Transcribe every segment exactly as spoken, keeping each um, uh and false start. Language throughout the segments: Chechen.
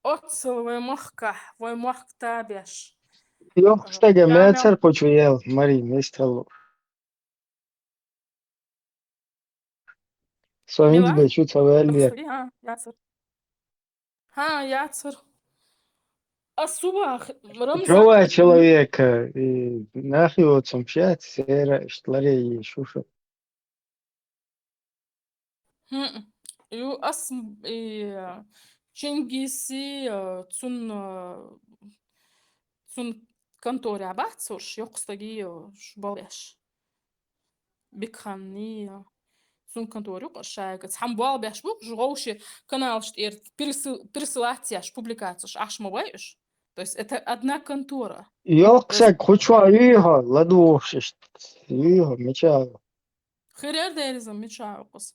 Оццул вай махкахь, вай мохк табеш. Йоккха стага мецар кхучу ел, Мари, мисталу. Со хӀинца бе чу ца ваьллера. Хьа, яцар. Хьа, яцар. А субах, Рамзан. Живой человек, и нахи вот сам пшат, сера, иштта ларе и шуша. Хм. Ю ас, и, Чингиси, э, цун, э, цун конторе бац уж, йоккха стаги, э, ш-, болеш. Бекханни, э, цун конторе юкъа шайга. Цхьан болбеш бу, уж гӀовше каналаш тӀера пересыл-, пересылать еш, публикацеш, аш ма вай уж. То есть это одна контора. Йоккха саг, хучва юйхо, ладувгӀуш иштта. Юйхо, мича. Хирер дерза мича укъус.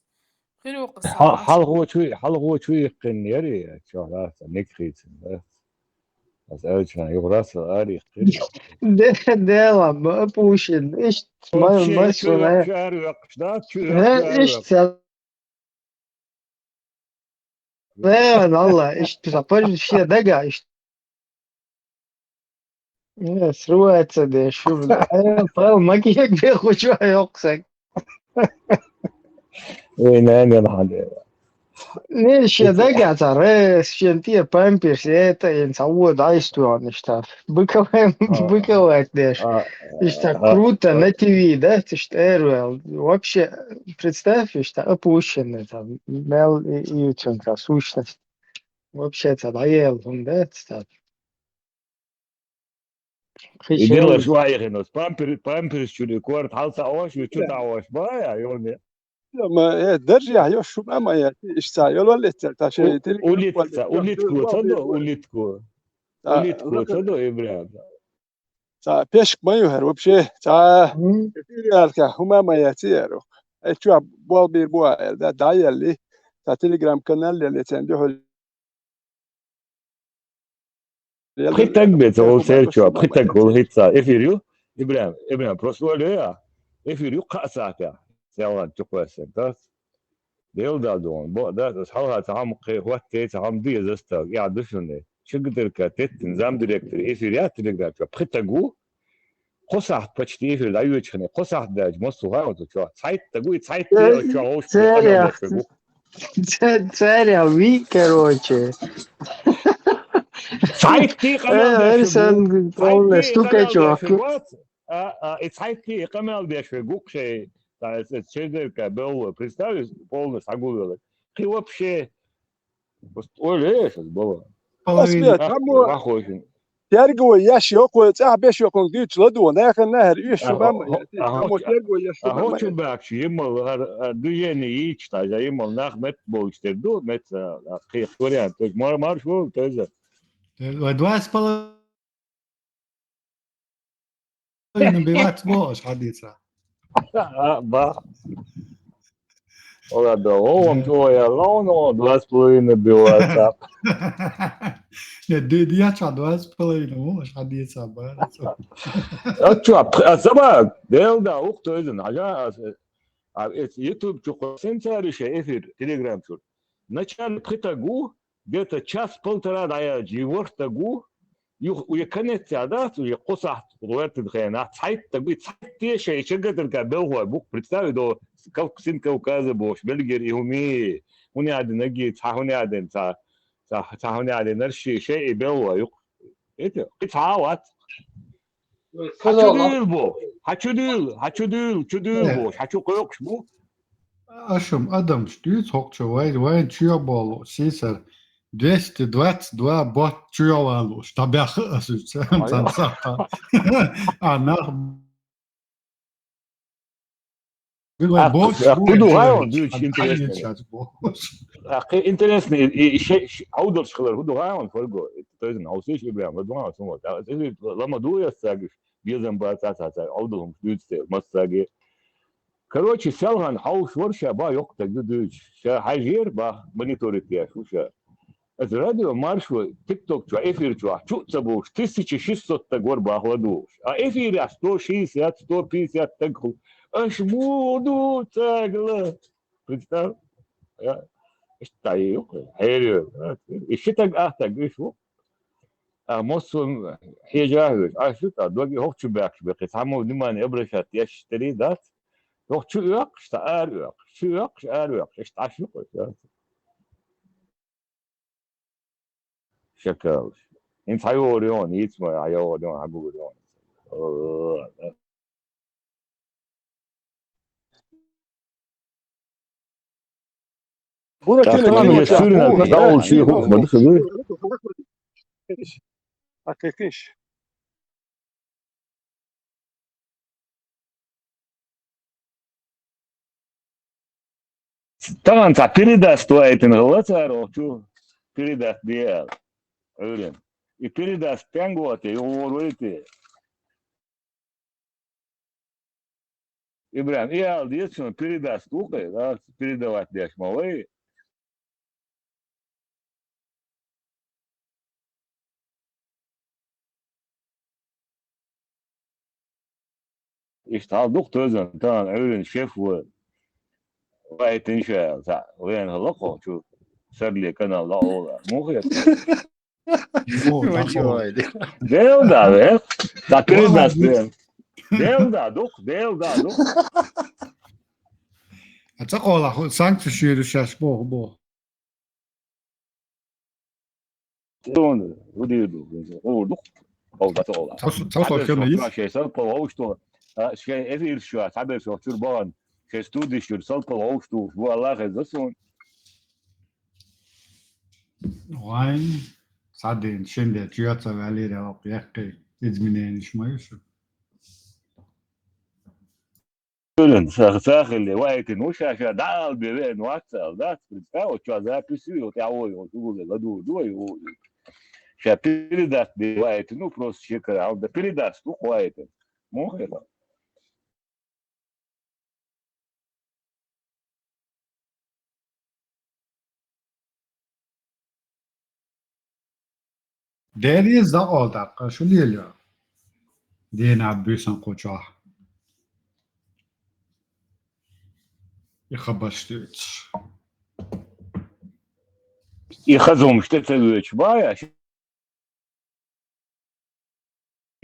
Хир укъус. Хьал-, хьалгӀочу, хьалгӀочу иккхин яри, чо лаца, ник хийцин, да? Ас элчан, юграс ари хир. Де-, дела, ма пушин, ишт, ма, вообще, ма чу суна. Чу ар вакш, да? Чу Э, ар ишт, вакш. Э, Алла, ишт, писа, пожалуйста, дага, ишт. Э, срывается, да, шу, бля. Э, пал, магиек бе хучу, а, йоккха саг. Ой, не, не, не, не. Не, ше дага, ца, ре, шен тие памперс, это, ин, ца, вот, дай, что он, ишта. Быковать, быковать, деш. Ишта круто, на Т В, да, ты что, Эрвел. Вообще, представь, ишта, опущенный, там, мел и, и, сущность. Вообще, ца, даел, он, да, ца. Идела шуайхинус, пампер-, памперс чули корт, хьал ца ош, ю чу ца ош, бая, ёне. Ма, э, держи, я, ё, шу, мама, я, ишца, ё, лолец, та, шей, у-, улитка, улитку, ца до, улитку. Улитку, ца до, и, бля. Ца, пешк мою хер, вообще, ца, эфириалка, хумама, я, циеру. Э, чуа, бол бир буа, да, да, яли. Ца, Telegram канал, яли, цен, дюху. Пхи таг бе, ца гӀул сер чуа, пхи таг гӀул хӀитца. Эфир ю? Ибрахим, Ибрахим, просто оле я. Эфир ю кхаъ сахьтехь. СелгӀан чукхоьссина, да? Дел дал догӀун. Бо, да, ас хьалха ца хьам кхе хӀотте, ца хьам дуье застал. Я душуне. Шигдерка теттин замдиректор эфир я, Telegram чуа. Пхи таг ву. Кхо сахьт почти эфир дӀайоьчхьане, кхо сахьт даьлча, массо хӀара ву чохь. Цхьайтта гуй, цхьайтта Э, оцу чохь вовшах церя. Цхьайтта Ц-, церя ви, короче. Цхьайтта къамел Э, деш Арсен, ву. Полный Цхьайтта стукач къамел деш ваку. Ву. А, а, и цхьайтта къамел деш ву, гукхе, та, э, чезерка, белла, представь, полный схьагулвелла. Кхин вообще, Ой, леш, ас бала. Половина. Ас бе, там, Вахойшин. Терго яш йокхо, цӀа беш йокхо, дуьйцу ладо, нахана нахар, уьш шу бама, я, а, там, а, терго яш шу а, бама, хочу я. Бакш, йимал, ар, ар, дуьйне йийч, та, я, йимал, нах мет болуч тер ду, мет, а, а, кхи вариант, то есть мар-, марш вол, то есть. Э, два с половиной. Ой, набивать бо, аш хьадийца. А, ба. Ола да, о, вам твоя лауна, два с половиной биваса. Нет, ди-, дьяча два с половиной, о, аш хьадийца, ба. А чё, а, а сама, дел да, ух, то есть, а я, а, а, эт, YouTube чу кхо сенсари ше эфир, Telegram чу. Начале пхи таг ву, где-то час-полтора дӀаяьлча, и ворхӀ таг ву, юха, уе конец а дац, уе кхо сахьт гӀоьртина хенахь, цхьайтта таг ву, и цхьайтта шайн чагатарка белхой бу-кх, представь, до Кав-, Син Кавказа бохуш, Бельгера и хӀуми, хӀуни а дина ги, цхьа хӀуни а дина, цхьа, цхьа, цхьа хӀуни а дина, нарши, шайн и белхой ю-кх. Эта, кхы цхьа а вац. Хьа чу дуьйла бо, хьа чу дуьйла, хьа чу дуьйла, чу дуьйла бо, хьа чу кхойкхуш бу. Аша-м адамаш дуьйцу хӀокху чу, вай, вайн чу йо болу, сийсара двести двадцать два бот чу йо валуш, дӀабаьхха аса уьш цхьана сахьтахь. А нах Вай Ах, бохуш ах, бу хӀун ду гӀайван дуьйцуш интересный? Ах, интересный, и, и, ше-, ше-, хьовдалш хилар, хӀун ду гӀайван фарго? Тойзан хьовсийш Ибрахим, ла дугӀан сун вот. А, и, лама ду яс цагиш, безам ба ца, ца, ца, хьовдал хӀумаш дуьйцу те, мас цаги. Короче, селхан хьовш вар ша ба йоккха таг ду дуьйцуш. Ша хьажер ба, мониторить деш ву ша. Аса радио маршо, TikTok чу, эфир чу, чу ца бууш, тысяча шестьсот таг вар бахла дугӀуш. А эфир а сто шестьдесят, сто пятьдесят таг хул. Аш муду цагла. Представь. Я, ишта ю, херю. И ши таг, а таг, иш ву. А моссун хьежа хьуьш. А шу та, доги хохчу бяхш бехи. Саму внимание обращать, я ши тери дац. Хохчу уякш, та ар уякш. Шу уякш, ар уякш. Ишта аш ю, я. Шакалш. Ин хьайорион, ицма хьайорион, хьабугурион. Бура Так, кина ладно, мама я ча. Сюрина, Ой, давал я. Ши ху-, мадыхы. А как иш? Таган ца передаст вайтын гала царо чу передаст диал. Ӧрен. И передаст тянготе, и говорите. Ибрахим, и ал децун передаст ухе, да, передавать деш ма вай. Иштта хьал дукха тозан, тан Ӏуьйран шеф ву. Вайтин ша, са, вен хала кхо чу, сарли канал ла ола. Мухе. О, Вай такой. Чувай. Дел да, ве. Та передас, ве. Дел да, дух, дел да, дух. А ца кола, санкцию шире сейчас, бо, бо. Тон, удиду, о, дух. О, да, тола. Цо, цо, цо, Абер кем шо, есть? Шей сал пол оушту. А, шей эфир шо, абер шо, чур боган. Шей студи шур, сал пол оушту. Бу Аллах эз засон. Вайн, садин, шинде, чуяца валире, оп, яхкы, изменения шмаюшу. Сахили, вайтин, уша, ша, дал, бевен, ватсал, да, представь, вот что записываю, вот я, ой, вот, ой, ой, ой, ой, ой. Ша, передаст, вайтин, ну, просто шекара, а он да передаст, ну, хватит. Мог это? Дерриз дакъалдаккха, шу лело? Дена буьйсан кху чохь. И хабарш дуьйцуш. И хазумаш тӀе ца воьдуш, бая, Ши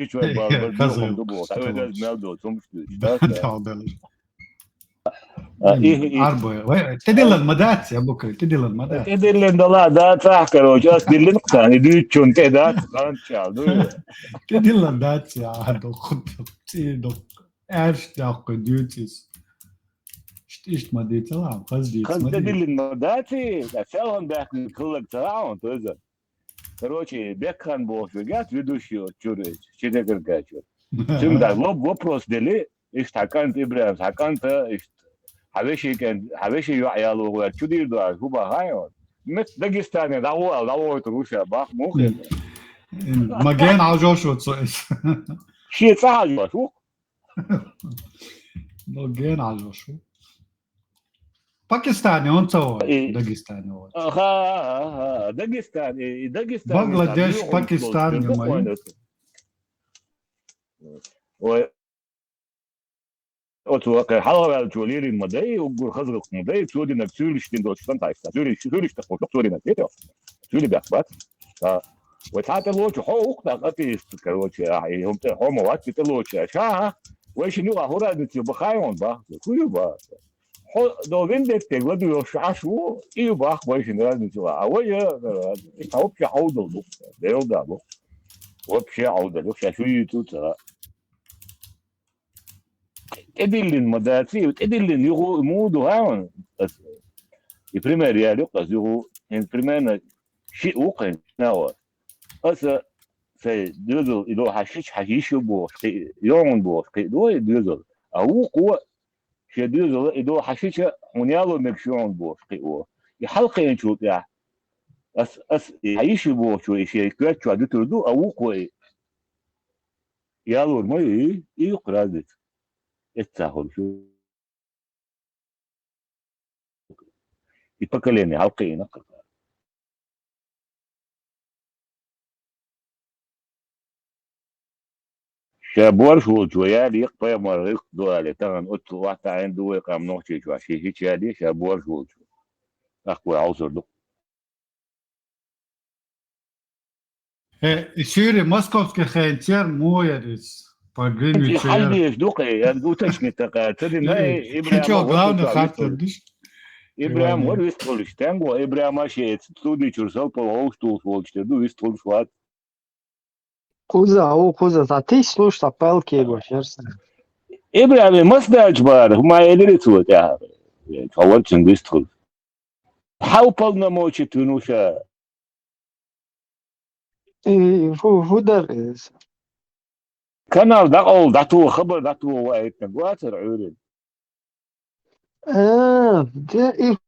чуьра бала бар, Хаза бала юкъа. Ду боху. Ой, хаза мел долу, цомуш дуьйцу. Да, да, да. А, и, и. Арба. Вай, тӀедиллан ма дац, я букай, тӀедиллан ма дац. ТӀедиллан дала, да, цахь, короче, ас диллина кхана, и дуьйцучун тӀе дац, хан чал, ду. ТӀедиллан дац, я, а, ду, худ, цӀий ду. Аьрш даккхи дуьйцу иза. Ишт, ишт ма дийцала, хаз дийца ма дийца. Хаз тӀедиллина ма дац, я, селхан баьхкина кхаллаг ца хаьа, тоза. Короче, Бекхан бохуш вегас ведущий чуьра, Чечен-Кавказера. Цуьнга дац лоб вопрос дели, иштта хьан кӀант Ибрахим, хьан кӀанта, иштта, хьан вешин кӀант, хьан вешин йоӀ яло гӀоьрта, чу дийр ду аьлла, хӀун бан хаьа йо? Мет Дагестане дӀагӀо аьлла, дӀагӀойтур ву ша, бах, муха хета? М, м, ма гена хьажош ву цо иза. Шен цӀа хьажош ву? Ма гена хьажош ву. Пакистане он ца вара, и Дагестане вара. Аха, аха, аха. Дагестан, и, и Дагестан, Бангладеш, и Пакистан, и Мали. Ой. Оцу вакхе хьалхаваьллачо лерина ма дай, уггар хаза гӀуллакх ма дай, цо динарг суьйлаш дина долчу сан тайса. Суьйлаш, суьйлаш тахо, цо динарг, дете? Суьйли баьхк бац. А, вай цхьа тӀе лочу, хьо ухтах атеист, короче, а, и хӀума тӀе, хьо ма вац, тӀе лочу. Ша, а? Вай шин юкъа хӀун разница ю баха, хьайван баха? Ху ю баха? Хьо до вендетте гладуйош Ӏаш ву, и ю баха вай шин разница ю. А вай, э, э, и тхьа вообще хьовдал бу, Дела да бу. Вообще Ӏовдал, ша шу юьйцу ца. ТӀедиллина ма даций, тӀедиллина юха муха ду хьан? Ас и пример яьлла юкъа ас юха, хӀинца примерно шиъ ву кхин нагӀо. Аса сай доьзал и до хьан шича хьан йиш ю бохуш кхин, йогӀун бохуш кхин ду и доьзал. А вукхо шен доьзала и до хьан шича хьуна яло мегаш йогӀун бохуш кхин ву. И хьалкхиъначул тӀехь ас, ас и хьан йиш ю бохучо и шен коьрта чохь дуьтур ду, а вукхо и ялор ма ю, и юккъе разница. Эццахь хуьлуш ю. И поколение хьалкхиъна кхин. Ша борш волчо яьлла, йикх пайхамар гӀиллакх ду аьлла, тахана оццул охьатаьӀна ду вай къам Нохчийчохь, шен хӀича яьлла, ша борш волчо. ТӀаккха вай хьовсур ду. Э, и суьйре московский хенцер муха яр иза? По Гринвичу яр. Хьаждеш ду кхе, я уточнить такая. Ца дина, э, Ибрахим, хӀинца главный хаттар диш. Ибрахим, вар вистхуьлуш, тенго Ибрахим аш яц, студи чуьра салпа вовш тулуш волчу тера ду, вистхуьлуш вац. Кхуза, о, кхуза, цхьа тис луш, цхьа палке го, шерса. Ибрахим, мас даьлча бара, хӀума элира цо тӀаьхьа. Хьо вар цуьнга вистхуьлуш. Хьан полномочи туьнуша? И, хӀу, хӀу дара иза? Канал дӀакъовла, дӀатоха, хабар дӀатоха ваийтинарг вацара Ӏуьйрина? А, де, и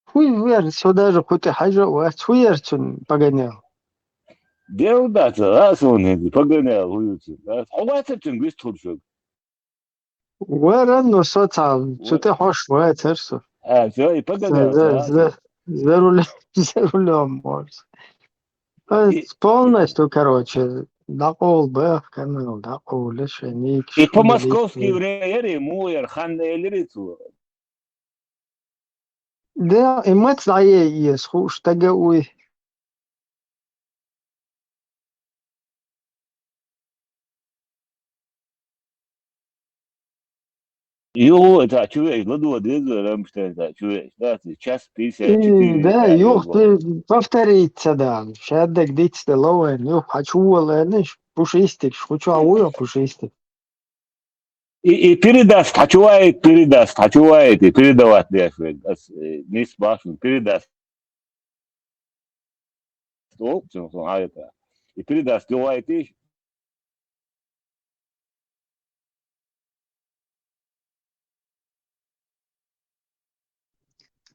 хӀу яра, со даже кху тӀе хьажа а вац, хӀу яра цуьнан погонял? Дел дац, а, суна хӀинца погонял хӀу ю цуьнан? Хьо вацара цуьнга вистхуьлуш? Вара, но со цхьа цу тӀе хьош вацара со. А, всё, и погонял, за, за, за рулем, за рулем, может. А, и полностью, короче, дӀакъовла баха канал, дӀакъовла шайн нигаш. И по московски время яра, муха яра, хан элира цо? Да, и маца дӀае эца хууш стага уй. Юха цхьа чу веъча, ладогӀа деза вай Рамштайн цхьа чу веъча, да, час пятьдесят четыре. Да, юха повторить ца дан. Шаддаг диц де ловен, юха хьан чу волаьнаш, пушистикаш, хӀу чу а ву йо пушистик. И, и передаст, хьан чу ваийта, передаст, хьан чу ваийта, и передавать деш вен. Ас, э, нис башун, передаст. Оп, цун, цун хьайта. И передаст, ю ваийта.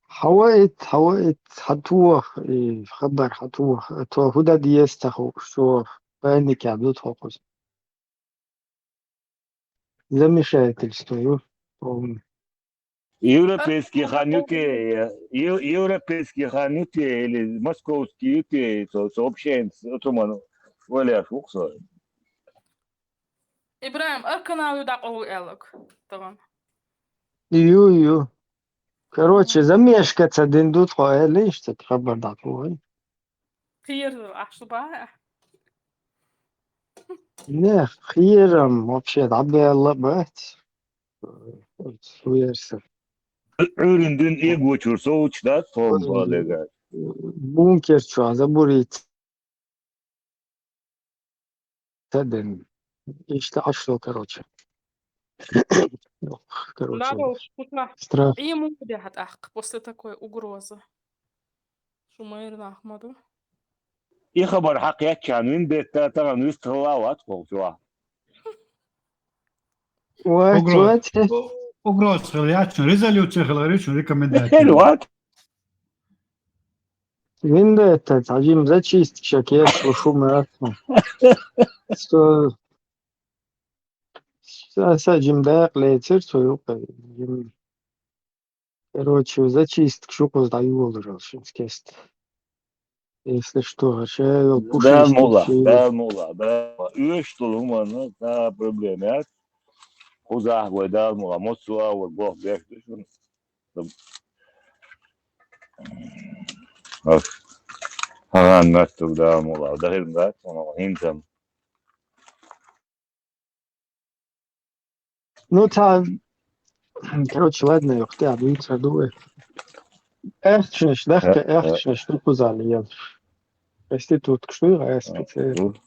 Хьаваийта, хьаваийта, хьатоха, и хабар хьатоха, а то хӀу дан деза ца хууш, чо паникехь ду тхо кхуза. Замешательство ю полный. Европейский хан ю те, ев-, европейский хан ю те или московский ю те, со, сообщение, отуман, валяш вукху со. Ибрахим, ар канал ю дӀакъовла аьлларг тахана? Ю, ю. Короче, замешкаться дина ду тхо, аьлла, иштта хабар дӀакъовла. Кхера ахь шу бахьа? Не, кхерам вообще дӀабаьлла бац. Суверса. Ӏуьйрин дуьйна эгочуьра совцуш дац тхо балега. Бункер чу забурить. Ца ден. Иштта Ӏаш ду, короче. Короче, Лару, шуна страх. Ӏе муха де хьан тӀаккха после такой угрозы? Шу майра нах ма ду. И хабар хьакхаьччан вин бетта тахана вистхила вац кху чохь. Вац, угроз. Вац. У-, угроз хила яц, резолюция хила гӀиричун рекомендация. Хила вац. Вин бетта, цхьа жим зачистка ша кеш шу ма яц. Со, са, са жим дакъа лецира, со юкъа жим. Короче, зачистка шу кхуза дӀайолар шуна кеста. Если что, ша йол пушистик Дала мула, ши. Дала мула, Дала мула. Оьшуш долу хӀуманна, да, проблема яц. Кхузахь вай Дала мула, массо а вай гох беш ду шуна. Ах, хӀан меттиг Дала мула, дахир дац, хӀинца. Ну, цхьа, короче, ладно, юха тӀе а дуьйцур ду вай. Аьхчанаш, дахка, э, э, аьхчанаш ду кхузахь лелаш. проституткаш ду, гӀаскхи церан.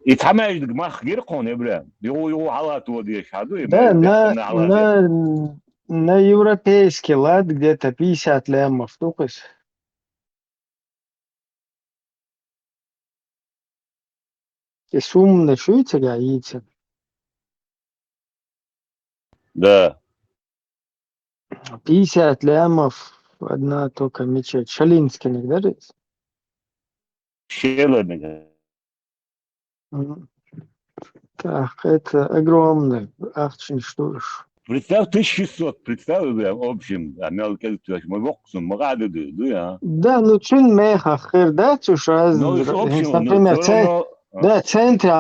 И цхьа маьждиг мах гира хьуна, Ибрахим? Югу-югу хьалат водеш хьаду, и Да, маьждиг на, хьалат на, на европейский лад где-то пятьдесят лямов ду-кх из. И сумма шуй цигахь йийца? Да. Пятьдесят лямов одна только мечеть. Шалинскиниг дара иза? Шеларниг. Мгм. Так, это огромный ахчанаш ду уж. Представь, тысяча шестьсот, представь, в общем, а, мел кӀезиг тоьш, ма воккха сумма, ма гӀада ду, ду, а? Да, ну, цуьнан мехах хир дац уж, аз Ну, из общем, хӀинца, ну, например, всё равно, а. Да, центре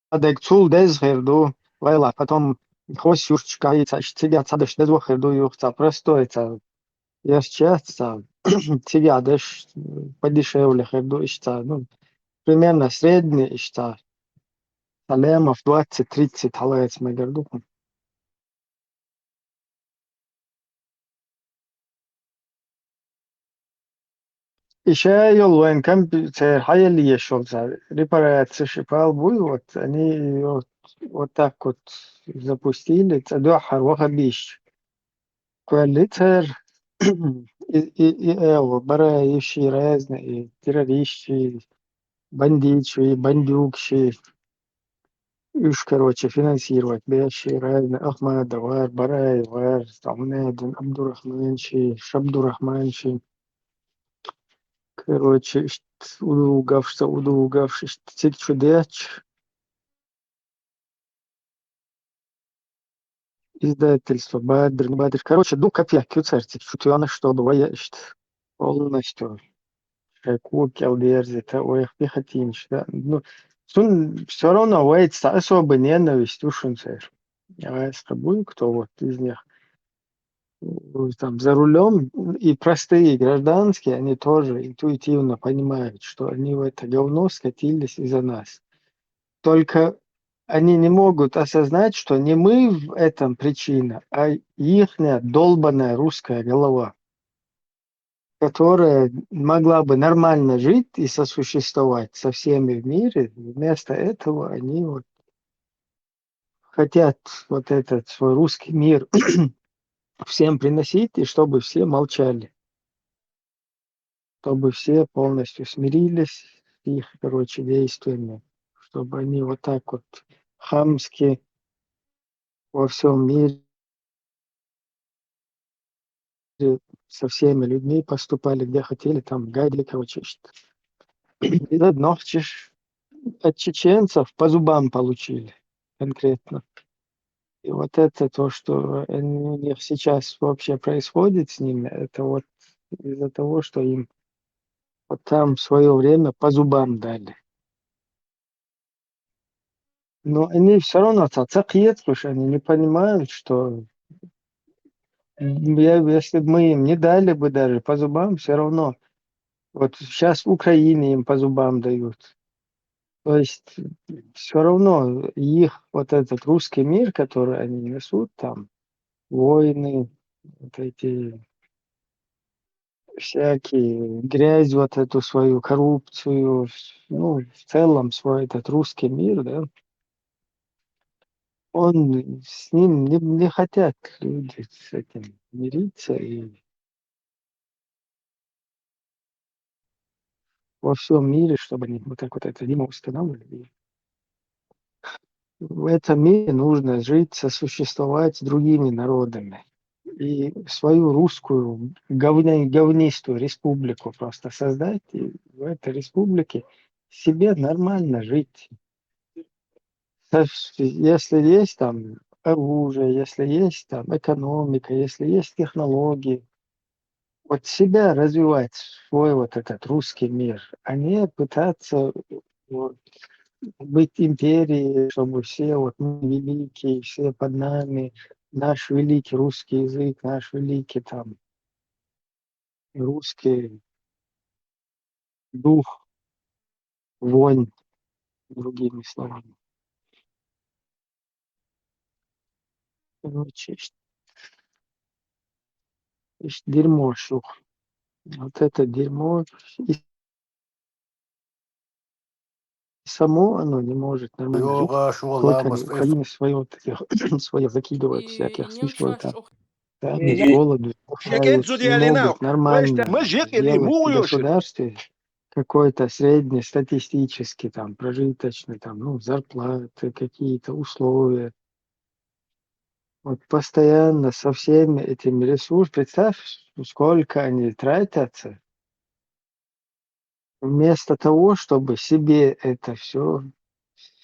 а дерг цул деза хир ду, валлахӀи, потом хӀокху юьрташкахь а, иштта цигахь цхьа даш деза хир ду, юха цхьа простой, цхьа, я сейчас, цхьа, цигахь даш подешевле хир ду, иштта, ну, примерно средний, иштта, цхьа лямов двадцать-тридцать хьалаца мегар ду. И ша йолу вайн компьютер хьаелла еш йолу цара репарацеш и пал буй, вот они её вот так вот запустили, цӀа дуьххьара вахабийшча. Кхоьлли цара и, и, и, э, бараиши разные, и террористши, бандитши, бандюгши. Уьш, короче, финансировать беш, разные Ахмадов вара, Бараев вара, там, Надин Абдурахманши, Шабдурахманши. Короче, иштта удугавш, ца удугавш, иштта цига чу детташ. Издательство Бадр, Бадр. Короче, дукха копеек ю цара цига чу тоьхна, чтобы вай иштта полностью шайн кога кӀел дерзийта, вайх бихатинаш, да. Ну, цунна всё равно вайца цхьа особая ненависть ю шуна церан. А если будет кто вот из них, э, там, за рулём, и простые гражданские, они тоже интуитивно понимают, что они в это говно скатились из-за нас. Только они не могут осознать, что не мы в этом причина, а ихняя долбаная русская голова, которая могла бы нормально жить и сосуществовать со всеми в мире. Вместо этого они вот хотят вот этот свой русский мир всем приносить, и чтобы все молчали, чтобы все полностью смирились с их, короче, действиями, чтобы они вот так вот хамски во всём мире со всеми людьми поступали, где хотели, там, в Гагге, короче, что. И нохчаш от чеченцев по зубам получили конкретно. И вот это то, что они, у них сейчас вообще происходит с ними, это вот из-за того, что им вот там в своё время по зубам дали. Но они всё равно ца-, ца кхеташ, они не понимают, что я, если бы мы им не дали бы даже по зубам, всё равно вот сейчас в Украине им по зубам дают. То есть всё равно их вот этот русский мир, который они несут, там войны, вот эти всякие грязь, вот эту свою коррупцию, ну, в целом свой этот русский мир, да, он с ним не, не хотят люди с этим мириться и во всём мире, чтобы они вот так вот это не устанавливали. В этом мире нужно жить, сосуществовать с другими народами. И свою русскую говня-, говнистую республику просто создать, и в этой республике себе нормально жить. Со-, если есть там оружие, если есть там экономика, если есть технологии, вот себя развивать, свой вот этот русский мир, а не пытаться вот быть империей, чтобы все вот мы великие, все под нами, наш великий русский язык, наш великий там русский дух, вонь, другими словами. Короче, Иштта дерьмо шух. Вот это дерьмо. И само оно не может нормально жить. Йога, шула, только они, конечно, своё, вот этих, своё закидывают всяких смыслов там. Да, они с голоду умирают, не могут нормально сделать в государстве какой-то среднестатистический, там, прожиточный, там, ну, зарплаты, какие-то условия. Вот постоянно со всеми этими ресурсами, представь, сколько они тратятся, вместо того, чтобы себе это всё,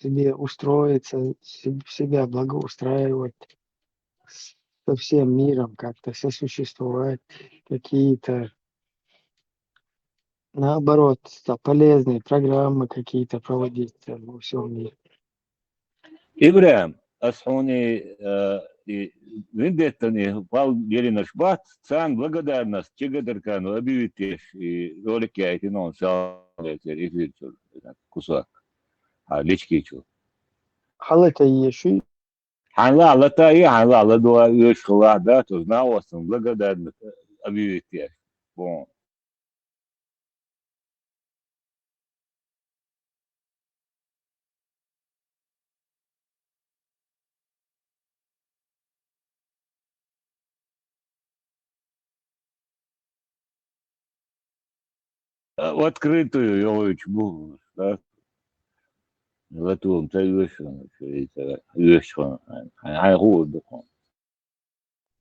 себе устроиться, се-, себя благоустраивать, с-, со всем миром как-то сосуществовать, какие-то, наоборот, там, полезные программы какие-то проводить там во всём мире. ИбрахӀим, ас хьуна, э, и вендеттани пал геринаш бац, царна благодарность чигадаркану объявить еш, и ролик яйтина он салецер эфир чур, кусок. А, лички чур. Хьалата еши? Хьанла лата и, хьанла ладуа уьш хала да, то знавасан благодарность объявить еш. Бон. А, в открытую йолуьйтуш бу, да? Латум ца уьш, уьш, хьайн, хьайн хӀу ду хьуна.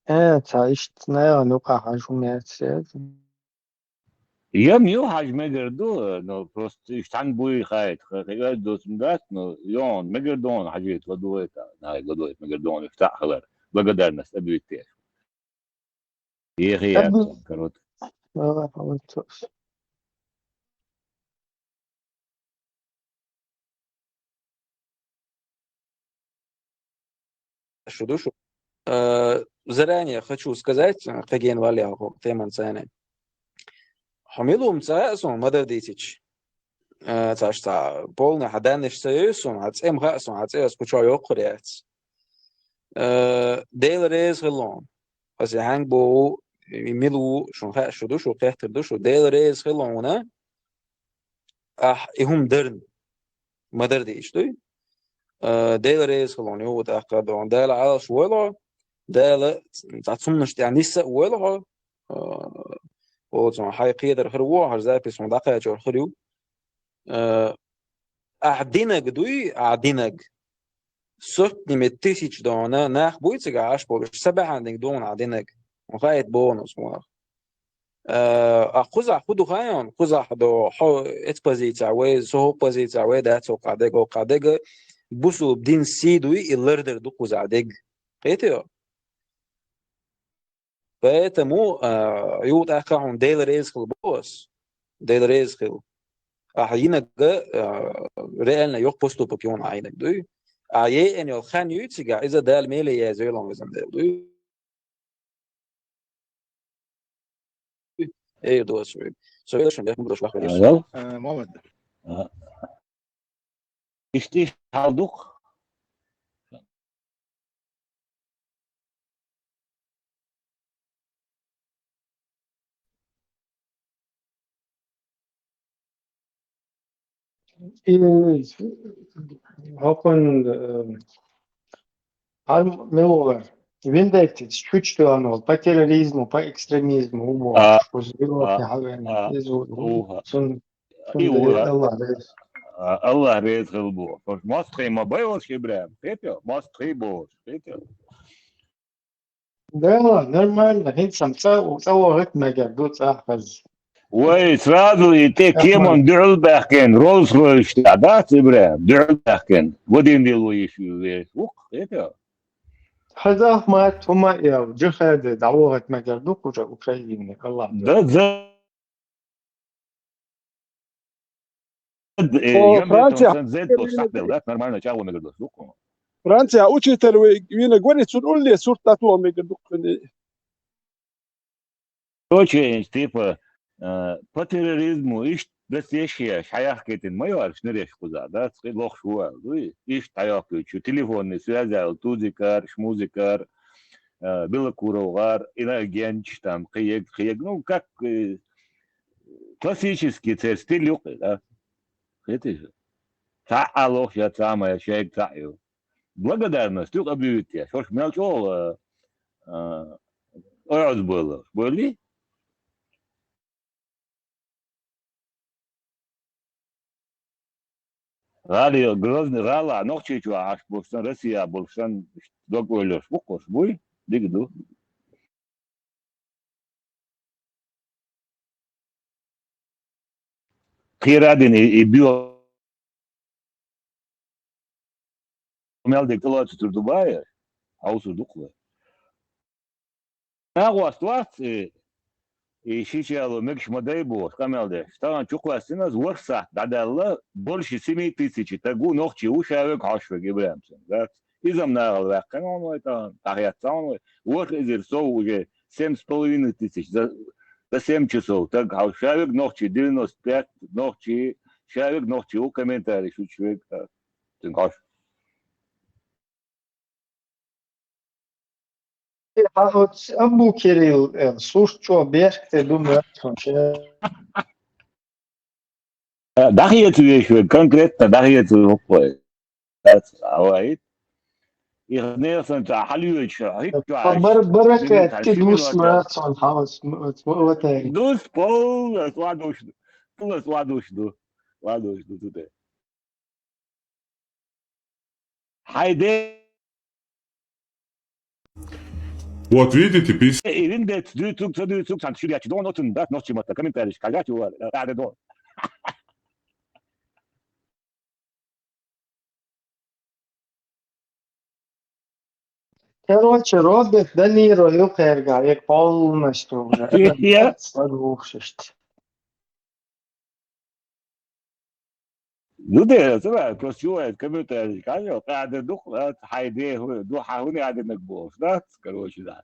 Э, ца иштта наьха нукъа хьажа хӀума яц яц. Ям ю хьажа мегар ду, но просто иштта хьан буй хайт, ха-, ха-, ха-, досум дац, но ён мегар дон хьажийт ладугӀайта, най ладугӀайта мегар дон иштта хилар. Благодарность объявить еш. Ехи яц, корот. Ага, вот. Шу ду шу. Э, заранее хочу сказать, э, кхиген валли хьо теман цайна. Хьо мила ву ца хаьа суна, ма-дарра дийцича. Э, цаш ца полный хьа даннаш ца йой суна, хьа цӀе ма хаьа суна, хьа цӀе ас кхучо йоккхур яц. Э, Дела реза хила хьуна. Аса хьанг боху, и мила ву, шун хаьа шу ду, шу кхеттар ду шу. Дела реза хила хьуна. Ахь и хӀума дарна. Ма-дарра дийш дуй? Э, Дела реза хила хьуна, юха тӀаккха догӀун. Дала Ӏалаш войла хьо, Дала цхьа цумнаш тӀехь нисса а войла хьо. Э, оцун хьай кхедар хир ву, хьар запись хьуна дӀакхачор хир ю. Э, ахь динаг дуй, ахь динаг. Сотнями тысяч дона нах буй цига Ӏаш болуш, са бахьана динг дона ахь динаг. Хьуна хаийта боху нус хьуна. Э, а кхузахь хӀу ду хаьий хьуна? Кхузахь до хьо эца позиция вай, со хӀу позиция вай, дац хӀокху дега, хӀокху дега. Бусулба дин сий дуй, и лардар ду кхузахь дег. Кхетий хьо? Поэтому, э, юха тӀаккха хьуна Дела реза хила боху ас. Дела реза хила. Ахь йинаг, э, реально йоккха поступок ю хьуна ахь йинаг дуй. Ахь еана йолу хан юй цига, иза Дала меле язйойла хьуна везан Дела дуй. Эй, дош ву. Со велашан бехк ма гуш вахвелаш. Алло? Э, Мухаммад. А. Иштта, иштта хьал ду-кх. И хӀокхун, э, хьан муха вара? Вендетта, чуть что оно, по терроризму, по экстремизму, вот, а, что с Европы, а, хьавена, а, изу, уха. Сун, сун и уха. Аллах реза. А, Аллах реза хила бу. Мостхий ма бай ваш, ИбрахӀим, кхетий хьо? Мостхий бу ваш, кхетий хьо? Да, нормально, хӀинца-м цӀа, цӀа вахарх мегар ду, цӀа хаза. Вай, сразу и тӀе кеман дуьхьал баьхкина, Роллс-Ройс тӀехь дац, ИбрахӀим, дуьхьал баьхкина, вадийна лело йиш ю веш, вукх, кхетий хьо? Хьаза Ахмат, хӀума а ял, джихаде дӀавахарх мегар ду кхуза Украине, Аллах. Да, за Э, о, Франция. Нормально чӀагӀо мегар долуш ду-кх. Франция учитель вина гори, цун улле сурт тӀатоха мегар ду-кх. Точно, типа, э, по терроризму иштта дацдеш еш, хьаяхкийтина ма йоьрш нереш кхуза, да, цкъа лохуш ву аьлла, дуй? Иштта хьайоккхуьйтуш, телефонный связь аьлла, тузикар, шмузикар, э, Белокуровгар, Иннокентьевич там, кхин ерг, кхин ерг, ну, как, э, классический церан стиль ю-кх, да. Хетий? Цхьаъ а лохуш я, цхьаъ а ма я, шайга цхьаъ ю. Благодарность ю-кх объявить еш. Хьош мел чӀогӀа, э, э, оьгӀаз бала. Бали? ГӀали, Грозный гӀала, Нохчийчохь Ӏаш болуш санна, Россия болуш санна, дог ойла йолуш бу-кх уьш, буй? Дика ду. Кхера а дина, и, и боьха мел дерг тӀелоцур ду баьхна, хьовсур ду-кх вай. НагӀост вац, и, и шича ало мегаш ма дай бохуш къамел деш. Тахана чукхоьссина ас ворхӀ сахьт дӀадаьлла, больше семи тысяч стаг ву, нохчий ву, ша верг хьожуш верг ИбрахӀим санна, дац? Иза-м нахала ваьккхина хьуна вай тахана, дӀахецна хьуна вай. ВорхӀ эзар сов уже семь с половиной тысяч за, за семь часов. Стаг хьожуш, ша верг нохчий, девяносто пять нохчий, ша верг нохчий ву, комментарий шу чу верг, цуьнга хьожуш. Хьан оцу Абу Кирилл, э, сурт чӀогӀа бехк тӀе ду моьтту хьуна ше. ДӀахеца веш верг, конкретно дӀахеца ву-кх вай. Дац, а вай. Их нехан санна цхьа хьалоьцуш, хӀитта чохь Бар-, баракат, ши кхин минут дус дац. Моьтту хьуна хьан оцу, оцу, оцу, оцу. Дус, полностью ладуш ду. Полностью ладуш ду. Ладуш ду, ду де. Хьайн де. Вот видите, пис- И виндец дуьйцург, ца дуьйцург, цхьаьна шуьга яьчча догӀун оцунна дац нохчийн матта комментарийш кхаьжача вара, э, къаьхьа де догӀун. Короче, Роберт Де Ниро ю кхергахь, я полностью уже. Я? ЛадугӀуш иштта. Ну, де, ца вай, просто чу вай, комментарий, конечно, къаьхьа де ду-кх, а, хьайн де, хӀу-, ду, хьан хӀун аьллинарг бохуш, да? Короче, да.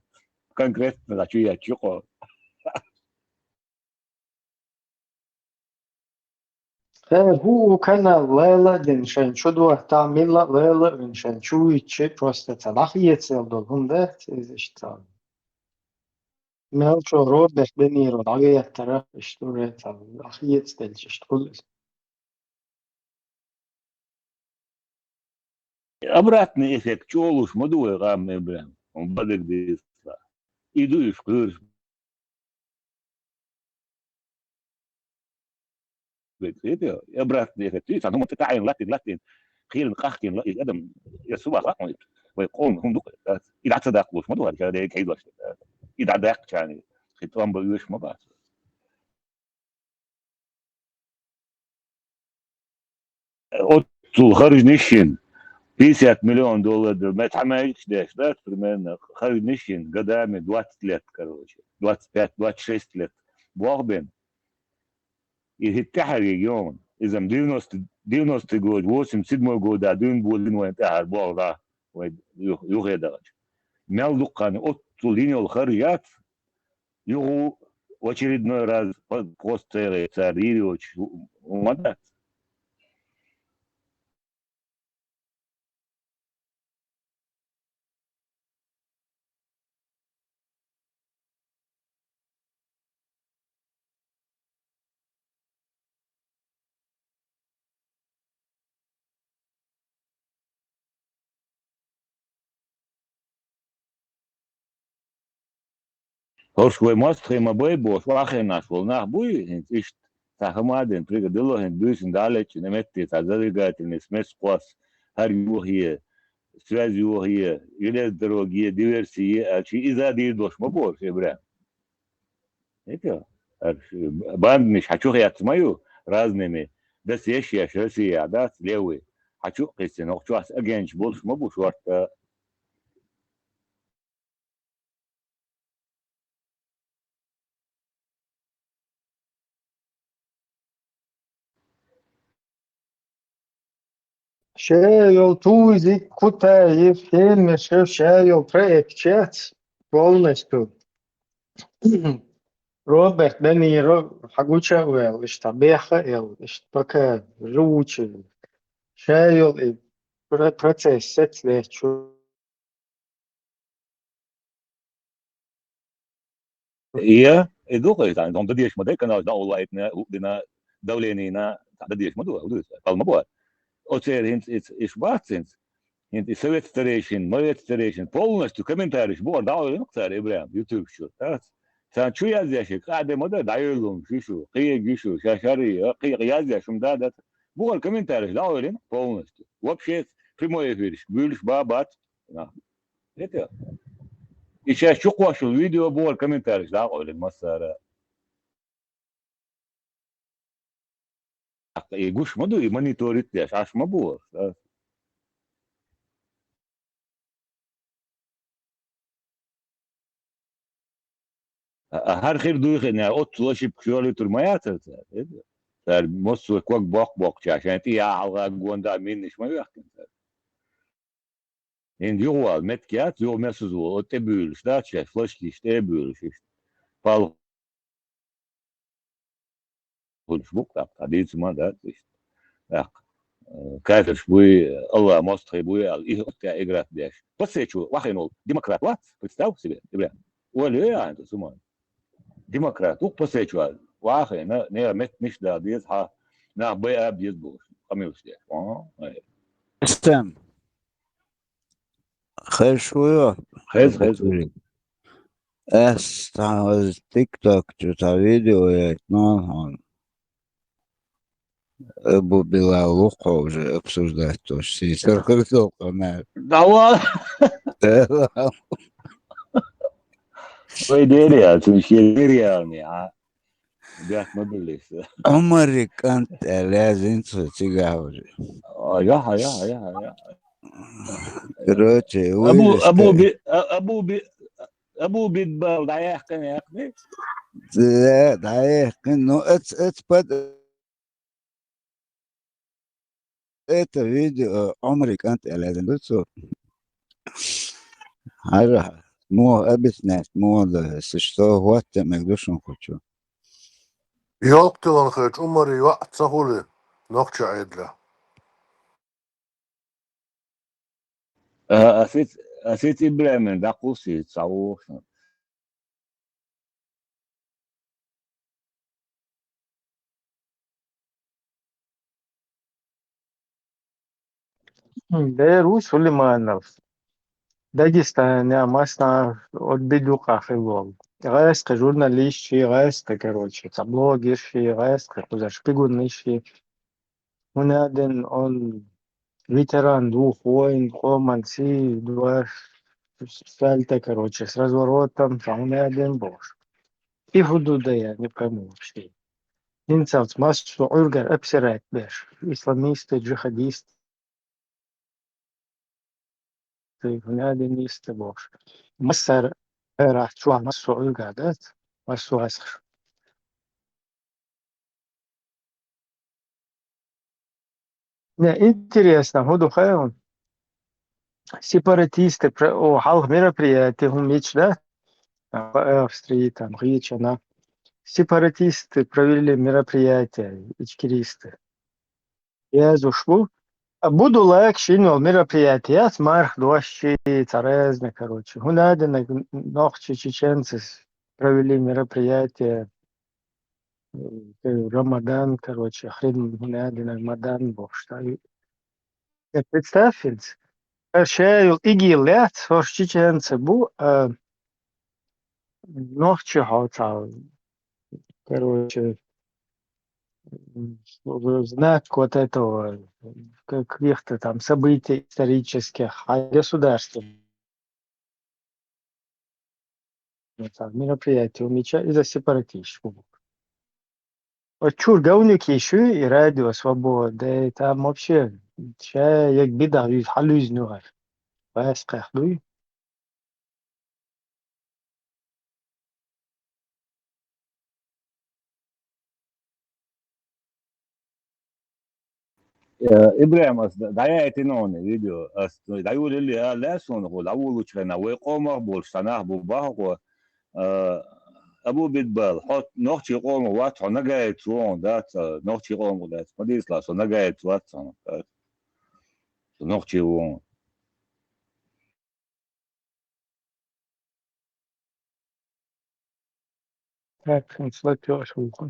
Конкретно, да, чу яьчча кхо. Э, хӀу у канал лайла а дина шайн чу дохьтахь, милла а лайла а вина шайн чу витчи, просто ца дӀахецал долу хӀума дац, иза иштта. Мел чӀогӀа Роберт Де Ниро дӀагӀеттара, иштта уже ца дӀахецаделча иштта хуьлу иза. Обратный эффект чӀогӀа луш ма ду вай гӀам, Ибрахим, хьуна бадиг дийцахь. И ду уьш кхуьйруш. Вай кхета, обратный эффект. И цхьана хӀуманца таӀийна, латтийна, латтийна, кхеран къахкийна, и адам, я субах лакхун, вай къоман хӀума ду-кх, и дӀа ца даккха луш ма ду вай, ша дерриг хьийзош. И дӀадаьккхичарна, кхин тӀом бан оьшуш ма бац. Оццул харжниш йина, пятьдесят миллион доллар ду, ма цхьа маьждиг деш дац, примерно, харжниш йина, годами двадцать лет, короче, двадцать пять, двадцать шесть лет. Болх бина. И хӀетта тӀаьхьара йогӀун. Иза-м девяносто, девяностый год, восемьдесят седьмой года дуьйна болийна вайн тӀаьхьара болх дӀа, вай юх-, юххе дахча. Мел дукха хан оццул йина йолу харж яц, юха в очередной раз по-, пост церан цара йийр йоцуш хӀу-, хӀума дац. ХӀорш вай мостагӀий ма бай бохуш, вахийнаш волу нах буй, хӀинца иштта цхьа хӀума а дина, пригодило хӀинца буьйсанна дӀа а лечкъина, метте цхьа зажигательный смесь кхосса, хӀара юхае, связь юхае, железная дорога е, диверсия е аьлча, иза а дийр долуш ма бу хӀорш, Ибрахим. Эта, а, банднаш хьан чу хецна ма ю, разными, дас еш еш, Россия дац, левый. Хьан чу а кхиссина, хӀокху чохь агенташ болуш ма бу шорта. Ша йолу Тузик, Кутаев, фермерша ша йолу проект яц полностью. Роберт Де Ниро хьан гуча а ваьлла, иштта беха а елла, иштта пока живучий. Ша йолу и про-, процесс сецлечу. Е, и ду-кх, и цхьа дом дадеш ма дай, каналаш дӀауллайтина, хӀуъ дина, давленина, цхьа дадеш ма ду, хӀу ду, пал ма бу. Оцеран хӀинца иц-, иш бац хӀинца. ХӀинца и совет старейшин, мовет старейшин, полностью комментарийш бу, ара дӀаоьллина цара, Ибрахим, YouTube чу, дац? Царна чу язъеш, къаьхьа де ма дай, дӀайоьллун, ши шу, кхега шу, ша шари, а, кхе-, язъеш, хӀума да, дац? Бухара комментарийш дӀаоьллина полностью. Вообще, прямой эфирш, буьйлуш ба, бац, нах. Это. И шаьш чукхоссал видео бухара комментарийш дӀакъойлина массара. И гуш ма ду, и мониторить деш, Ӏаш ма бу, а? А, а хӀара хир дуй хиъна, оццул ошибкаш йолуьйтур ма яцара цара, эда? Цара массо а ког боккха-боккхача, шайн тӀе яхьалгӀа гонда а миннаш ма вехкина цара. ХӀинца юхавала меттиг яц, юха мел суза волу, оцу тӀе буьйлуш, дац шаьш, флешкаш тӀе а буьйлуш, иштта. Пал хуьлуш бу-кх тӀаккха, дийца ма дац иштта. ТӀаккха, э, кафирш буй, Аллах мостагӀий буй аьлла, и хӀуттаьа играть деш. Пасечу вахийна волу демократ вац, представь себе, Ибрахим. Ойла йо ахьа цу хӀуманна. Демократ ву-кх Пасечу, вахийна, нехан меттанаш а дала деза, хьан нах байа а беза бохуш, къамелаш деш. О, ай. Стам. Хезаш вуй хьо? Хеза, хеза. Ас цхьа оцу TikTok чу цхьа видео яйтина хьуна. Абу Билал ву-кх хьо уже обсуждать долуш, сийсара хир долу къамел. Давай! Вай дери а, цуьнан шен дери а, а? Бехк ма билла иза. Ӏумаран кӀант аьлла яздина цо цигахь уже. А, яхьа, яхьа, яхьа, яхьа. Короче, Абу, вуйла Абу стаг. Би-, а, Абу Би-, Абу Бидбал дӀаяьккхина, яьккхина? Да, дӀаяьккхина. Ну, ац, ац под это видео Ӏумаран кӀант аьлла яздина ду цо. Хьажахьа, муха объяснять, муха дан, если что, хӀотта мега ду шуна кху чу. Йолкх тилан хилча, Ӏумаран йоӀ ца хуьлу нохчийн Ӏедалехь. А, ас иц-, ас иц Ибрахимна дӀакхуссийта схьавогӀуш. М, дера ву Сулейманов. Дагестанехь массанхьа оцу бидукъа хилла волу. ГӀаьскхи журналистший, гӀаьскхи, короче, цхьа блогерший, гӀаьскхи кхузара шпигунашший. ХӀунда аьлла он ветеран двух войн, къоман сий, два сальто, короче, с разворотом, цхьа хӀунда аьлла бохуш. И хӀун ду дан, я не пойму вообще. ХӀинцалц массо а Ӏуьйргара обсирать беш, исламисты, джихадисты, хӀунда аьлла бохуш. Массара гӀерахь чохь массо а Ӏуьйргара дац, массо а гӀаьскхи. Не, интересно, хӀун ду хаьий хьуна? Сепаратисты про-, о, хьалха мероприятие хӀума йича, да? Там, по Австрии, там, гӀечана. Сепаратисты провели мероприятие, ичкеристы. Язуш бу. А буду лайк шин йолу мероприятие яц, марх дошчий, цхьа разный, короче. ХӀунда аьлла нохчий, чеченцы провели мероприятие, э, Рамадан, короче, хрен хӀунда аьлла Рамадан бохуш, да? Э, представь хӀинца. Ша йолу ИГИЛ яц, хӀорш чеченцы бу, а, нохчий хьо цхьа, короче, в знак вот этого, к-, каких-то там событий исторических, а государственных. Ну, там, мероприятие у меча из-за сепаратистов. Вот чур говнюки ещё и Радио Свобода, и там вообще, ша як бидах юз, хьалюзну гӀар. Вайс кхех дуй? Э, Ибрахим, ас д-, дӀаяйтина хьуна видео, ас дӀайолалле а лаьа суна хӀу, дӀаволучу хенахь, вай къомах болуш цхьа нах бу бахьахо, э, Абу Бидбал, хьо нохчий къомах вац, хьо нагаец ву хьуна, дац, э, нохчий къомах дац, ма дийцалахь, со нагаец вац хьуна, дац. Со нохчий ву хьуна. Так, хӀинца латош вуху.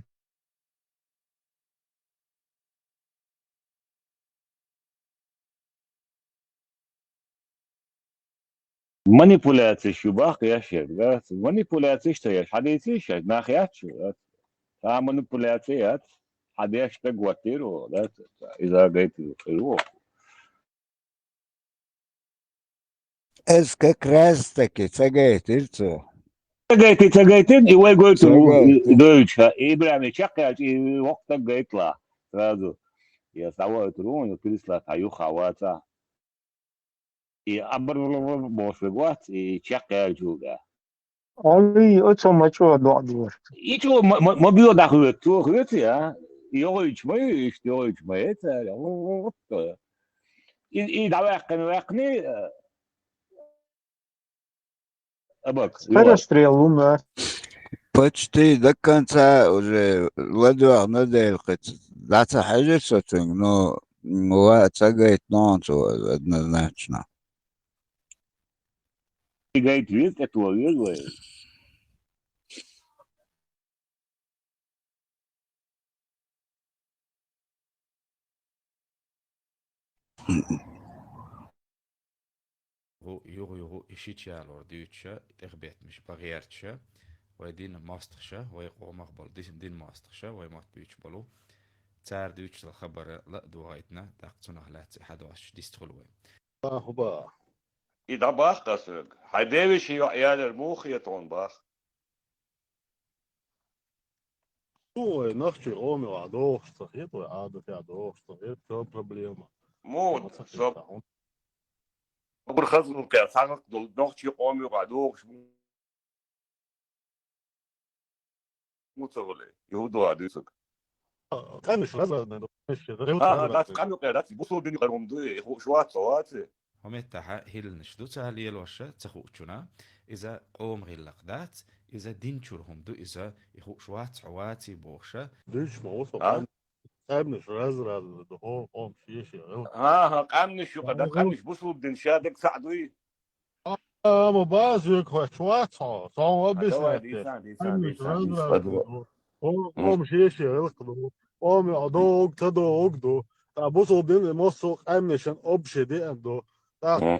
Манипуляцеш ю баккха еш ерг, да? Манипуляцеш ца еш, хьадийций ша, нах яц шу, да? Ца манипуляци яц, хьадеш тӀаготтийр ву, да? Иза гайтийр ву. Эс как раз таки ца гайтийр цо. Ца гайтийр, ца гайтийр, и вай гойтур ву, и дойча, и Ибрахим чакхъяьлча, и вокх таг гайтла сразу. Я савойтур ву, и прислать хьа юха ваца. И абар бохуш вегвац, и чакхъяьлча юга. Ой, оцо ма чӀогӀа доӀа дора. И чӀогӀа ма, ма, ма боьдахь хӀоьца, цо хӀоьца, а? ЙогӀуьйтуш ма ю, иштта йогӀуьйтуш ма яц, а? И, и дӀаваьккхина ваьккхина, а, абак, Скорострел луна. Почти до конца уже ладоьгӀна дела кхица. ДӀа ца хьежира со цуьнга, но ва ца гайта ногӀанца однозначно. И гайта веза, тӀе то веза вай. Югу-югу и шича ялор дуьйцуша, тӀехбеттамаш бан гӀерташа, вай дин мостагӀаша, вай къомах болу дин, дин мостагӀаша, вай мотт буьйцуш болу. Цара дуьйцуш долу хабар ла а догӀийтина, тӀаккха цунах лаьцна и хьадоцуш дистхуьлу вай. Ба, хӀу ба. И дӀабаккха ас верг. Хьайн девешин йоӀ ялар муха хета хьуна бах? Цо вай нохчий къоман юкъахь догӀуш ца хета, вай Ӏадатехь догӀуш ца хета, чо проблема? Муха ца хета хьуна? Гур хазлукъехь цхьа хӀакъ долу нохчий къоман юкъахь догӀуш муха ца хуьлу? Юху дуьйцург. Къаьмнаш разраз ду. Ага, дац, къаьмнаш дац, бусулба дин къарум ду, и хууш вац, вац. Хьо меттахьа хӀилланаш ду ца лелоша, ца хуучуна, иза къоман гӀиллакх дац, иза дин чуьра хӀума ду, иза и хууш вац, хьо ваций бохуша. Дуьйцуш ма ву со, а? Къаьмнаш разраз ду, хӀора къоман шен-шен гӀиллакх. Ага, къаьмнаш юкъа дац, къаьмнаш бусулба дин ша дерг цхьаъ дуй. А, ма база век хӀоьттуш вац хьо, со хьуна объяснять деш. Къаьмнаш разраз ду. Хьо-, хӀума шен-шен гӀиллакх ду. Хьо ма догӀу, ца догӀу ду. ТӀаккха бусулба дин массо а къаьмнашна общий деана ду. ТӀаккха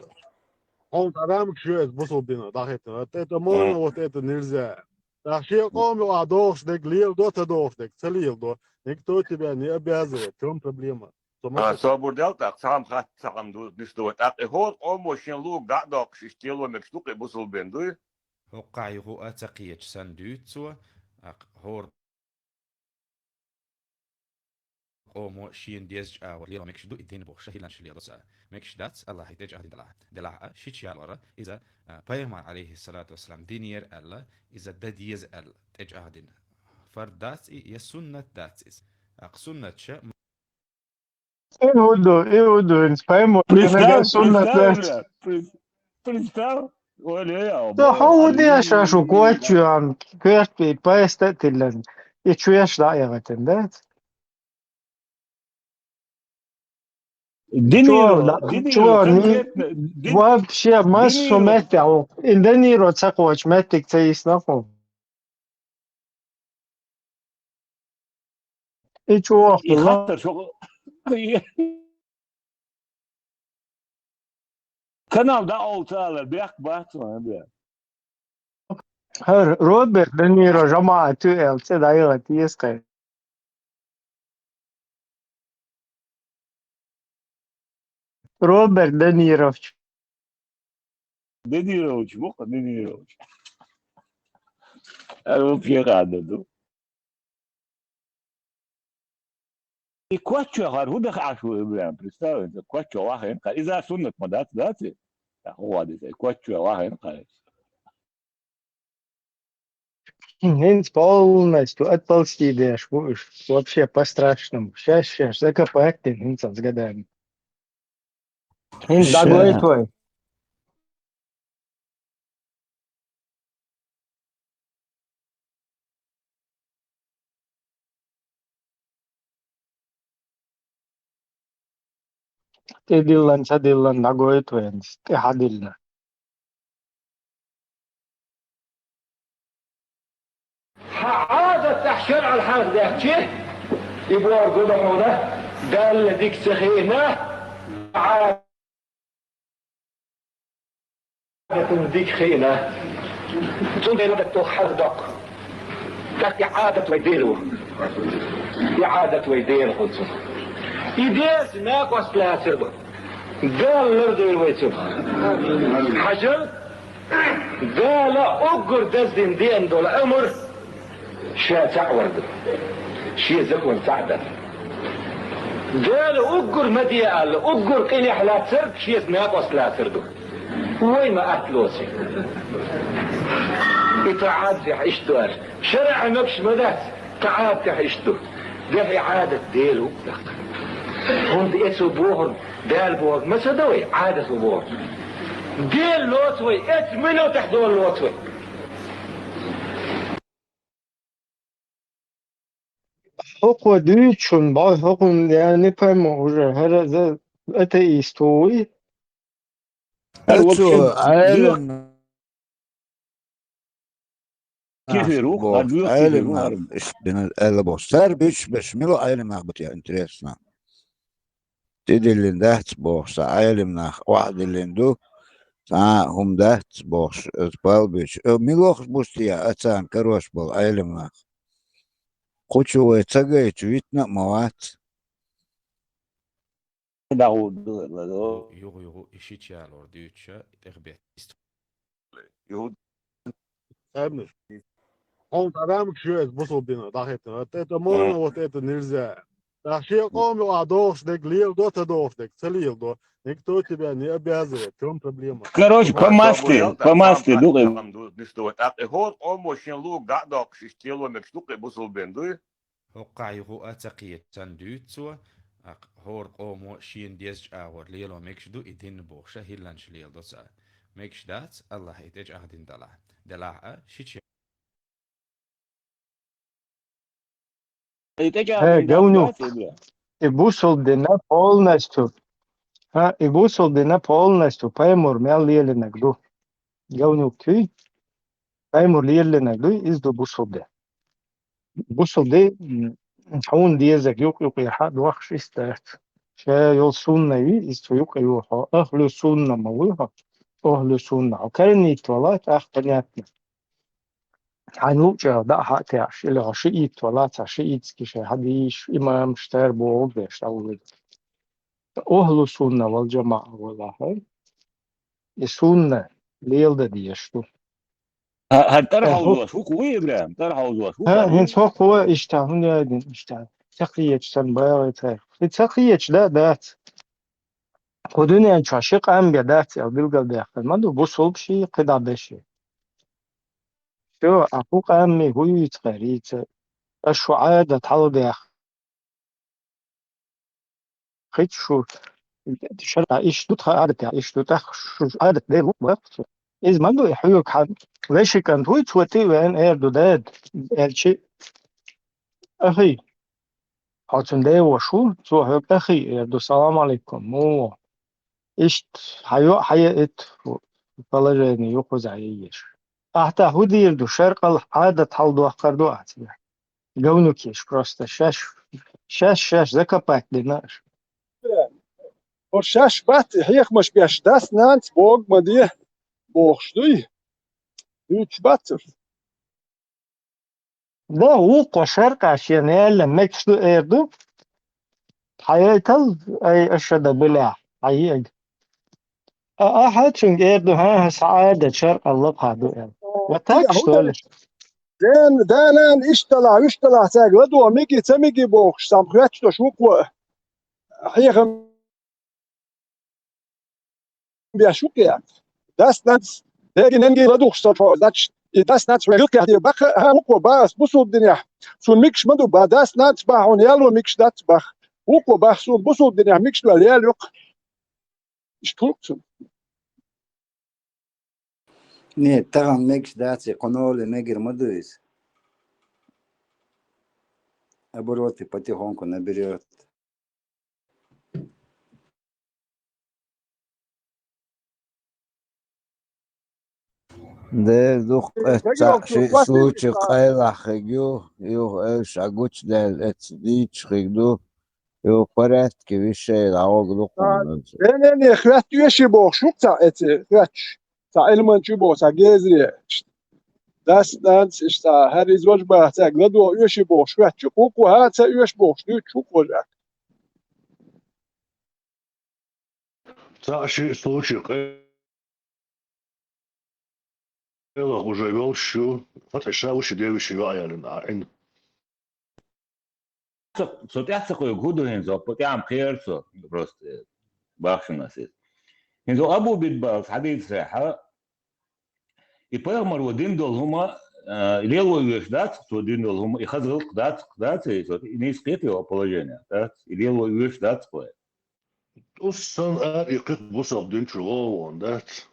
хьуна тӀе рамкаш ю эца бусулба дина дӀахӀиттина. ТӀе тӀе мона вот это нельзя. ТӀаккха шен къоман юкъахь догӀуш дерг леладо, ца догӀуш дерг ца леладо. Никто тебя не обязывает. В чём проблема? Со ма А, ца собар дел тӀаккха, цхьа хӀума хац, цхьа хӀума ду, нисдо. ТӀаккха и хӀора къомо шен луг дӀа а доккхуш, иштта лело мегаш ду-кх и бусулба дин дуй? ХӀокхахь юха а ца кхеташ санна дуьйцу цо, тӀаккха хӀора къомо шена дезачу агӀор лело мегаш ду и дин бохуш, хӀилланаш лело ца. Мегаш дац, Аллахьан тӀечӀагӀдина делахь. Делахь а, шича ялор иза, а, пайхамар, Ӏалайхиссалату вассалам, динера аьлла, иза дан деза аьлла, тӀечӀагӀдина. Фард дац и, я суннат дац иза. ТӀаккха суннаташа И хӀун ду, и хӀун ду, хӀинца паймо, Представь, нагахь суннат представь, дац. Бля, пред-, представь, ой, я, Со бля, хьо хӀун деш шу коч ю, ам, коьртий пайста а тиллина. И чу еш дӀа а яхатина, дац? Динийро, чо, динийро, чо, ни-, конкретно, дин-, вообще массо динийро. Метте хьо. И динийро ца кхочу меттиг ца йисна хьо. И чӀогӀа И хӀума. Хаттар шо-, канал дӀаолу ца алар, бехк бац вайн, бе. ХӀара Роберт Даниро жамаӀат ю аьлла, цӀе дӀайгӀа тесакхай. Роберт Данирович. Данирович, бу-кх, Данирович. Ара вообще хада ду. И коч чоь хар хӀун даха Ӏаш ву, Ибрахим, представь, коч чоь вахийна кхара. Иза суннат ма дац, дац и? ТӀаккха хӀун вадиса, коч чоь вахийна кхара. ХӀинца полностью отползти деш бу уьш. Вообще по-страшному. Шаьш-шаьш закопать дина хӀинца оцу гадарна. ХӀинца дӀагойту вай. ТӀедиллина, ца диллина дӀагойту вайна, тӀе хьадиллина. Ӏадат тӀехь шарӀал хьархдаьккхича, и бохург ду хьуна, Далла дика ца хиъна, Ӏадатан дика хиъна. Цундела даккха хьархдоккху. ТӀаккха и Ӏадат вай Дела ву. И Ӏадат вай Дела хуьлу цунах. И Делаца накъост лацар ду. Дала лардойла вай цунах. Хьажал, Дала уггар даздина деана долу амр ша цхьаъ вар ду. Шен закон цхьаъ дар. Дала уггар ма де аьлла, уггар къинехь лацарг шеца накъост лацар ду. Вай ма атта лоций. И тӀаӀатехь иштта ду аьлла. ШарӀехь мегаш ма дац, тӀаӀатехь иштта ду. Дехьа Ӏадат Дела ву даккха. ХӀунда эцо бохург, Дала бохург ма ца до вай, Ӏадат ву бохург. Дела лоцу вай, эцу минотехь Дела лоцу вай. ХӀокхо дуьйцучун бӀо хӀокхун, я не пойму уже, хӀара за атеист вуй? Оцу Ӏелам Кефир ву, боху, хӀара боьха кефир ву, Ӏелам нах хӀара. Иштта бина аьлла боху. Цара буьйцуш берш мила Ӏелам нах бу те, интересно? ТӀедиллина дац бохуш, цхьа Ӏелам нах охьадиллина ду, цхьа а хӀума дац бохуш, оцу бал буьйцуш. Э, мила вохуш бу те, а царна карош болу Ӏелам нах? Кхучу вай ца гайчу витна а ма вац. Юха, юха, и шича ялор дуьйцуша, тӀехбетта. Юха. Хьуна дӀадамик шу эца бусулба динах дӀахӀиттина. Вот это можно, вот это нельзя. Ткъа шен къомо а дохуш дерг леладо, ца дохуш дерг ца леладо. Никто тебя не обязывает. В чём проблема? Короче, по масти, по масти, дукъе. Нисдо, тӀаккха хӀора къомо шен луг дӀа а доккхуш, иштта лело мегаш дукъе бусулба дин дуй? ХӀокхахь юха а ца кхеташ санна дуьйцу цо, а, хӀора къомо шена дезачу агӀор лело мегаш ду и дин бохуша, хӀилланаш леладо цара. Мегаш дац, Аллахь и тӀечӀагӀдина далахь. Делахь а, шича Э, говнюк. И бусулба дина полностью. А, и бусулба дина полностью пайхамар мел лелинарг ду. Говнюк туй. Пайхамар лелинарг дуй, иза ду бусулба дин. Бусулба дин, м, хьуна дезарг юкъ-юкъехь а дохуш иза дац. Ша йолу сунна юй, иза цу юкъа ю хьо. Ахлу сунна ма вуй хьо. Ахлу сунна. Хьо карнийта вала, тӀаккха понятно. Хьайна луъучу дӀа а хьа а тешаш, или хьо шиит валахь, цхьа шиитский шайн хьадийш, имамаш тера бохург деш дӀавуьйла. Ахлу сунна вал жамаӀа валахь, и сунна леладан дезаш ду. ХӀа-, хӀара тӀера хьовзош, хӀу-, хӀу ву, ИбрахӀим, тӀера хьовзош, хӀу-, хӀа, хӀинца хӀокхо иштта, хӀунда яйдина иштта? Ца кхеташ санна багӀе цара. И ца кхеташ да, дац. Кху дуьнен чохь ши къам бен дац аьлла билгалдаьккхина ма ду, бусулба ши, кхидӀа бен ши. Всё, а кху къамий хӀун юьйцу кхерийца? Аш шу Ӏадат хьалха дехкича, шу шарӀа иштта ду, тхан Ӏадатехь иштта ду, тӀаккха шу Ӏадат дер ву баккху цо. Иза ма ду и хьоьга хьан вешин кӀант вуй, цо тӀе а веана эр ду дада, аьлчи, ахий. Хьо цуьнан девош ву, цо хьоьга ахий эр ду, салам алейкум, муха ву? Иштта хьан йоӀ хьан яа итт положение ю кхузахь еш. Ахьа тӀаккха хӀун дийр ду, шаркъал Ӏадат хьаладоккхур ду ахьа цигахь? Говнюк еш просто шаьш, шаьш, шаьш закопать дина аша. ХӀора шаьш бац и хьехамаш беш, дас-нанас бохург ма де бохуш дуй? Дуьйцуш бац уьш? Да, вукхо шаркъа шена яьлла мегаш ду эр ду. Хьан яйтал, ай, аша дан билахь, хьан ега. А, ахьа цуьнга эр ду, хӀан, хӀан, сан Ӏадат шаркъал лакха ду эр. Вот так, что ли? Ден, да-нана иштта далахь, уьш далахь, цаьрга ладогӀа меги, ца меги бохуш, сам хоьттуш долуш вукхо хьехам беш ву кхе. Дас-нанас, деги-ненги ладугӀуш со тхо, значит, и дас-нанас вай гӀиллакхехь баккха а, хӀан, вукхо бах ас бусулба динехь, цунна мегаш ма ду бах, дас-нанас бах, хьуна яло мегаш дац бах. Вукхо бах суна бусулба динехь мегаш ду аьлла ял йоккха. Иштта хуьлу цунна. Нет, тахана мегаш дац и, кху ноле мегар ма ду иза. Обороты потихоньку наберёт. Дера дукха эцца ши случай къайлахь хиг ю, юха эл ша гучадаьлла эцца дийча хиг ду, юха порядке вешей дӀагӀорг ду кхунна. Не, не, не, хӀоьтта оьший бохуш ю-кх цхьа эцца хӀоьтташ. Цхьа Ӏилманча ю боху, цхьа гезаре. Дас, нанас, иштта, хӀара иза важа баха цаьрга ладогӀа оьший бохуш хӀоьтташ ю. Кху-кху хӀа ца оьшу бохуш дуьйцуш ву-кх важа. Цхьа ши случай къайлаха уже йолуш ю, хӀаьта ша вуьшта девиша йоӀ яьллина Ӏин. Со, со тӀаьхьа ца кхуьйгу, хӀун ду хӀинца, по тӀаьхьа кхера со, просто бахшина ас иза. ХӀинца Абу Бидбалс хьадийцарехьа, и пайхамаро дина долу хӀума, а, и лело оьшуш дац, цо дина долу хӀума, и хаза гӀиллакх дац, дац и, со, и нийса кхета йолу положение, дац, и лело оьшуш дац кхо. Уьш санна ара и кхин бусалба дин чу гӀо а вон дац.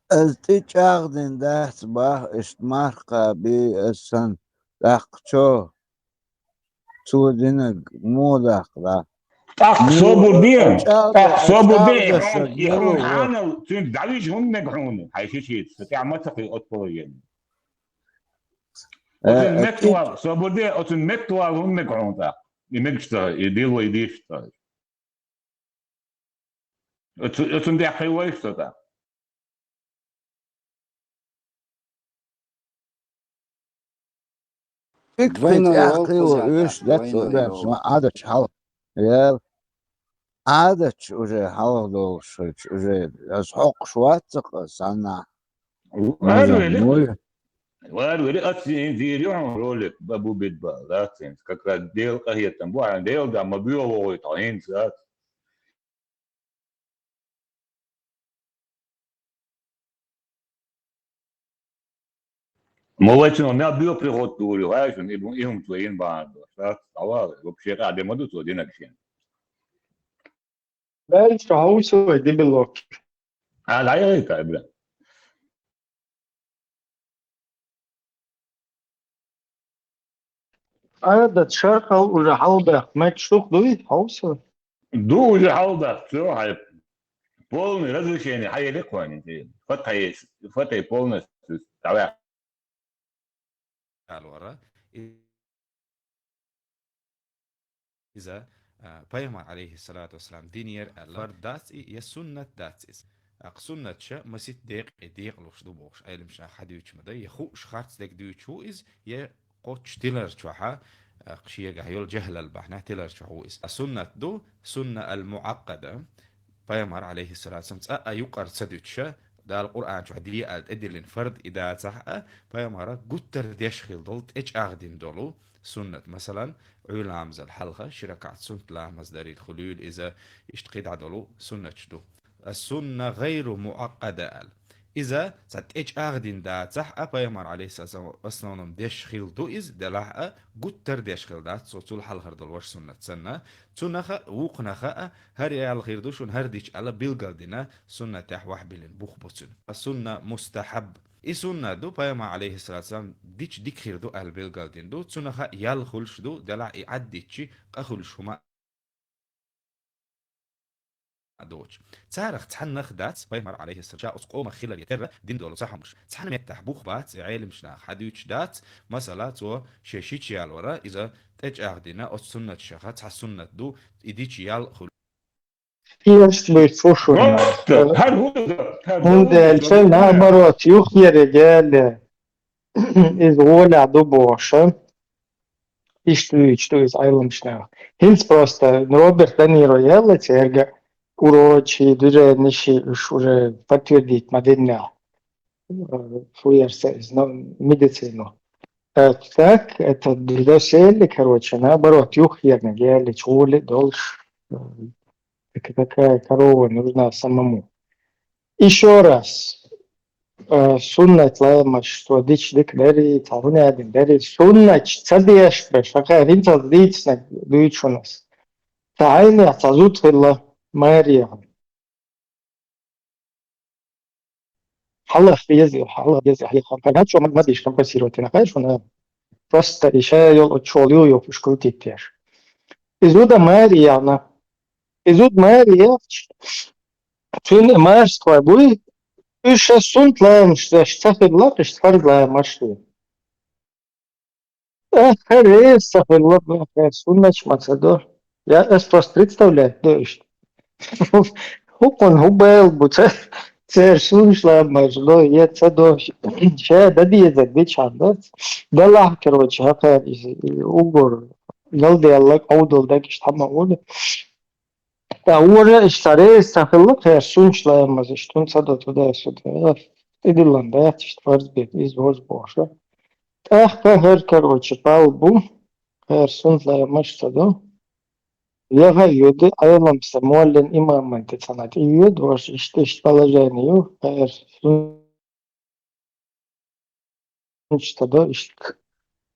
Аса тӀе чӀагӀдина дац бах, иштта марха кхаби аса санна, тӀаккха чо, цо динарг муха даккха дӀа? ТӀаккха собар де, тӀаккха собар де, и хьуна хьанал цуьнга дӀавижа хӀунда мега хьуна, хьайн ши шица, со тӀаьхьа ма ца кхуьу оцу положение. Оцунна меттавала, собар де, оцунна меттавала хӀунда мега хьуна тӀаккха? И мегаш ца хилча, и дилла и дийша ца хилча. Оцу-, оцунна тӀехь кхин вайша со тӀаккха. Ик тӀе тӀехь кхин ву оьшуш дац, двойной йолу, Ӏадаташ хьалха. Ял. Ӏадаташ уже хьалха долуш хилча, уже аса хьокхуш вац-кх аса санна. Вар вели. Вар вели, аса дийр ю хьуна ролик, Абу Бидбал, дац хӀинца. Как раз Делан къахетам бу, хьайн Делан да ма боьха вогӀуьйту хьо хӀинца, дац. Ма вай цунах мел боьха приход дора ю, хьаьжча, и бу-, и хӀума цо йина бахьана долуш, дац, дӀавала, вообще къа де ма ду цо динарг шен. Баьлча хьовса вай дибилоккхи. А, дӀаяхийта, Ибрахим. Ӏадат шархал уже хьалбаьхна мегаш ду-кх дуй, хьовса? Ду уже хьалбаьхна, всё, хьайн полное разрешение хьан елира кхуьнан, фатхье-, фатхье полностью дӀаваьккхина. Алора. Иза, а, пайхамар, алейхиссалату вассалам, дин яра аьлла, фард дац и, я суннат дац иза. Акха суннат ша масит декъе декъалуш ду бохуш, Ӏеламнаха хьадуьйцуш ма дай, я хууш харц дерг дуьйцуш ву иза, я кхоччуш тилар чохьа, а, шегахь йолу жахӀлал бахьана тилар чохь ву иза. А суннат ду, сунна ал-муаккада, пайхамар, алейхиссалату вассалам, цкъа а юкъара ца дуьтуша, Дала Къуръан чохь де аьлла тӀедиллина фард и дацахь а, пайхамара гуттар деш хила долу, тӀечӀагӀдина долу, суннат, масалан, Ӏуьйра ламазал хьалха ши ракаӀат суннат ламаз дарийла хуьлийла иза, иштта кхидӀа долу суннаташ ду. Ас-сунна гӀайру муаккада аьлла. Иза цхьа тӀечӀагӀдина дацахь а, пайхамар, алейхиссалам, основном деш хила ду иза, делахь а, гуттар деш хила дац цо цул хьалхара долу ваша суннат санна. Цунаха а, вукхунаха а, хӀара ял хир ду шуна, хӀара дича аьлла билгалдина, суннатехь вахь биллина бух бу цуьнан. Ас-сунна мустахьаб. И сунна ду, пайхамар, алейхиссалату вассалам, дича дика хир ду аьлла билгалдина ду, цунаха ял хуьлуш ду, делахь и Ӏад диччи къа хуьлуш хӀума а доцуш. Царах цхьаннах дац, пайхамар, алейхиссалам, ша оцу къомах хилар я терра дина долу ца хьомаш. Цхьана меттахь бух бац, Ӏеламнаха хьадуьйцуш дац, масала, цо шен шича ял вара, иза тӀечӀагӀдина, оцу суннаташаха цхьа суннат ду, и дича ял хуьлу. Иштта буьйцу шуна. Просто, хӀара хӀун ду, хӀара хӀунда аьлча, наоборот, юххериг яьлла, иза гӀолехь ду бохуша. Иштта вуьйцуш ду иза Ӏеламнаха. ХӀинца просто Роберт Де Ниро яьлла церга, урочий, дуьрениший уьш уже подтвердить ма диннехь. Э, фу яра сан иза, ну, медицину. Э, так, это досели, короче, наоборот, юххерниг яьллачу гӀоле долуш, э, так-, такая корова нужна самому. Ещё раз, э, суннат ламаз, что дича дика дарий, цхьа хӀун аьлла дарий, суннаташ ца деш беш, хӀокхара хӀинцалц дийцинарг дуьйцу шуна ас. Цхьа хьайнех цхьа зуда хилла, маре яхана. Хьалха веза, хьалха веза, хьалха. Короче, ма-, ма дийша компенсировать йина, хай шуна. Просто и ша йолу чолу ю йохуш крутить деш. И зуда маре яхана. И зуда маре яхча, цуьнан маьрша тхой буй, Уьш суннат ламаш деш ца хилла, иштта фарз ламаш ду. Эх, хӀара реза ца хилла, эх, хӀара суннаташ ма ца до. Я ас просто представлять до иштта. ХӀукхун хӀу бел бу ца, церан суннаташ ламаш до, я ца до. Ша да дезар дичхьан дац. Далахь, короче, хӀокхара иза, уггар галдаьлла, къовдал дагаш тхьама ули. Ткъа вора иштта реза ца хилла, кхер суннаташ ламаз, иштта хӀун ца до туда-сюда. Тидиллан дац, иштта фарз бет, иза вож бохуша. ТӀаккха хӀара, короче, пал бу, кхер суннаташ ламаз ца до. Яха йода, Ӏеламса, моллин, имаман тӀе цхьана тӀе йода, вож иштта, иштта положение ю, кхер суннаташ ца до, иштта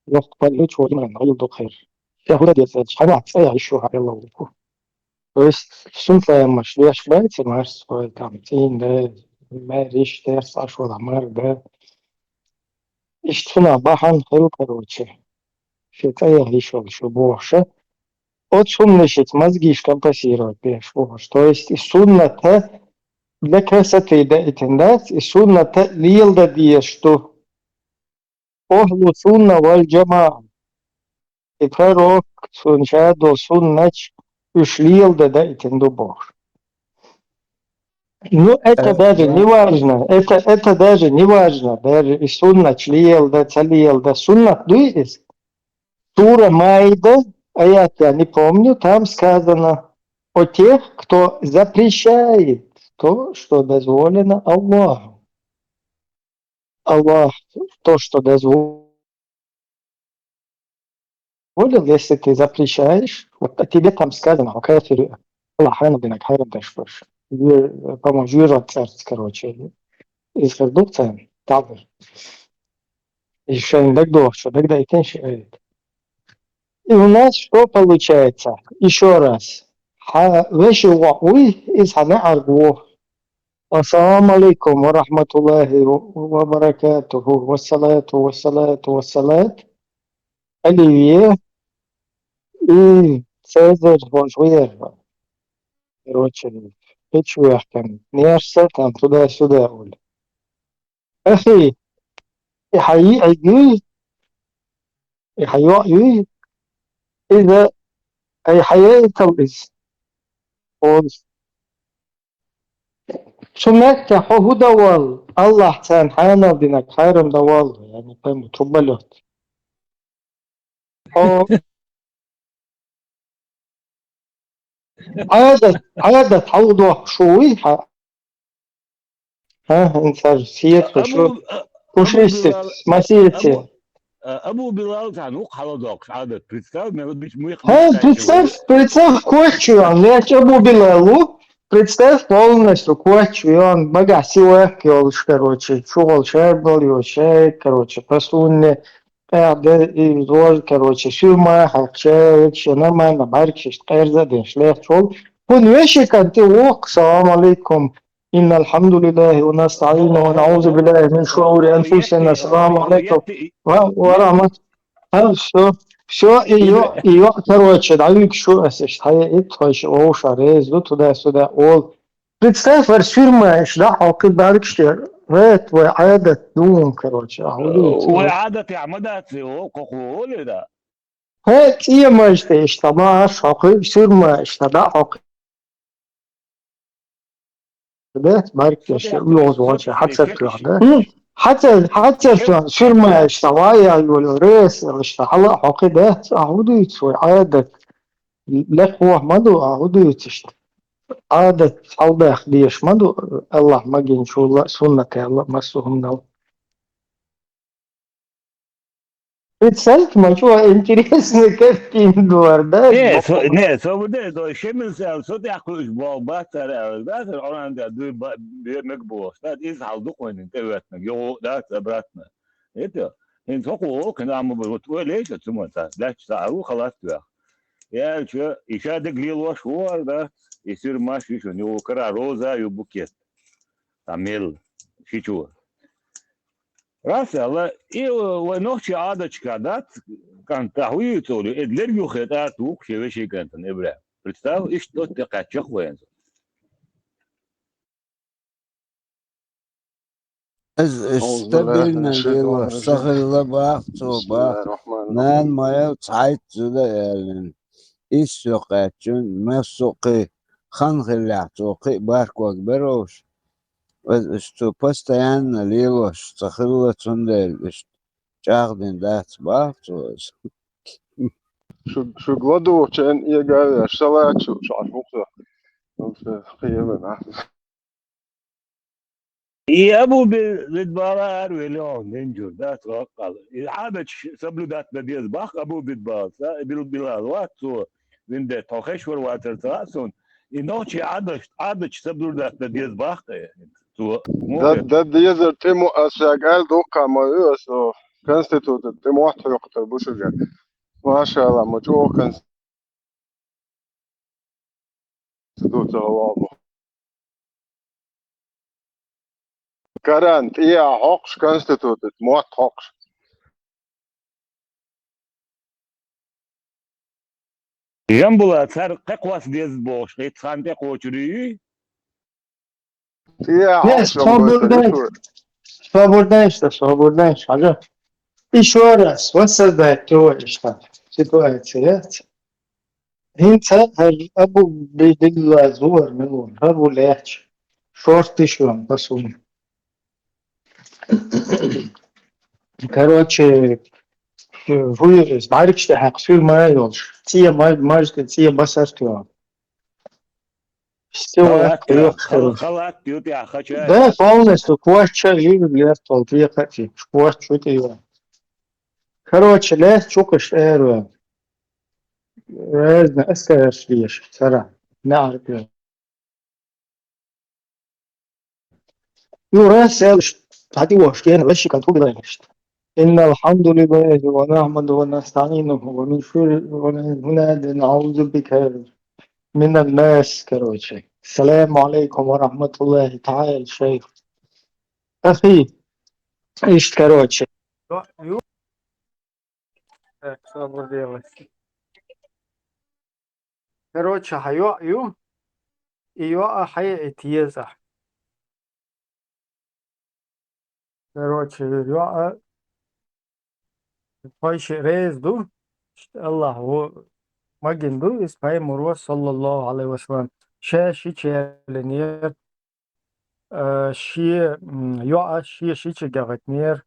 йоккха пал ю, чу иман гӀайла ду кхер. Ша хӀуда деза, хьанахь цӀа яхьа йиш ю хьан Аллаху. То есть, суннат ламаш деш бац, марс хой, там, цӀийна да, маьриш, терс, аш вала мар да. Иштта цунах бахьана хила, короче. Ши цӀа яхьа йиш йолуш ю бохуша. Оцу хӀуманашца мозгиш компенсировать беш бохуш. То есть, и сунната для красоты даийтина дац, и сунната леладан дезаш ду. Ахьлу сунна вал джамаа. И пророк, цуьнан шадолу суннаташ, уьш леладан даийтина ду бохуш. Ну, это даже не важно. Это, это даже не важно. Даже и суннаташ леладан, ца леладан. Суннат дуй иза? Сура Маида, аят я не помню, там сказано о тех, кто запрещает то, что дозволено Аллахом. Аллах то, что дозволил, если ты запрещаешь, вот о тебе там сказано, о кафире, Аллах хьанал динарг хьарам деш баш. По-моему, жуьра царц, короче. Из хир ду царна, табу. И шайн дагдохчо, дагдайтина ши айат. И у нас что получается? Ещё раз. Хьан вешин воӀ вуй, иза хьан неӀарга ву. Ассаламу алейкум ва рахматуллахи ва баракатуху. Вассалату, вассалату, вассалат. Оливье и Цезарь, вож ву яра. Короче, кхечу вехкан. Нерса, там, туда-сюда, Оля. Ахи, и хьан йиӀиг юй, и хьан йоӀ юй, иза, ай, хьан яйтал иза. Оцу. Цу метта хьо хӀун дан воллу? Аллахь царна хьанал динарг хьарам дан воллу, яъни, пойму, труболёт. Хьо Ӏадат, Ӏадат хьалха дохкуш вуй хьан? ХӀа, хӀинца седа шу. Абу, Абу Билал, масиеце. Абу, Абу Билал цхьаьна ву хьалха дохкуш Ӏадат. Представь, мел бича муьйх. ХӀа, муьйх представь, кхаччо. Представь, кхаччо, леча Абу Билал ву. Представь полностью, кхаччо, багахь сивак йолуш, короче, чугӀал шарбал йолуш, шай, короче, по сунне. ТӀаьхьа и вож, короче, суьрма а хьаькхча, векше нормально, бӀаьргаш иштта къерза а деш, лехча волу. Кхунна вешин кӀант тӀе воккху, салам алейкум. Инна алхьамдулиллахи ва настаӀину ва наӀузу биллахи мин шурури анфусина. Салам алейкум. Ва, ва рахмат. Хьа, всё. Всё, и йо, и йо, короче, дӀавуьгуш ву ас иштта. Хьая, ит хойша, вовша, реза ду, туда-сюда, олу. Представь, вара суьрма иштта дӀа а хьокхий бӀаьргаш тӀера. Вет, вай Ӏадат ду, короче, а хӀун дуьйцу? Вай Ӏадатехь ма дац, о, кхо-кхо олий да? ХӀе, цӀемаш тӀе иштта ма аш хьокхий, суьрма иштта дӀа а хьокхий. Бет, бӀаьргаш тӀе уьгӀуз вахча, хьацар тоьхна, да? Хьацар, хьацар тоьхна, суьрма иштта, вай, я, йолу, рес, иштта, хьала а хьокхий, бет, а хӀун дуьйцу вай Ӏадат? Лекхо ма ду, а хӀун дуьйцу иштта? Ӏадат хьалдаккха дезаш ма ду, Аллахь магийначул а, суннатал а, массо а хӀуманал. Представь, ма чӀогӀа интересный картина ду хӀара, да? Не, со, не, со ву де, со шемил сел, со тӀехь кхуьуш болу бац цара аьлла, да, цара Къуръан тӀехь дуй ба-, бе-, мега бохуш, да, иза хьал ду кхуьнан тӀе веттинарг, йогӀу, да, обратно. Это, хӀинца хӀокхо вокху, хӀинца а ма бу, вот, ой, лейша, цу ма ца, лаьтташ ца а ву, халат вех. Яьлча, и ша дерг лелош ву хӀара дац, и суьрмаш ю шуна, ю кара роза, ю букет. Ца мел, шичо. Раз аьлла, и вай нохчийн Ӏадаташкахь дац, кӀант, ахь хӀун юьйцу олу, и лерг юххе тӀе а туху шен вешин кӀантана Ибрахьим. Представь, иштта оцу тӀе кхаьчча вайна. Из стабильно лелош ца хилла бах цо, бах. Нана ма ял цхьайтта зуда аьллина. Иссо кхаьччун, массо а кхин хан хиллехь цо кхин а барког беровш. Из цо постоянно лелош ца хилла, цундела иштта чӀагӀдина дац бах цо из. Шу, шу гладу чен егавеш салачу шаш мукса. Кхиевна. И Абу Бил-, Бидбала ар велион динжур, да, тхаккъал. И Ӏадаташ соблюдать дан деза бах Абу Бидбала, са, Бил-, Билал, вац цо, вин де, тхо хеш вар вацар ца а сун. И нохчи Ӏадаташ, Ӏадаташ соблюдать дан деза бах, э, цо. Да, да, дезар тӀему ас шаг аль дукха ма ю, ас, о, конститута тӀему хьокхуьйтур бу шуга. Машалла, ма чӀогӀа конститута ду ца гӀалгӀа бу. Коран тӀехьа хьокхуш конститута, мотт хьокхуш. Жамбула, цар кхекхос деза бохуш, хӀетта хан тӀекхочур юй? ТӀехьа Не, хьокхуш жамбула, свободный, свободный, что свободный, хьажа. Ещё раз, воссоздать его, что ситуация, да? ХӀинца хӀара Абу Бедилла зугӀар мила ву, хӀара ву лаьтташ, шортта йиш йолу, по сути. Короче, хӀун ю иза, бӀаьргаш тӀе хьаькхна суьрма а йолуш, цӀен ма-, мажа тӀе цӀен басарт йолу. Стилат Халат, йоху хала-, халат ю тӀехь хача. Да, полностью, кочча а йийр лерт волу тӀекхачи, кочча ву тӀе йо. Короче, лаьтташ чукхуш аьрра. Разный аскараш деш, цара, неӀарга. Юра, селш, хьатӀе вахаш, кхера вешикан тхугилайнаш. إن الحمد لله ونحمده ونستعينه ومن شر، ومن هنا نعوذ بك من الناس, короче. السلام عليكم ورحمة الله تعالى, шейх. Ахи, иштта, короче. Ю-, ю-, так, что делать? Короче, хьан йоӀ ю, и йоӀа хьаэца еза. Короче, йоӀа, тхойшиъ реза ду, Аллахь ву магийна ду, иза пайхамаро, саллаллаху Ӏалайхи ва саллам, ша шича ялинера, а, шен, м, йоӀа шен шича гагӀатнера,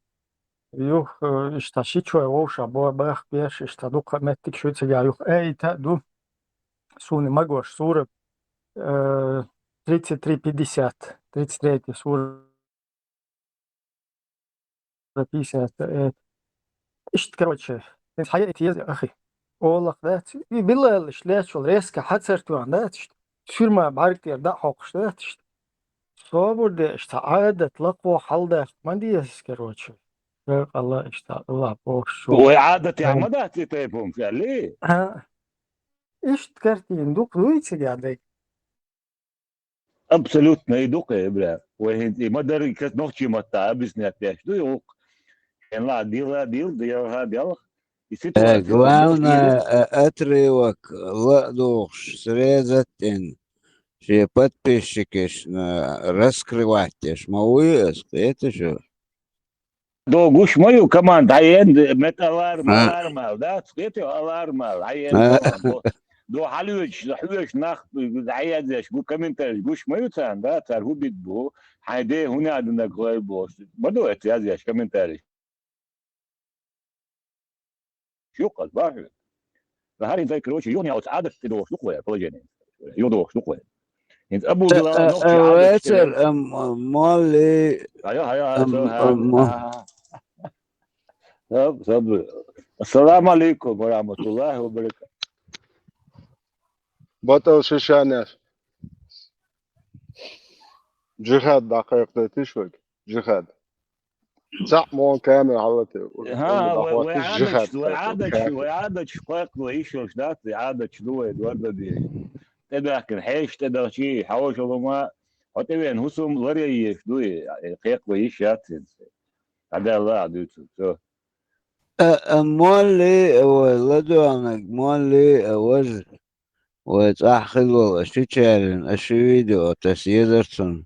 юха, а, иштта шичой вовшах бо-, бахка беш, иштта дукха меттиг шу цигахь юха айта а ду. Суна магош сура, а, тридцать три пятьдесят, тридцать третья сура. Записывается, э, иштта, короче, иза хьаэца еза, ахи. Олах дац, и Билалаш лечул резко хьацарт ван дац, иштта. Суьрма бӀаьрг тӀера дӀа а хьокхуш дац, иштта. Собар де, иштта Ӏадат лакхо хьалдаккха ма деза, короче. Бекъалла, иштта, Аллахь бохуш шу. Вай Ӏадатехь ма дац и тайпа хӀумаш, аьлли? А. Иштта картина дукха дуй цигахь дерг? Абсолютно и ду-кх, бля. Вай хӀинца и ма-дарра, и кас нохчийн маттахь объяснять деш ду и гӀуллакх. Шен ла дила, дила, делха, делха. И ситуация... Э, главное, э, отрывок ла а дохуш, срезать а дина, шен подписчикашна раскрывать деш ма вуй ас, кхеташ ду? До гуш ма ю команда, хьаен, мет алар, малар мал, да, скажите, алар мал, хьаен команда. До хьалуьйчу, хьоьжуш нах, хьаязъеш, гу комментарий гуш ма ю царна, да, цара хӀун бит бу, хьайн де хӀун яданаг гӀой бохуш. Ма ду эцу язъеш комментарий. Юкъа, бахьа. ХӀара хӀинца, короче, юханехь оцу Ӏадат тӀедогӀуш ду-кх вай, положение. ЮхадогӀуш ду-кх вай. ХӀинца Абу Билал нохчийн Ӏадаташ тӀе вецар, ам, ам, молли, хьайо, хьайо, ам, хьайо, ам, мо- а. Саб-, саб-, Ассаламу алейкум ва рахматуллахи ва баракатух. БатӀал шишанеш. Джихад дӀакхайкхадайтиш вайга. Джихад. Цхьаъ мо камера хьаллате. ХӀа, вай, вай Ӏадаташ, вай Ӏадаташ, вай Ӏадаташ кхойкху, вай йиш йолуш дац, вай Ӏадаташ ду вай, дорда дийр. ТӀедаьхкина, хьешаш тӀедахчий, хьошалгӀа ма, хьо тӀевеана хӀусам ларъян езаш ду, и, и кхайкха вай йиш яц хӀинца. ДӀадаьлла ахь дуьйцург, со. А, а, молли, а, вай ладоьгӀнарг, молли, а, важа, вай цӀахь хилла волу, аша чу чарина, аша видео таса езар цунна.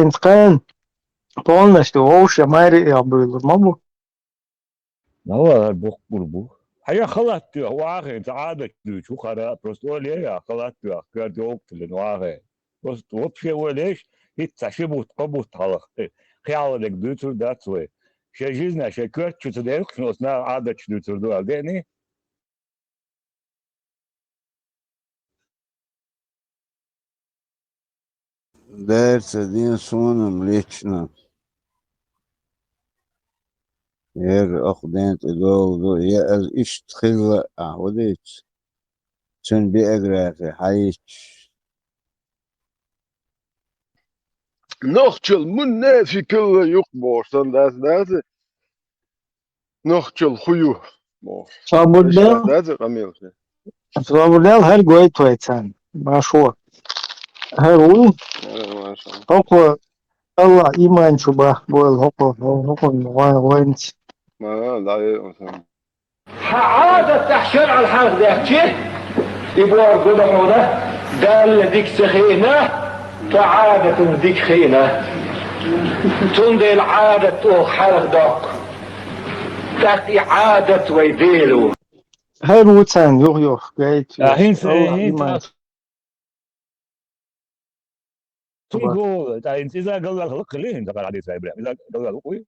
хӀинца кхана полностью вовшех майра а буьйлур ма бу. Нава, боккъур бу. Хьан халат туьйхьа, вахе, ца Ӏадат дуьйцу, хӀара просто оле я, халат туьйхьа, коьрта йовкъ тилина вахе. Просто вообще олеш, хӀицца ши бутт, кхо бутт хьалха, э, кхиалгӀа дерг дуьйцур дац вай. Шен жизня, шен коьрта чу ца деркхаш, оцу наха Ӏадаташ дуьйцур ду аьлла деъний? Дера ца ден суна-м лично. Яра оха ден тӀе долу ду, я аса иштта хилла а, хӀун дийца? Цуьнан биографи хьаийцча. Нохчалла муннефикалла юкъа бохуш санна дац, дац? Нохчалла хӀун ю? Бохуш. Собурдел? Дац къамелаш? Собурдел, хӀара гойту вай царна. Машо. ХӀара ву. Ара, машалла. ХӀокхо Аллах иман чу бахбойла хӀокхо, хӀокхунна гӀой-, гӀойнца. Ма, дӀаве, Хьан Ӏадат тӀехь шарӀал хьарх даьхчи, и бохург гуна хьуна, Далла дика ца хиъна, тхо Ӏадатана дика хиъна. Цундела Ӏадат оха хьарх доккху. ТӀаккха и Ӏадат вай Дела ву. ХӀара ву царна юх-юх гайта. А, хӀинца, Аллах хӀинца иман. Цуьнга ву, ткъа хӀинца иза галваьлла хӀаллакх хили, хӀинца хӀара хьадийца бирехь. Иза галваьлла ву-кх вуй?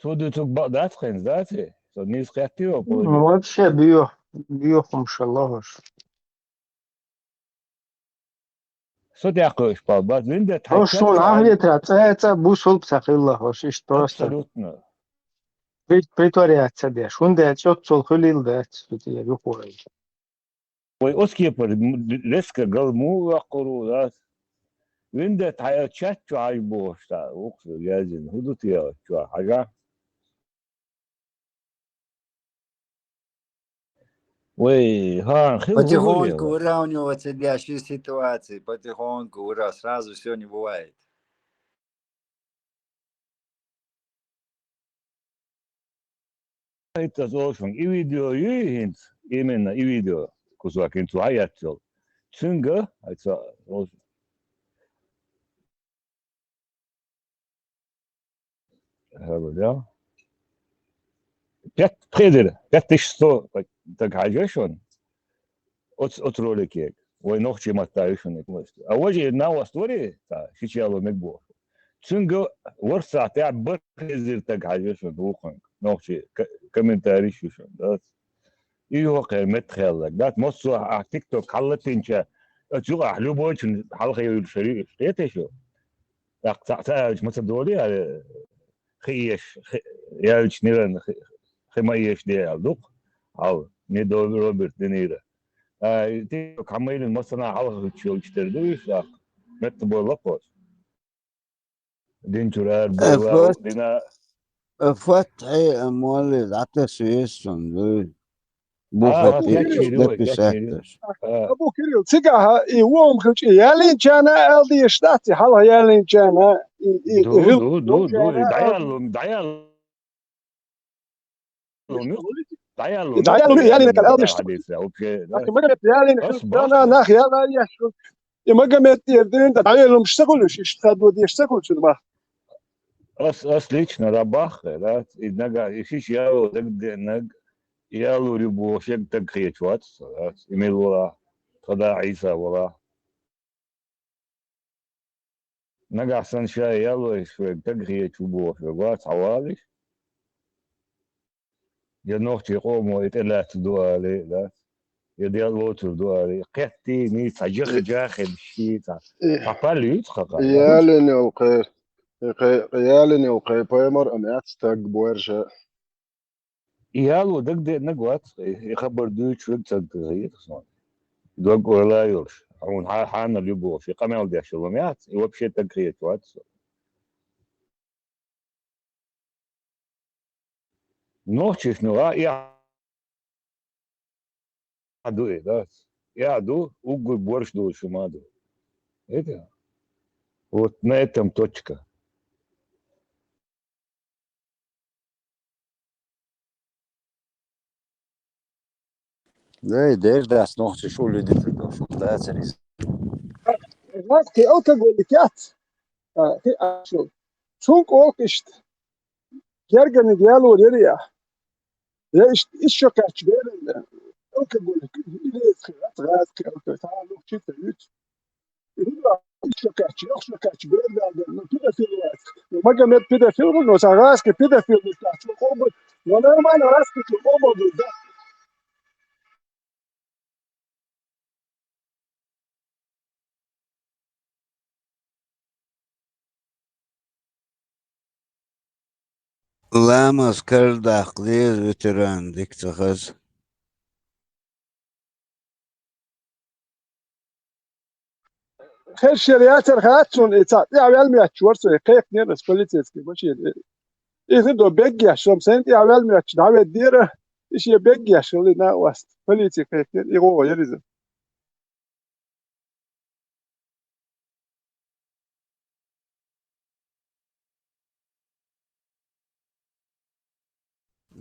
Цо дуьйцург бакъ дац хӀинца, дац? Со нийса кхеттий вай, ну, вообще буьйху, буьйху, машалла, хӀорш. Со тӀе кхуьуш пал бац, виндет хьайн. ХӀорш суна ахьлетра цӀа-цӀа бусулба ца хилла, хӀорш иштта просто. Абсолютно. При-, притворяться деш. ХӀунда аьлча оццул хуьлийла дац, цу тӀера юхавайла. Вай оцу кепара м-, резко гал муха йоккхур ву, да? Виндет хьайн чат чу хьажа бохуш, цхьа вукху язйина. ХӀун ду те оцу чохь хьажа? Вай, хӀан, хила хӀун ду Потихоньку вай? Выравниваться для ши ситуации. Потихоньку выра-, сразу всё не бывает. ХӀинца аса олу шуна, и видео юй хӀинца, именно и видео кусок хӀинца вай яц йолу. Цуьнга, хӀинца олу шуна. ХӀара, да? Пет-, пхи эзар, пять тысяч сто стаг хьажа шуна. Оцу, оцу ролике. Вай нохчийн матта ю шуна, а важа и новость вари, цхьа, шича яло мега боху. Цуьнга ворхӀ сахьтехь бархӀ эзар стаг хьажа шуна вукхунга, нохчийн ка-, комментарийш ю шуна, дац? И юха кхеран меттахъяьлларг, дац? Массо а ахь TikTok хьаллатинча, оцу юкъахь любойчун хьалха йолуш хӀара ю, кхетий шу? ТӀаккха цхьаъ ца аьлча, ма ца долий, хи еш, хи, яьлча ниран хи, хи ма еш де аьлла ду-кх. Хьал, не до Роберт Де Ниро. А, и ти хьамайлин масана хьалха хучу йолчу тера ду уьш, а? Метта бойла кхош. Дин чура ара Э, бойла, фат-, дина. Э, фатхьи, э, молли, дӀатесна веза цунна, дуй. Бу А, фатхьи, кечйир вай, написать кечйир. Деш. А. Абу Кирилл, цигахь и вон хилча яллинчарна аьлла дезаш дац, и хьалха яллинчарна, и, и, Ду, и хил-, ду, ду, ду, и дӀаяллу, дӀаяллу. ДӀаяллу, И дӀаяллу, яллинчарна аьлла дезаш дац. Хьадисра, вообще, да. Ах, Магомед яллинчарна Ас бахта. Нах яла еш. И Магомед тӀера дина, дӀаяллумаш ца хуьлуш, иштта хадо деш ца хуьлуш, ма. Ас, ас лично рабах, да, и нага, и шиш яло дагадеанаг, ялур ю бохуш, даг хеташ вац, да, и мел вала, тхада Ӏийса вала. Нагахь санна ша ялойш вайга даг хеташ ву бохуш, вай вац хьавалиш. Я нохчий къомо и тӀелаьцна ду алий, да? Я дел воцур ду алий. Кхеттий, низ цхьа жаха-, жахин ший цхьа. Э. Цхьа пал юьйцу хакъа, да? Ялин йолу кхе-, кхе-, ялин йолу кхе пайхамар а яц стаг борша. И яло дагадеанаг вац, и хабар дуьйцуш верг ца дагахь хета суна. Дог ойла йолуш, хьуна хьа-, хьанал ю бохуш, и къамел деш йолу ма яц, и вообще даг хеташ вац со. Нохчашна ван и а ду и, да? И а ду, уггар борш долуш хӀума а ду. Это, вот на этом точка. Дай, дер дац, нохчаш улле дитар долуш, дацар иза. Газ кхин алкоголик яц. А, кхин а шу. Цунна кӀолк иштта. Герганиг ялор яри а. Я иштта, иштта шо кхаьчча беран, алкоголик, и леза кхин, газ кхин алкоголик, цхьа а лухчи ца юьйцу. И хӀун ду, иштта шо кхаьчча, йоккха шо кхаьчча, бер даьлла, ну, педофил вац. Ну, Магомед педофил ву, но сан гӀазкхи педофил ду, сан цо къобал, но нормально гӀазкхи цо къобал ду, да. Ламаз карладаккха деза ветеран, дика ца хаза. Хершера яцар хац суна, и цхьа тӀаьхьаваьлла моьттуш вара со, и кхайкхинера аса полицейский машина. И хи до беггеш, со-м сайна тӀаьхьаваьлла моьттуш дӀаведдера, и шен беггеш хилла накъост. Полици кхайкхинера, и гӀо яра иза.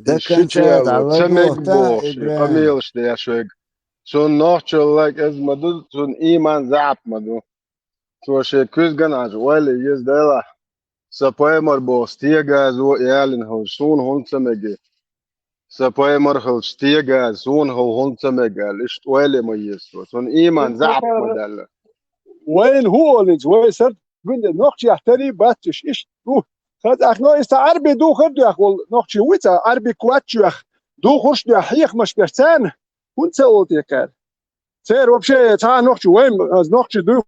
До конца дӀалур ца мега бохуш, и къамелаш деш вайга. Цунна нохчалла кӀезиг ма ду, цунна ийман заьӀап ма ду. Цо шен куьзганаш ойла еза делахь. Сан пайхамар боху стегазо ялина хӀума суна хӀунда ца мега? Сан пайхамар хилча стегаза суна хӀума хӀунда ца мега аьлла, иштта ойла ма еза цо. Цунна ийман заьӀап ма даьлла. Вайна хӀун олу иза? Вай сарт гуьнде нохчех тари бац уьш, иштта ду. Хаза ахно иза цхьа Ӏарби духар дуьхьа волу нохчи вуй цхьа Ӏарби квач юьхь, духурш дуьхьа хьехамаш беш царна. ХӀунда ца олу те кхара? Церан вообще цхьа а нохчи вайн, аз нохчи дуй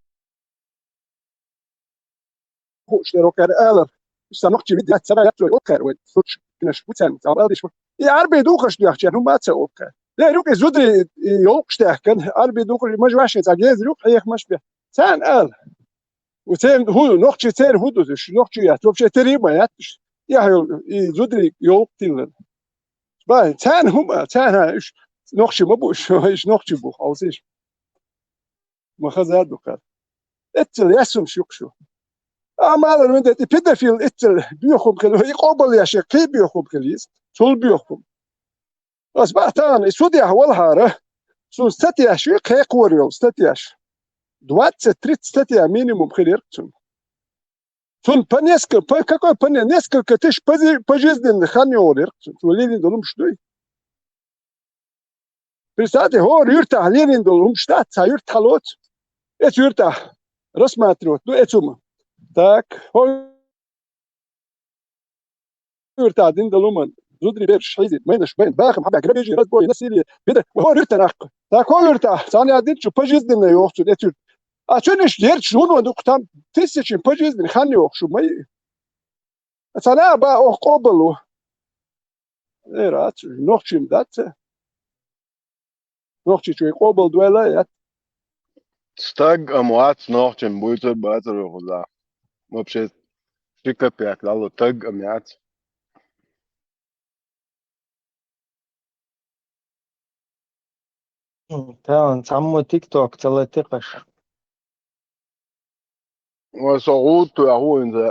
хууш дара кхара алар. Сан нохчи вид яц, цара яц вай, кхара вай, сурч, кинаш, ву царна, цхьа алдиш ву. И Ӏарби духарш дуьхьа чен, хӀума ца олу кхара. Ле, рук и зудри, и йолкхуш даьхкан, Ӏарби духарш, маж вашин цхьа геза рук, хьехамаш бе. Царна ала. У церан хӀу, нохчи церан хӀу ду, уьш нохчи яц, вообще тери ма яц уьш. Яхь йолу, и зудри йолкху тиллан. Бай, царна хӀума, царна уьш нохчи ма бу, уьш, уьш нохчи бу, хьовсийша. Ма хаза ду кхара. Эццал ясумаш юкъа шу. Амма ала винде, и педофил эццал боьхум хила, и къобал яше кхин боьхум хила йист. Цул боьхум. Ас бахьа тахана, и судья валахьара, цунна статьяш ю, кхайкхор йолу статьяш. Двадцать-тридцать статья минимум хила ярк цунна. Цунна по несколько, по какой по не-, несколько тысяч пози-, пожизненный хан йогӀур ярк цунна. Цо лелийна долу хӀумаш дуй. Представьте, хӀора юьртахь лелийна долу хӀумаш дац, цхьа юьртахь лоцу. Эцу юьртахь рассматривать ду эцу хӀума. Так, хӀора юьртахь дина долу хӀума, зудри берш хьийзийта, майнаш байна, бахам хьабаьхка, грабежи, разбой, насилие, беда, хӀора юьртахь нах. Так, хӀора юьртахь, цхьана яздина чу пожизненный йоху цуьнан эцу юьртахь. А цуьнан иштта герчаш вуно ду-кх там тысячин пожизненный хан йохуш ма ю. Цхьана а бан оху къобалло. Э, рац, нохчим дац. Нохчийчоь къобал дойла а яц. Стаг а ма вац нохчийн буйцур бацар вай хӀанз. Вообще, ши капек лало стаг а ма яц. Тахан цхьаммо TikTok ца латти кхаш. Ва со гӀутту а хӀу инза.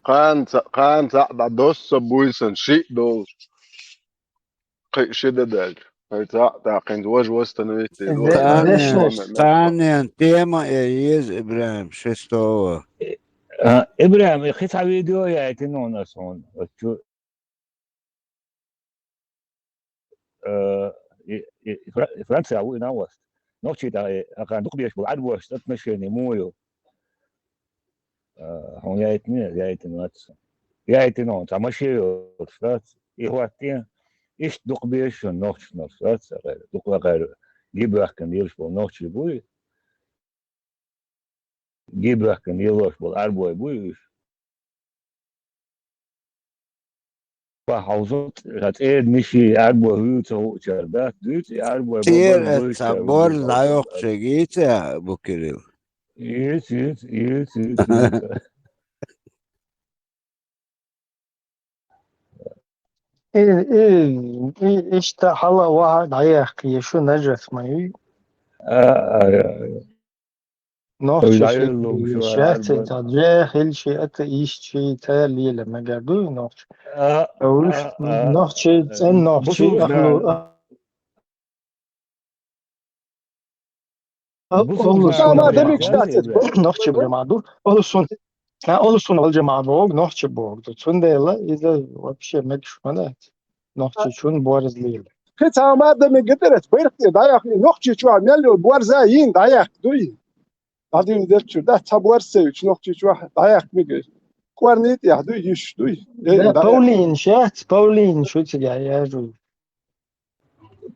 Кханца, кханца а дӀа досса буйсан шиъ долуш. Кхин ши дан даьлча. Хай цхьаъ тӀаккхинца важа восстановить деза. Зе-, Тахан, зешнаш. Тахан тема э еза, Ибрахим, шестого. А, Ибрахим, и кхин цхьа видео яйтина хьуна ас хьуна. Ас чу-, э, и, и, и Фра-, и Франция ву и навост. Нохчий тӀа, э, акхан дукха беш болу Ӏарбош отношение муо ю? Э, хьуна яйтина, яйтина вац. Яйтина хьуна, цхьа машен йолуш дац. И хӀоттийна, иштта дукха беш шуна нохчашнаш дац, дукха вакхара ги боьхкина лелаш болу нохчий буй. Ги боьхкина лелош болу Ӏарбой буй уьш. Пахьалзо ца цӀера ниши Ӏарбой хӀуьйцу хӀуъучара дац, дуьйцу и Ӏарбой ЦӀера бабар ца луьйчара борз вуьйцу дӀайоккхуш хӀуъучара. Гийца, Букирил? Ийца, ийца, ийца, ийца, ийца. И, и, и, иштта хьала ваха дӀаехкхий шу нажас ма юй. А, а, а, а. Нохчи Ой, ши дӀаеллалуш шу шаьцци Ӏарбой. Ца джехилчи ата ишчи ца лела мегар дуй нохчи. А, Уж а, а, нохчи, а, цӀен нохчи бусулба ахлу, нах. А, бусулба олу нах сон Ма нах демик махьян шаьцци, эбла. Нохчи бу ма ду. Олу сон, а, олу сон вал жамаӀа бог, нохчи бог ду. Цундела иза вообще мегаш ма дац. Нохчи чун борз лела. Кхин цхьа ма демик гетарас, байрхте дӀаяхна, нохчи чохь мел йолу борза йийна дӀаяхка дуй. ДӀадина дерчуьра, да, цхьа борз ца юьтуш нохчи чохь дӀаяхка мегаш. КӀорни тӀехь дуй, йиш дуй. Э, Да, дӀаяхка. Павлин шац, Павлин шу цига яжу.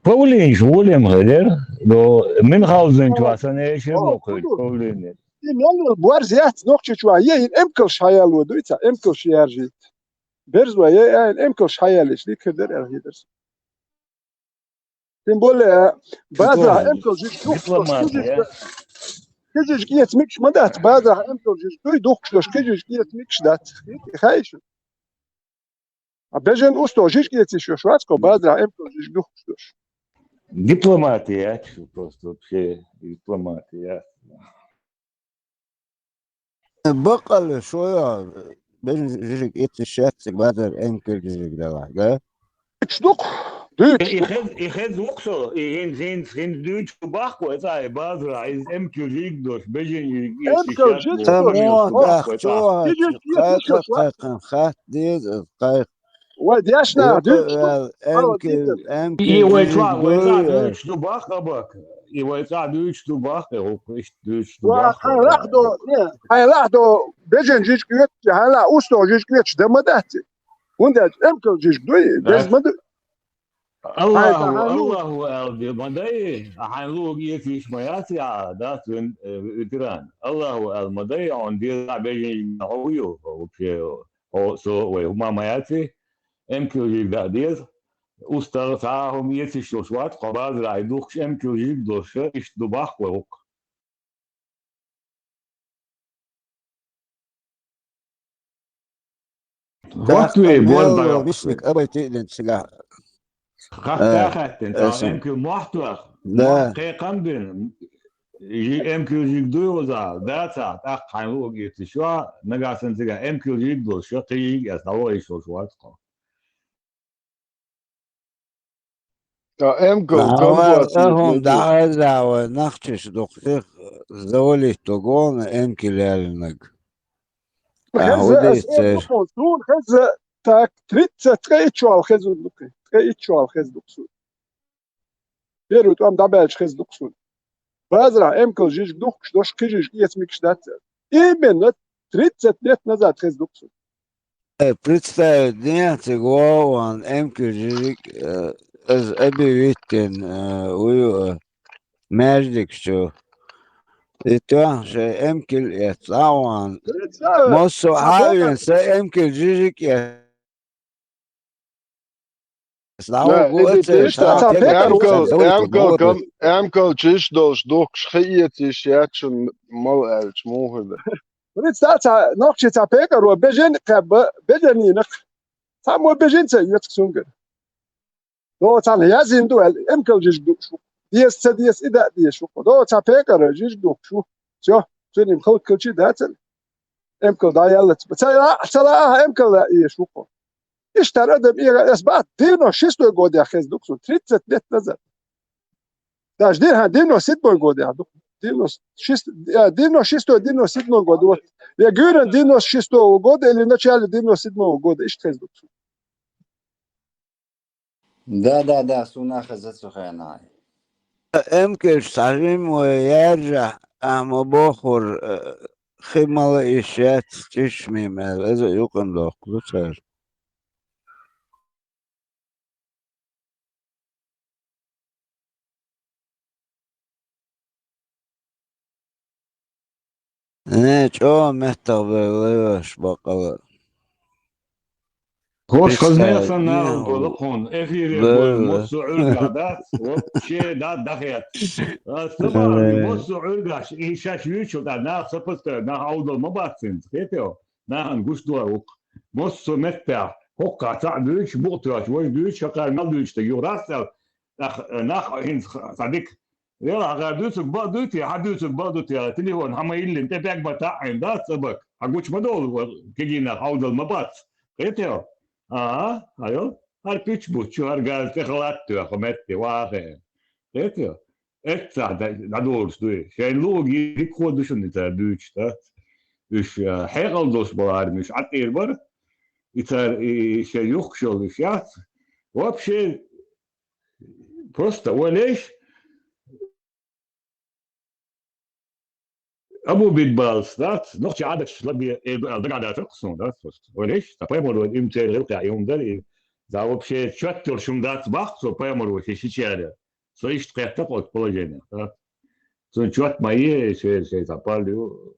Павлинаш гӀулам хилира, но Мюнхгаузен чохь санна эшира О, ло кхуьйту Павлин. Павлин. И мел йолу борз яц нохчи чохь, е, и эмкалш хьаяло дуй ца, эмкалш яржийта. Берзо е, айн эмкалш хьаяллеш, дика хир дара аьлла хетара. Тем более, базарахь эмкал жижиг духкуш долуш, дипломат, кхин жижиг, я. Кхин жижиг эца мегаш ма дац, базарахь эмкал жижиг дуй духкуш долуш, кхин жижиг эца мегаш дац. Хай шу. А бежен устагӀа жижиг эцийш йолуш вац кхо, базарахь эмкал жижиг духкуш долуш. Дипломатия яц шу просто вообще, дипломатия яц. Баккъалла шо йо, бежан жижиг эцна шаьцциг базар эмкал жижиг далахь, да? Ича дукха, дуьйцуш И дукха. хез, и хез вукху со, и хин, хин, хин дуьйцуш ду баккхой цӀа, и базара, иза эмкал жижиг дош, бежан жижиг эцна Эмкал шаьцциг жижиг Ца дош, баккхой мо цӀа. тӀаккха чу Жижиг хьаьчу, кхайкха, эцна шаьцциг. кхайкха, хатта деза, кхайкха. Вай дешна Юха дуьйцуш ду. ваьлла, Ала эмкал, дийца. эмкал И вай жижиг цӀа, вай цӀа дуй, дуьйцуш ду бах, Абак. И вай цӀа дуьйцуш ду бах, и хӀокху иштта дуьйцуш ду Ва бах, хьайн лахь до, не, хьайн лахь до, бежен жижиг оьцучи, хьайн лахь устагӀа жижиг оьцуш дан ма дац и. ХӀунда аьлча эмкал жижиг дуй, Дац. Деза ма ду. Хьайн Аллаху, цӀа хьайн лу. Аллаху аьлла де ма дай, хьайн луг эцийш ма яц, я, дац вен, э, ветеран. Аллаху аьлла ма дай, он деза бежен жижиг хьо ю, вообще. Хьо, со, вай, хӀума ма яц и, эмкал жижиг даа деза. УстагӀа цхьа а хӀума эцаш йолуш вац, кхо базара и духкуш эмкал жижиг долуш, иштта ду бах вай хӀокху. ХӀотта вей, мел борз дӀайоккхуш вей. Мисник абайти а дина цигахь. Хатта Э, а хаьттина, цхьа эсан. Эмкал мохь тоьхна, Да. Мохь кхайкхам бина. Жи-, эмкал жижиг дуй оза, дацахь, тӀаккха хьайн луг эцаш ва, нагахь санна цигахь эмкал жижиг долуш, кхин жижиг эцна дӀавахийш волуш вац кхо. Ткъа эмкал Дала компот тӀе хӀума дӀахьаьрза вай нохчаш дукха сих завалить до гона эмкал яьллинарг. Хеза, ас эр дукха, суна хеза, так, тридцать ткъе итт чохь хеза ду-кх, ткъе итт чохь хеза ду-кх суна. Первый тӀом дӀабаьлча хеза ду-кх суна. Базарахь эмкал жижиг духкуш дош, кхин жижиг эца мегаш дац. Именно тридцать лет назад хеза ду-кх суна. Э, представить дехьа цига вован эмкал жижиг, э, аз объявить дина, э, вуй, э, маьждигаш чу. И тоьхна шайн эмкал эцна, а ван. Представь, массо а хьа а вен, сан эмкал жижиг эцна. Ца пекар ву, ца эмкал, давай эмкал чуьйш долуш духкуш, хи эца йиш яц шуна мала аьлча, муха хир ду. Риц, ца нохчи ца пекар ву, бежен кхаьбба, бежен йинах. Цхьаммо бежен ца йоьцу цуьнгара. До царна яздина ду аьлла, эмкал жижиг дууш ву. Деза, ца деза, и даа дезаш ву. До ца пекар жижиг духкуш ву. Всё, цуьнан халккалчи дацара. Эмкал дӀаяллац. Ца ла-, ца лаахьа эмкал лаьа еш ву-кх. Иштта адам ира эс бац, девяносто шестой годехь хеза ду-кх суна, тридцать лет назад. Даже дирхьа девяносто седьмой годехь ду-кх. Девяносто шестой, э, девяносто шестой, девяносто седьмой год. Вот. Я говорю, девяносто шестого года или в начале девяносто седьмого года. Иштта хеза ду-кх суна. Да, да, да, суна хеза цу хенахь. Эмкалш цхьа жимма вай яьржахь, ахьа ма бохура, э, хи мала йиш яц, чуьйш мийма аьлла, иза а юкъана дохкуш ду цара. Э, чӀогӀа меттах бен лайваш баккъала. ХӀорш хазне санна нахана болу хьуна, эфире болу массо а Ӏуьргахь дац, вообще да, дахьец. Ас ца бахьана, массо а Ӏуьргахь, и шаьш вуьйцучул тӀаьхьа нах сапаста, нах Ӏовдал ма бац цуьнца, кхетий хьо? Нахана гуш дора ву-кх. Массо а меттехь, хӀокхахь цхьаъ дуьйцуш, букъ тоьхча, важа дуьйцуш, хӀокхара мел дуьйцуш дерг юха рац аьлла, тӀаккха, э, нах а хӀинца ха-, цхьа дика. Вела, хьан дуьйцург бакъ дуй те, хьан дуьйцург бакъ ду те, телефон хьан ма йиллина, тӀе бегба таӀийна дац цӀа бака. Хьан гучу ма долу, кегийнах Ӏовдал ма бац. Кхетий хьо? АхӀа, хьайо. ХӀара пуьч бутту, хӀара газа тӀе халат тоьхна, метте, вахе. Кхетий хьо? Эццахь дӀадолуш дуй. Шайн луъуг дикаха ду шуна и цара дуьйцуш, да? Уьш, а, хьекъал долуш бара, уьш Ӏатийр бара. И цара, и, и шайн юхкуш йолу уьш яц. Вообще, просто ойла еш, Абу Бидбалс дац, нохчийн Ӏадаташ ларбе эр ду аьлла дагахь дацара-кх суна, дац просто. Ойла еш, цхьа пайхамаро иман церан гӀиллакхехь юун дара, и, за вообще чоьтталуш хӀума дац боху-кх цо, пайхамаро шен шичара. Со иштта кхетта-кх оцу положенех, дац. Цунна чот ма е, шен, шен цхьа пал ю,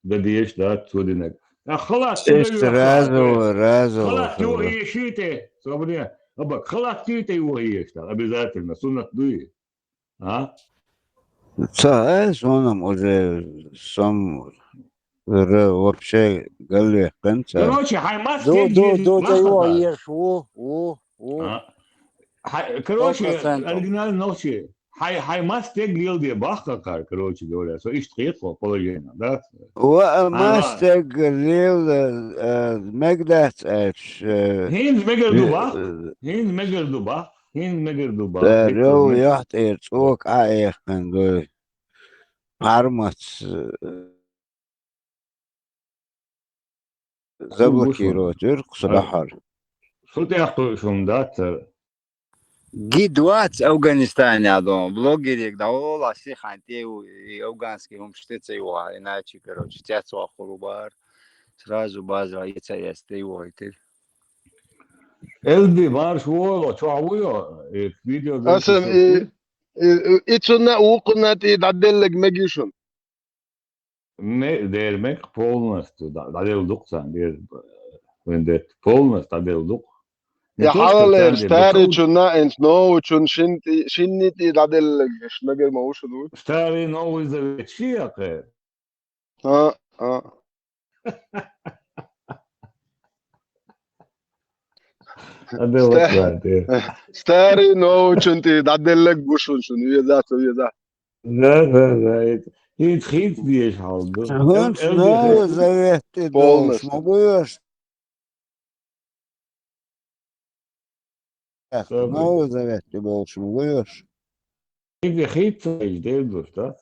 дан дезаш дац цо динарг. ТӀаккха халат чу дан йоьху, раза ву, раза ву, халат юха еший те, собаре, абак, халат юй те юха еш, тӀаккха обязательно, суннат дуй. А? Ца, э, суна-м уже сом ра-, вообще галвеккхина ца. Короче, хьайн мас ду, ду, ду, ца юха еш ву, ву, ву. А? Хьай, короче, сто процентов. Оригинально нохчи. Хьай, хьайн мас стегга леладе бахкахьара, короче говоря, со иштта кхетахо положение, да? Ва, а, мас стегга лела, э, мегадац аьлча, э, хӀинца мегар ду бах? Э, хӀинца мегар ду бах? ХӀинца мегар ду бах? Цара йолу яхь тӀера цӀока Ӏа а эккхина дуй. Пхьармац, э, заблокировать вира кху со дахьара. Шу тӀехь кхуьуш хӀума дац цара. Гид вац Афганистанехь дон, блогериг дӀаволахь сиххьан тӀе ву, и афганский хӀумаш тӀе ца юхахь, иначе, короче, цецваккхур ву бара. Сразу база е ца эцна тӀе юхайтира. Элби марш воло, чохь ву йо, и видео. Аса и, и, и цунна а вукхунна тӀе дӀаделлаг мегий шуна? Ме-, дера мега полностью, да, дӀаделла ду-кх царна, дера, вайн детта полностью дӀаделла ду-кх. Я хьалалера старичунна, инца новучун шин тӀе-, шинний тӀе дӀаделларш мегар ма ву шуна ву? Старый Новый Завет ши яккхе? А, а. ДӀаделла ста-, царна, дера. Старый новучун тӀе дӀаделлаг бу шуна, шуна веза, ца веза. Да, да, да, это, это хӀинца дезаш хьал ду. ХӀинца Новый Завет тӀе долуш ма бу уьш. Новый Завет тӀе болуш ма бу уьш. Хица, хица, дер долуш, да?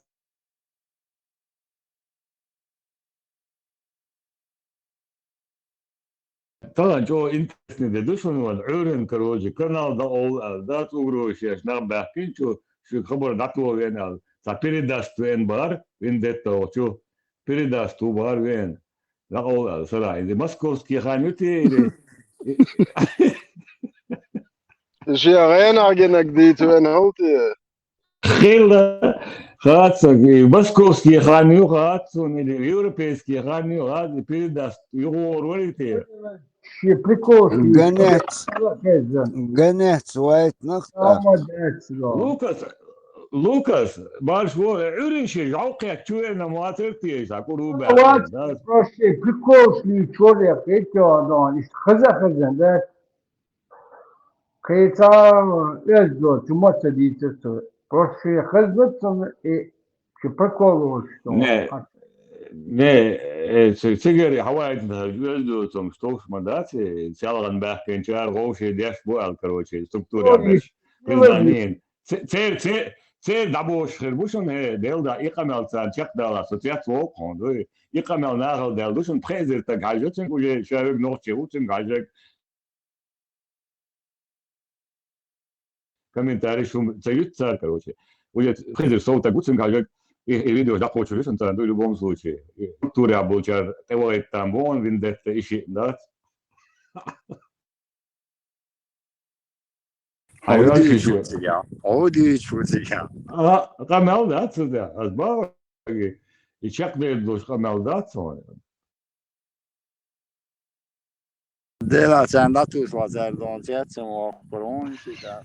Тахана чӀогӀа интересный де ду шуна ван, Ӏуьйран, короче, канал дӀакъовла аьлла, дац угроза еш, нах баьхкинчу, шуьга хабар дӀатовла вен аьлла, цхьа передаст вен бахьара, вин детта вахчу, передаст ву бахьара вен, дӀакъовла аьлла, сарахь, иза московский хан ю те, или? Шен гӀенах гинарг дийца вен хӀалте? Хилла, Хац, и московский хан ю хац, или европейский хан ю хац, и передаст, югор варите. Ши прикол, ши Гонец. Хеза. Гонец, вайт нахта. Молодец, да. Лукас, Лукас, барш во, уьрин ши, жалкъя, чуена, матер тиеса, куру бя. Вот, да. Просто прикол, ши, чуре, хетё, да, иш хаза, хаза, да. Кхета, эздо, чума ца дийцар цо. Просто хаза цун и ши прикол, что. Не, не, э, ц-, цигара хьавайта эздо цун, что уж ма дац, э, цалган баьхкинчар, гъовше деш бу аьл, короче, структура Ой, беш. Признание. Ц-, цер, цер, цер дӀабош хир бу шуна, э, Делда, и къамел царна чекхдала, со цец вокхун, дуй. И къамел нахал дел ду шуна, пхезир таг хьажа, цунга уже шавиг нохче ву, цунга хьажа. Комментарий шум ца юьт цар, короче. Уже хезир сов таг ву, цунга хьажа, и, и видео дӀакхочур ю шуна царна, дуй, в любом случае. И структура болчар, тӀе валайт там, вон, виндетта, и ши, да? Хьо дийчу ву цига? Хьо дийчу ву цига? А, къамел дац ца да, аз бахаги. И чекхдер долуш къамел дац хьуна. Дела царна дӀатуш вацар дон цецам воккхур вон ши да.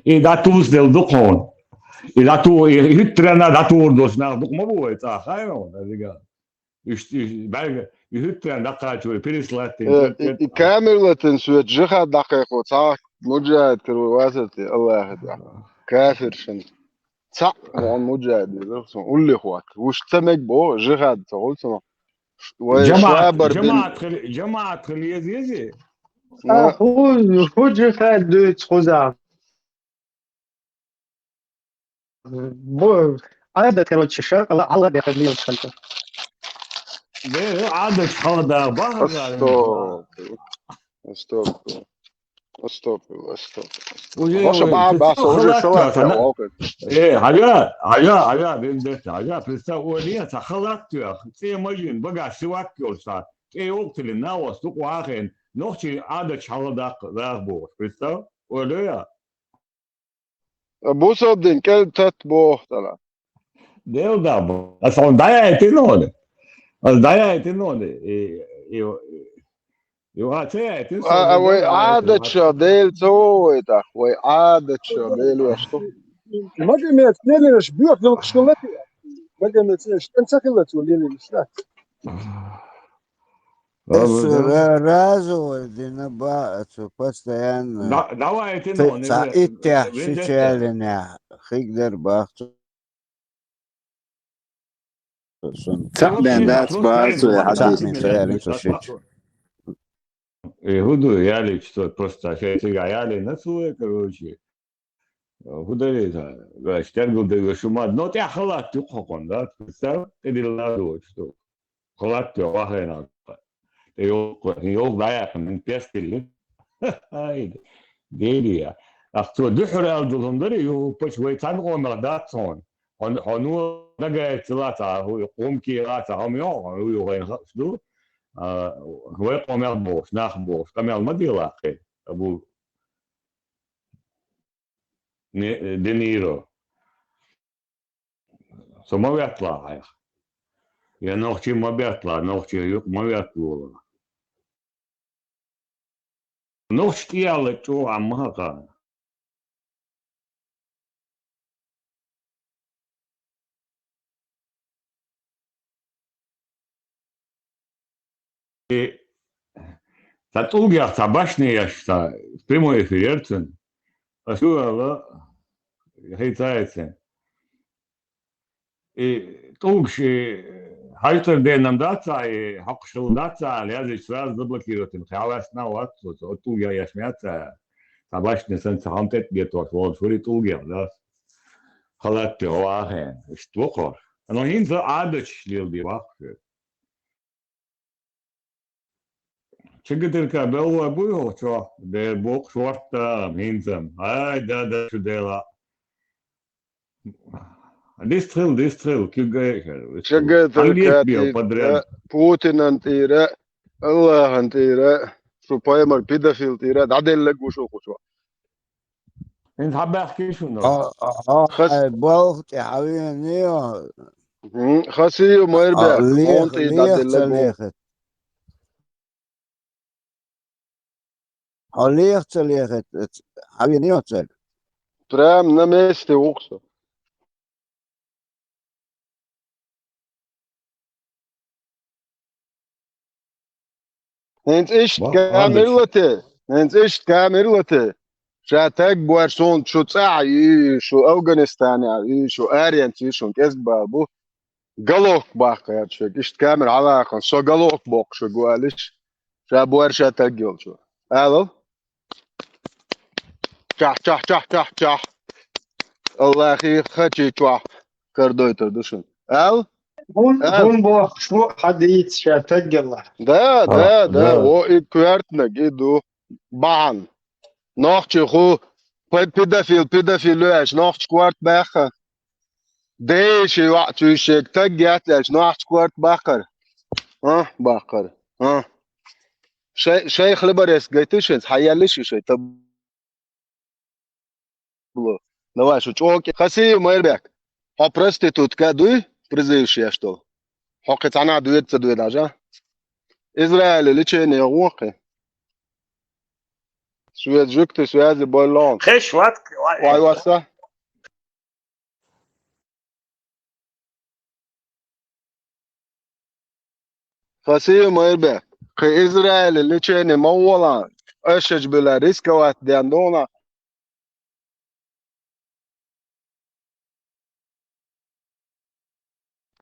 И дӀатуш дел ду хьуна. И дӀату-, и хӀуьттаренна дӀатур долуш нах дукха ма бу вай цӀа, хай вон, деррига. Уьш, уьш, бӀаьрга, и хӀуьттаренна дӀакхачо, переслать дин, Э, и, и камер латан соьца жихад дӀакхайкхо, цхьа муджахид кара вацар те, Аллахьа тӀехь. Кафиршан. Цхьаъ вон муджахид везар сон, уллехь вац. Вуш ца мег бо, жихад ца гӀур сон. Вай Жамаат, шабар бин жамаат хил-, жамаат хила еза, еза? Ну. А, ху-, ху жихад дуьйцу хуза. Бу, Ӏадат, короче, шакъала Ӏала бехар лелаш хилча. Бе, Ӏадат хьала да бахар. Астагфирулла. Астагфирулла. Астагфирулла, астагфирулла. Уже, Ваша уже, ба-, ты баса, что, уже халат салат тёха, там, да? Окей. Э, хьажа, хьажа, хьажа, бен дерт, хьажа, представь, ой, нет, а халат тёха, цӀе мажин, бага сивак кёрса, цӀе йолтили, навас, дукъ вахен, нохчи Ӏадат хьала дакъ, дах бохуш, представь, ой, лоя. Бусалба дин кӀел тат боху тӀала. Дел да бо. Ас хьуна дӀаяйтина хьуна. Ас дӀаяйтина хьуна. И, и, и, и, а, ца яйтина А, а, вай хьуна, Ӏадатша Дела ца вовайтахь, вай Ӏадатша Дела вешта. Магомед, лелинаш, бьёх, лелкаш хилла те. Магомед, лелинаш, тӀан ца хилла цо, лелинаш, да. Эс ра-, разовый дина баха цо постоянно. Да-, давайте, ца-, ну, ца не, иттех не, ши не, чалине хигдар бах цо. Ца бен дац бах цо, я хадис. Ца бен дац бах цо. Э, хӀун ду, ялича цо просто шайн цига ялина цо, короче. ХӀун дарий иза? Ваьш тергал дерг шу ма, но тӀехь халат ю кхокхун, да? Представь, тӀедилла а доцуш ду. Халат ю, вахайна. ТӀе йолу, йолу дӀаяьккхина, пестили. Ай, дерия. Ах, цо дуьхьара аьлла долу хӀума дарий, юхуппачу вай цхьана къомах дац хьуна. Хьо, хьо ну дагайта ца лаца, хӀу, къомке лаца, хьо ма йоху, хьо ю вайна хууш ду. А, вай къомел бохуш, нах бохуш, къамел ма делахь кхин. Абу Не-, Де Ниро. Со ма ветталахь хьайх. Я нохчи ма бетталахь, нохчи юкъ ма ветталолахь. Нохчи тӀеяьлла чӀогӀа ма хьакха. И цхьа тӀулгех цхьа башни еш, цхьа прямой эфир яра цуьнан. Ас ю аьлла, хӀинца а яцара. И тӀулгаш, и хьаьжцӀара денам дац цхьа, и хьокхуш хилла дац цхьа аьлла, яздича сразу заблокировать йина, кхин хьалаьцна а вац, оцу тӀулгех еш ма яц цхьа. Цхьа башни санна цхьа хӀума тӀе а бетош волуш вури тӀулгех, да? Халат тӀе вахийна, иштта ву кхо. Но хӀинца Ӏадаташ леладе ваккха хир. Чигатирка белла буй хӀокху чохь? Дера боккхуш вортта хӀинца. Ай, да, да, шу дела. Дистхил, дистхил, куьг а яхар. Чигатирка подряд. Путинан тӀера, Аллахьан тӀера, шу пайхамар педофил тӀера, дӀаделлаг ву шу кху чохь. ХӀинца хьабаьхкий шуна? Хьо, хьо, хас- хьай балха тӀе хьавеана йо. Мгм. Хасию, майрбе, хьо леха, хьонтӀий леха дӀаделла ца гон. Лехат. Хьо леха ца лехат, хьавеана йо царга. Прям на месте вукху со. ХӀинца иштта камера лате, хӀинца иштта камера лате. Ша таг бор суна шу цӀахь а, и шу Афганистане а, и шу аренца, и шун кӀезиг бала бу. Головка баккха яц шуьга. Иштта камера хьалахан, со головка боккхуш ву алиш. Ша бор ша таг йолчу. Алло? Чахь, чахь, чахь, чахь, чахь. Аллахи хачи чохь кардойтур ду шуна. Ал? Гун, ал. Гун бохуш ву хьадийца ша таггала. Да, а, да, да, да. Во и коьртаниг и ду. Бахьан. Нохчи ху пе-, педофил, педофил ю аьлча, нохчи корта баьхха. Деши йоӀ цуьйшег таг яц аьлча, нохчи корта баккхар. А, баккхар. А. Шай, шайх лебарес гайтиш хӀинца, хьаеллиш и шай таб-, табло. Давай, шу чӀогӀа кӀе-, Хасиев Майрбек. Хьо проститутка дуй? Призываш еш долу. Хьо кхин цхьанхьа доьду ца доьду хьажа? Израиле лечение гӀо кхин. Швед жуьгти связи боллон. Хеш ват, вай, вай, васа. Хасиев Майрбек, кхин Израиле лечение ма волан, аша билар рисковать ден дуна.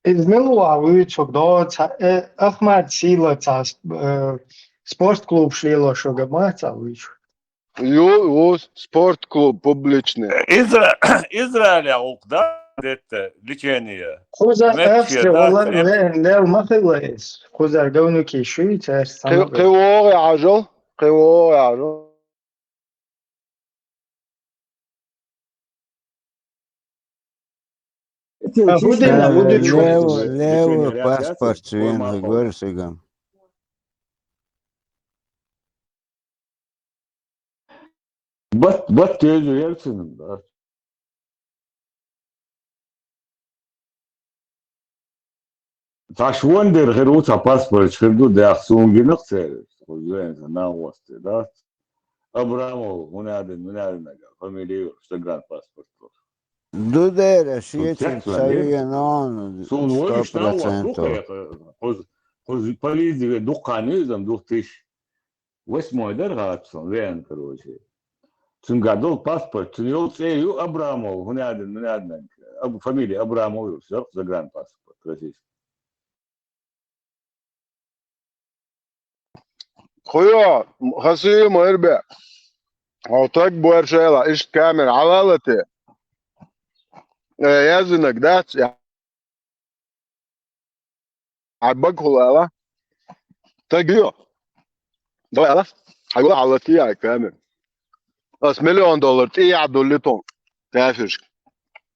Иза мила ву вуьйцург доцу, э, Ахмат Сила цхьа, э, спортклуб шело шуга ма ца вуьйцу? Ю, ву спортклуб публичный. Изра-, Израиля гӀуллакх да, детта, лечение. Кхуза Мекке, Австри, да, Голланд, эм- вен, лел ма хилла иза. Кхуза говнуки шуьйца, эр Кхи-, сама. Кхи вогӀе хьажал, кхи вогӀе хьажал. А хӀу дина, хӀу ду чу? Лево, лево, паспорт вен хӀу гора сигам. Бат, бат тезу яр цунна, да. Цхьа швондер хир ву, цхьа паспорташ хир ду, дехьа суна гинах цераш, хӀу зен сан нагӀост дац. Абрамов, хӀунадин, хӀунадин ага, фамилия ю, загранпаспорт ву. Ду дера, шечун ца вен он, суна вайш нагӀост ду кхайкха, хӀуз, хӀуз полиция ве дуккхани изам духтиш. Восьмой дара гӀатсон, вен, короче. Цуьнга долу паспорт, цуьнан йолу цӀе ю Абрамов, хӀунадин, хӀунадин, Аб-, фамилия Абрамов ю, всё, загранпаспорт, российский. Хуё, хасуй ма ирбе. Хьо таг бор шайла, иштта камера хьалалате. Э, яздинарг дац, я. Хьан бага хӀула ала? Таг ю. Давай ала. Хьайла хьалатий ай камера. Ас миллион доллар тӀе яхь дулли тхуна. Таьшашка.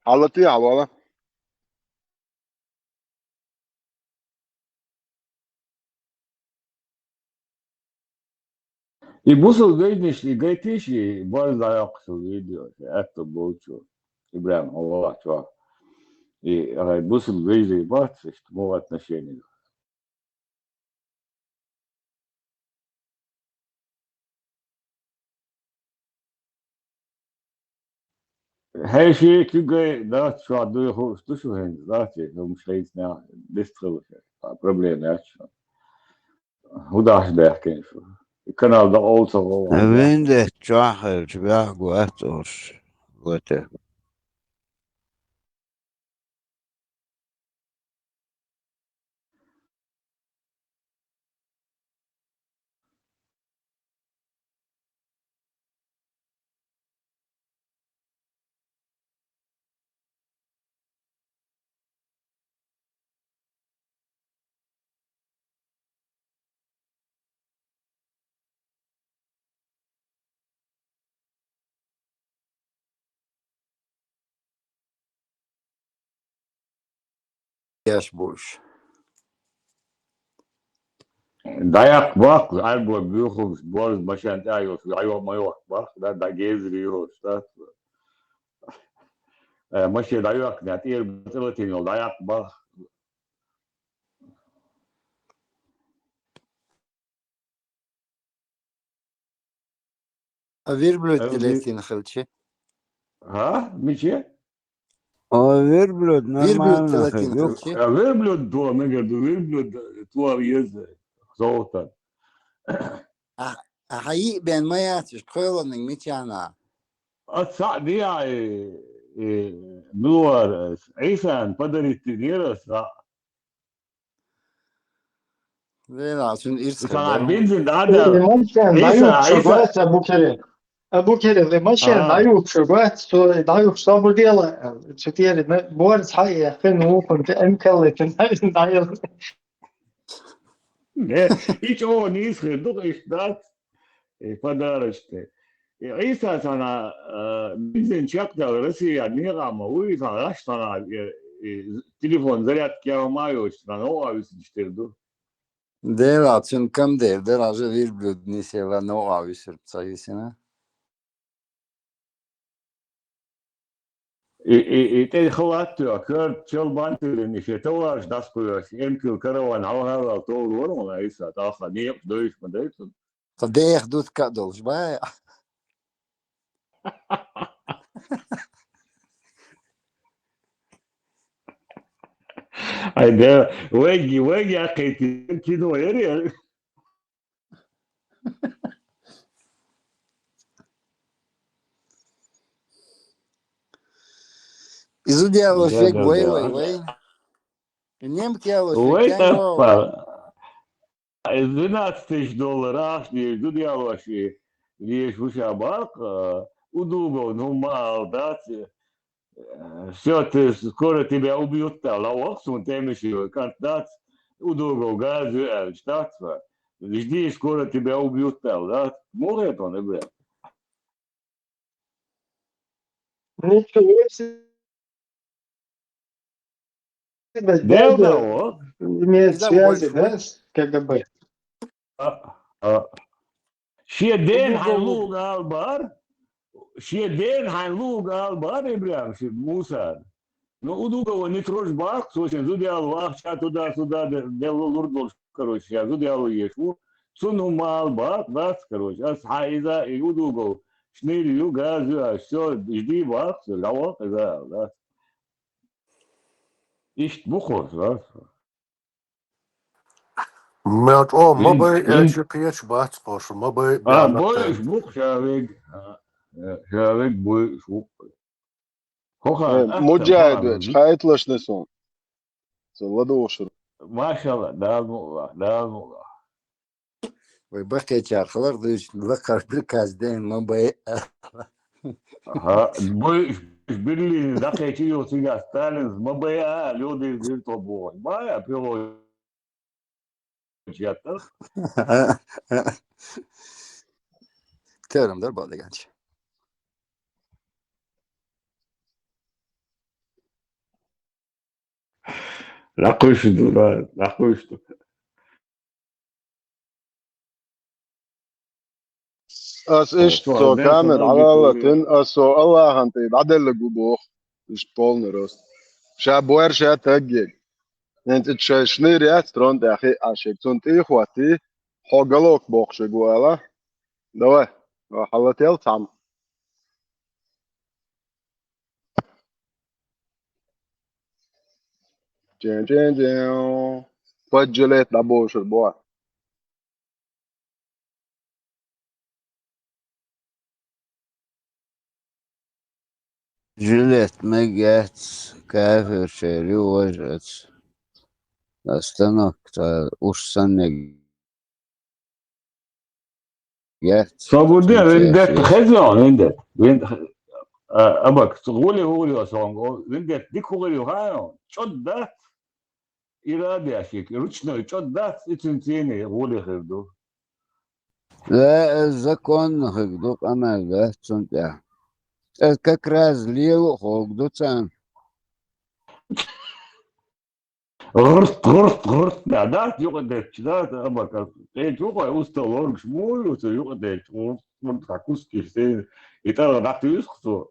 Хьалатий хьалвала. И бусул вежниш, и гайтиш, и база дӀайоккхуш видео, и аьтто болчу. Ибрахим, Аллах чохь. И, ай, бусул вежарий бац, иштта, муха отношение. Хьеший куьгай дац, чохь дуй хууш ду шу хӀинца, дац, хӀумаш хӀинца нах дистхилла, а, проблема яц шу. ХӀу дахьаш баьхкина шу? И канал дакъа олу ца гӀо ван. Вендетта чохь хилча, баьхка вац олуш, вате. Еш буш. ДӀаяккха баккха, Ӏаьрбой буьйхуш, борз машен тӀе а йолуш, дӀайо-, ма йохку баккха, да, дӀагезар йохуш, да. Э, машен дӀайоьхкина, тӀера цӀе латийна йолу дӀаяккха бах. А верблюд тӀе латийна хилча? ХӀа? Мича? О, верблюд нормально хир ю. А верблюд до, мегар ду, верблюд туар еза, золотан. А, а хьан йиъ бен ма яц, иштта кхоьланиг мичана? Ас цхьаъ диа, и, и, милуара, Ӏийсан подарить динера ас цхьаъ. Вела, цуьнан ирс хир ду. Бензин дӀа а даьлла. Машен Ӏийса, дӀаюхуш Ӏийса. Вац, Абу Керим. Абу Керим, и машен дӀаюхуш вац, цо дӀаюхуш собар дела, цу тӀера борз хьа а яьккхина, вукхунна тӀе эмкаллитина дӀаелла. Не, и чӀогӀа нийса хир ду, иштта дац. И подарочный. И Ӏийса цхьана, а, бензин чекхдаьлла Россиян некъа ма вуй, цхьана гӀаш цхьана, и, и телефон зарядка ян ма йоцуш, цхьана новкъа висинчу тера ду. Дела, цуьнан кам дер, дела, жа верблюд нисъелла новкъа висар ца висина. И, и, и тӀе халат а тоьхна, коьрта чалбан тиллина, шен товараш дӀасакхоьхьуш, эмкал караван хьалха а ваьлла товр вара хьуна Ӏийса, тӀаккха некъаш дойуш ма дай цунна. Ткъа деха дутка а долуш бай. Ай, да, вайги, вайги а кхайти, кино яри. Изу диалош вег вай, вай, вай. Немки ялош вег таппа. Двенадцать тысяч долларах леш, зуда ялош и леш вуша бакъ, удугов, ну, ма ал дац, всё, ты, скоро тебя убьют, аьлла, вахсун темиши, кӀант дац, удугов, газ ю, аьлла, штатфа. Жди, скоро тебя убьют, аьлла, дац. Муха тон, бля? Ничего себе. Дел да, о. Имеет связи, да, с КГБ? А, а. Шен ден хьайн луг албар, шен ден хьайн луг албар, Ибрахим, ши Муса. Ну, удугов не трожь бах, слушай, зудял вах, ща туда-сюда, де-, дело лурдвал, короче, я зудял еш ву. Цунна хӀума ала бакъ дац, короче. Ас хьан иза и удугов шнил ю, газ ю, ас всё, жди бакъ, всё, лавал, иза ала дац. Иштта бу хӀорш, дац. Мел чӀогӀа ма бай, элчи кхечу бац хӀорш, ма бай, а, баьнна бойуш бу-кх ша вег. А, ша вег бойуш бу-кх. ХӀокху, э, ахтам муджахид хьалам вечу, хьайтлашна суна. Ца ладугӀуш. Машалла, Дала мукъ лахь, Дала мукъ лахь. Вай баккхечара хилар дуьйцу, лакхара приказ ден ма бай. ХӀа, бу-, Берлине дӀакхечи юха цигахь Сталинс ма бай а, лёдийр дир тхо бохуш. Бай а, пилой. Терам дар бакъдерг. Лакхуьйш ду, да, лакхуьйш ду. Ас иштта со камера хьалалатин, ас со Аллахьан тӀе дӀаделлаг ву боху, иштта полный рост. Ша бор ша таггиг. ХӀинца ит шайн шнир яц трон тӀехь хиъ Ӏаш ерг. Цунна тӀе а хӀоттий, хьо галок боккхуш ерг ву ала. Давай, хьалател цхьамма. Джин-джин-джин. Под жилет дӀабовшур бу. Жилет мегаш яц, кафир шер ю важа аца. Остановка, уж саннег. Яц. Со гур де, вин детта хезон, вин детта. Вин, а, абак, гули гули сон, вин детта дик гули хаа, чӀод дац. Ирада яшик, ручной чӀод дац, и цуьнан цӀийне гули хир ду. Э, законно хир ду, къамел дац цунна тӀехь. Э, как раз лело хӀокху ду царна. ГӀурт, гӀурт, гӀурт, да, дац, юкъа детташ, да, абака. Э, чу хой, уста лоргаш, муй, уста юкъа детташ, гӀурт, гӀурт, хьан кускиш, и тӀара дӀатуьйсу цо.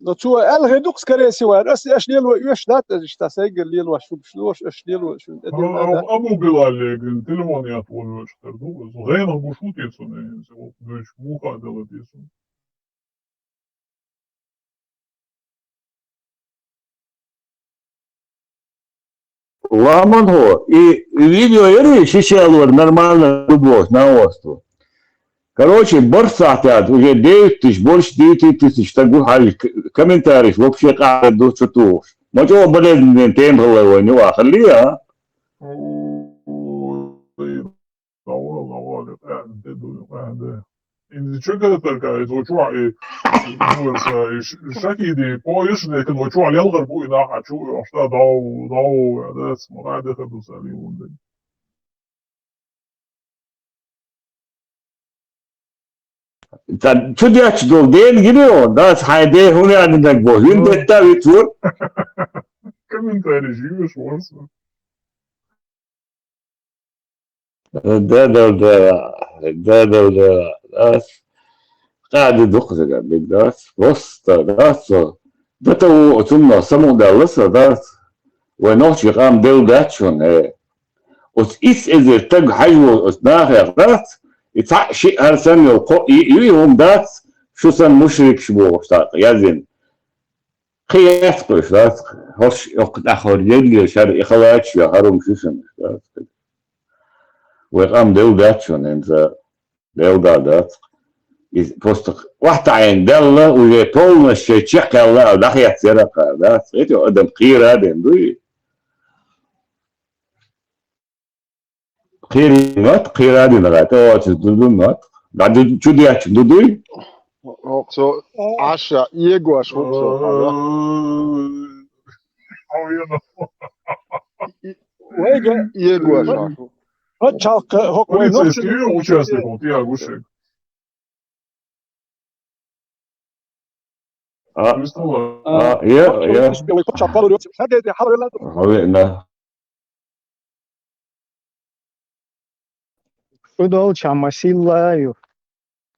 Но цо аьлла хир ду-кх, скорее всего, аьлла, ас, аш лело оьшуш дац, аш иштта сайгара лелош, шуна лош, аш лело, шуна тӀе а, дилла а, да. Абу Билал леган телефон ят волуш тер ду, со гӀенах гуш ву те цунна, со вокх дуьйш муха дала те цунна. Ламан хӀо, и видео яри шишалвар нормально футболш на осту. Короче, барх сахьтаьд уже девять тысяч больше девяти тысяч так гу хьажи к-, комментарийш вообще къахьа ду чу тухуш. Ма чӀо болезненная тема хилла вайн юкъа хилли, а? Ой, давай, давай, къахьа ду, къахьа ду. Инза чу гатаргай, из вачу а, и, и, ну, са, и ш-, шакиди, по иш не кин вачу а лелгар бу и нахьа чу, а шта дау, дау, да, с-, ма да, да, да, са, ли, вон, да. Та чу дечу дол ден гири он, да, с-, хай де хуни ани наг бо, вин, м, детта вит вур. Комментарий живешь, вон, са. Да, да, да, да, да, да, да. Къаьди дукха зага биг дац. Просто, дац. Да та у цунна саму далла са, дац. Вай нохчи къам дел дац шун, э. Оц ис эзер таг хьажво оц нахех, дац. И цхьа ши хьар сан йол кхо и, и, и хӀум дац, шу сан мушрикш бохуш тӀаккха язйина. Кхин яц кхуьш, дац. ХӀорш йоккха тӀаьххьара еллера шара и халача я хӀара хӀума шу шуна, дац. Вай къам дел дац шуна, хӀинца дел да дац. Иза просто охьатаӀийна даьлла, уже полностью чекхъяьлла, а дӀахецъяра кхара, дац. Эти адам кхера а ден дуй. Кхерий мат, кхера а дина гӀай, тӀе оцу ду ду мат. ДӀа ду, чу дечу ду дуй? Оксо, Аша, Егош, Оксо, Вайга Егош, Аша. Пачхьалкха хӀокху вай нохчий Полицейский участников, я гушек. А, Вистала. А, я, я. Хавена. Удалча масилла ю.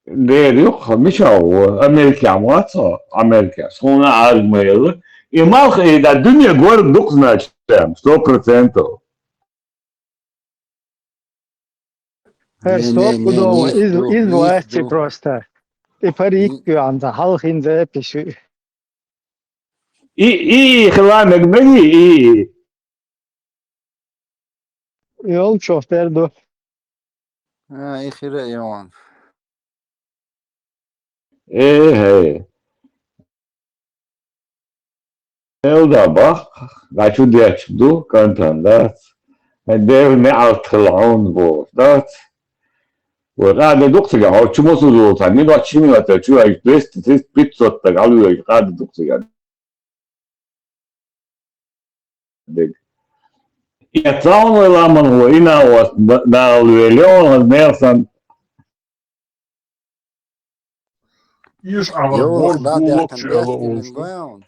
Дер ю, мича ву, Америка ма ца, Америка. Суна армия. И малх, и да дуния гор дук, значит, сто процентов. Хер, стоп, удома, из, из власти просто. И парик ю анта, халхин за пишу. И, и, хила мег меги, и. Йол, чофер ду. А, и хира йон. Э, хей. Элда бах, гачу дечу ду, кантан дац. Дер не алтхил хьун бу, дац. Ва къаде дукцига, хо чу мосу зулта, ми ва чими ва чу ай двести, триста, пятьсот так алу ай къаде дукцига. Дег. Я цаун вай ламан хӀо, ина вас да-, дал ве леон, хаз Нелсон. Иш ама Йо, борз да, гуллакх дяхтан, чела дяхтан улсу. Ван.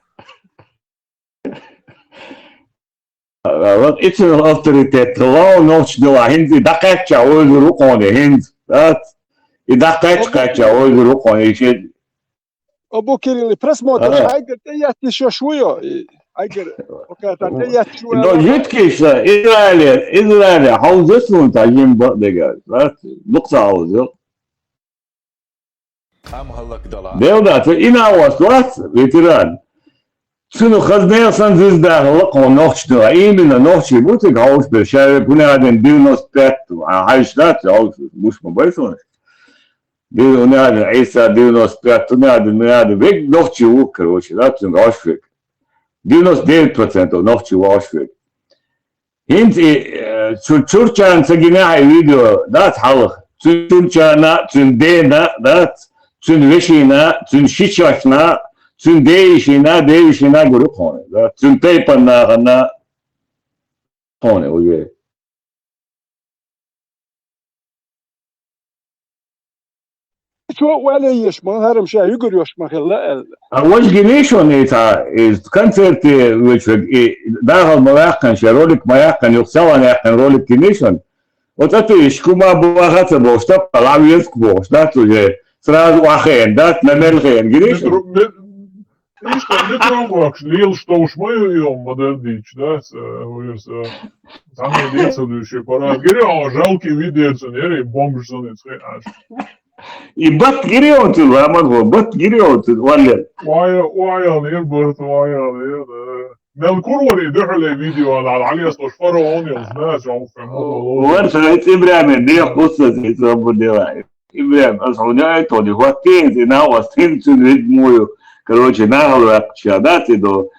Вот ицин авторитет, лаун нохч дила, хинзи дакача, ойзур уконе, хинз, да? И дакача, кача, ойзур уконе, иши. Абу Кирилл, просмотр, а, айгар тӀе еттиш йо шуйо, и айгар, пока та тӀе еттиш ву. Но жуткиша, Израиле, Израиле, хьовза сун та жим бакъ дега, да? Дукха хьовза. Дел да, цу ина вас, вас, ветеран. Цуну хазнел сан звезда, лакхо нохчну, а именно нохчи бутик, хаус бер шаре, пунаден девяносто пять, а, хьайш да, хаус, буш ма байсун. Дил унады, Иса девяносто пять, унады, унады, век нохчи ву, короче, да, цун гаш век. Девяносто девять процентов нохчи ваш век. Хинц и, э, чу-, чурчан ца гина хай видео, да, цхьалх. Цун чурчана, цун дена, да, цун вешина, цун шичашна, цун дейшина, дейшина гуру хоне, да, цун тайпан нахана хоне, уе. Чо вале еш ма, харам ша югур еш ма хилла аьлла. А вож гинишон и ца, и концерте вож вег, и дахал ма ваккан, ша ролик ма яккан, юх саван яккан ролик гинишон. Вот это иш кума буаха ца бош, та пала веск бош, да, уже сразу ахен, да, на мелхен гинишон. Метро-, мет-, Иштта метро боккхуш, лелаш товш ма ю, йо, ма дара дийцча, да, с-, э, вирус, э, цхьанне децалуьйш, парад. Гири, а, жалкий вид дерцун, яри, бомж санна, цхьа, аш. И бат гири он цун, ламан хо, бат гири он цун, валле. Вая, вая, лер барт, вая, лер, да. Мел курвари духле видео, ала, ала, яс тош фараон, яс, да, жау фэму. Вар, са, эти время, не, хуса, эти, забудела. Ибрахим, ас хьуна айттоди, хӀоттийна, и нагӀа ас хӀинца вид мою. Короче, нахал вакча, да, ти до,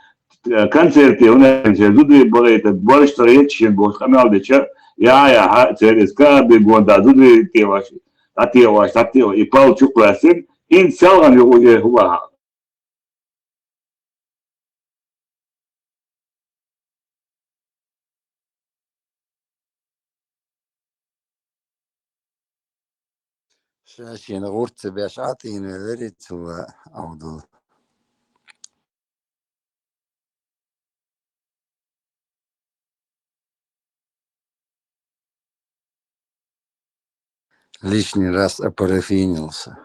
э, концерте, у нас же зудри богайта, борщ тара етчен, бо, камал деча, я, я, ха, через ка, бегон, да, зудри теваш, да, теваш, да, теваш, и пал чукласин, ин салган ю уже хуба. Ша шен гӀурца беш Ӏатийна велари цула Ӏовдал. Лишний раз опарафинился.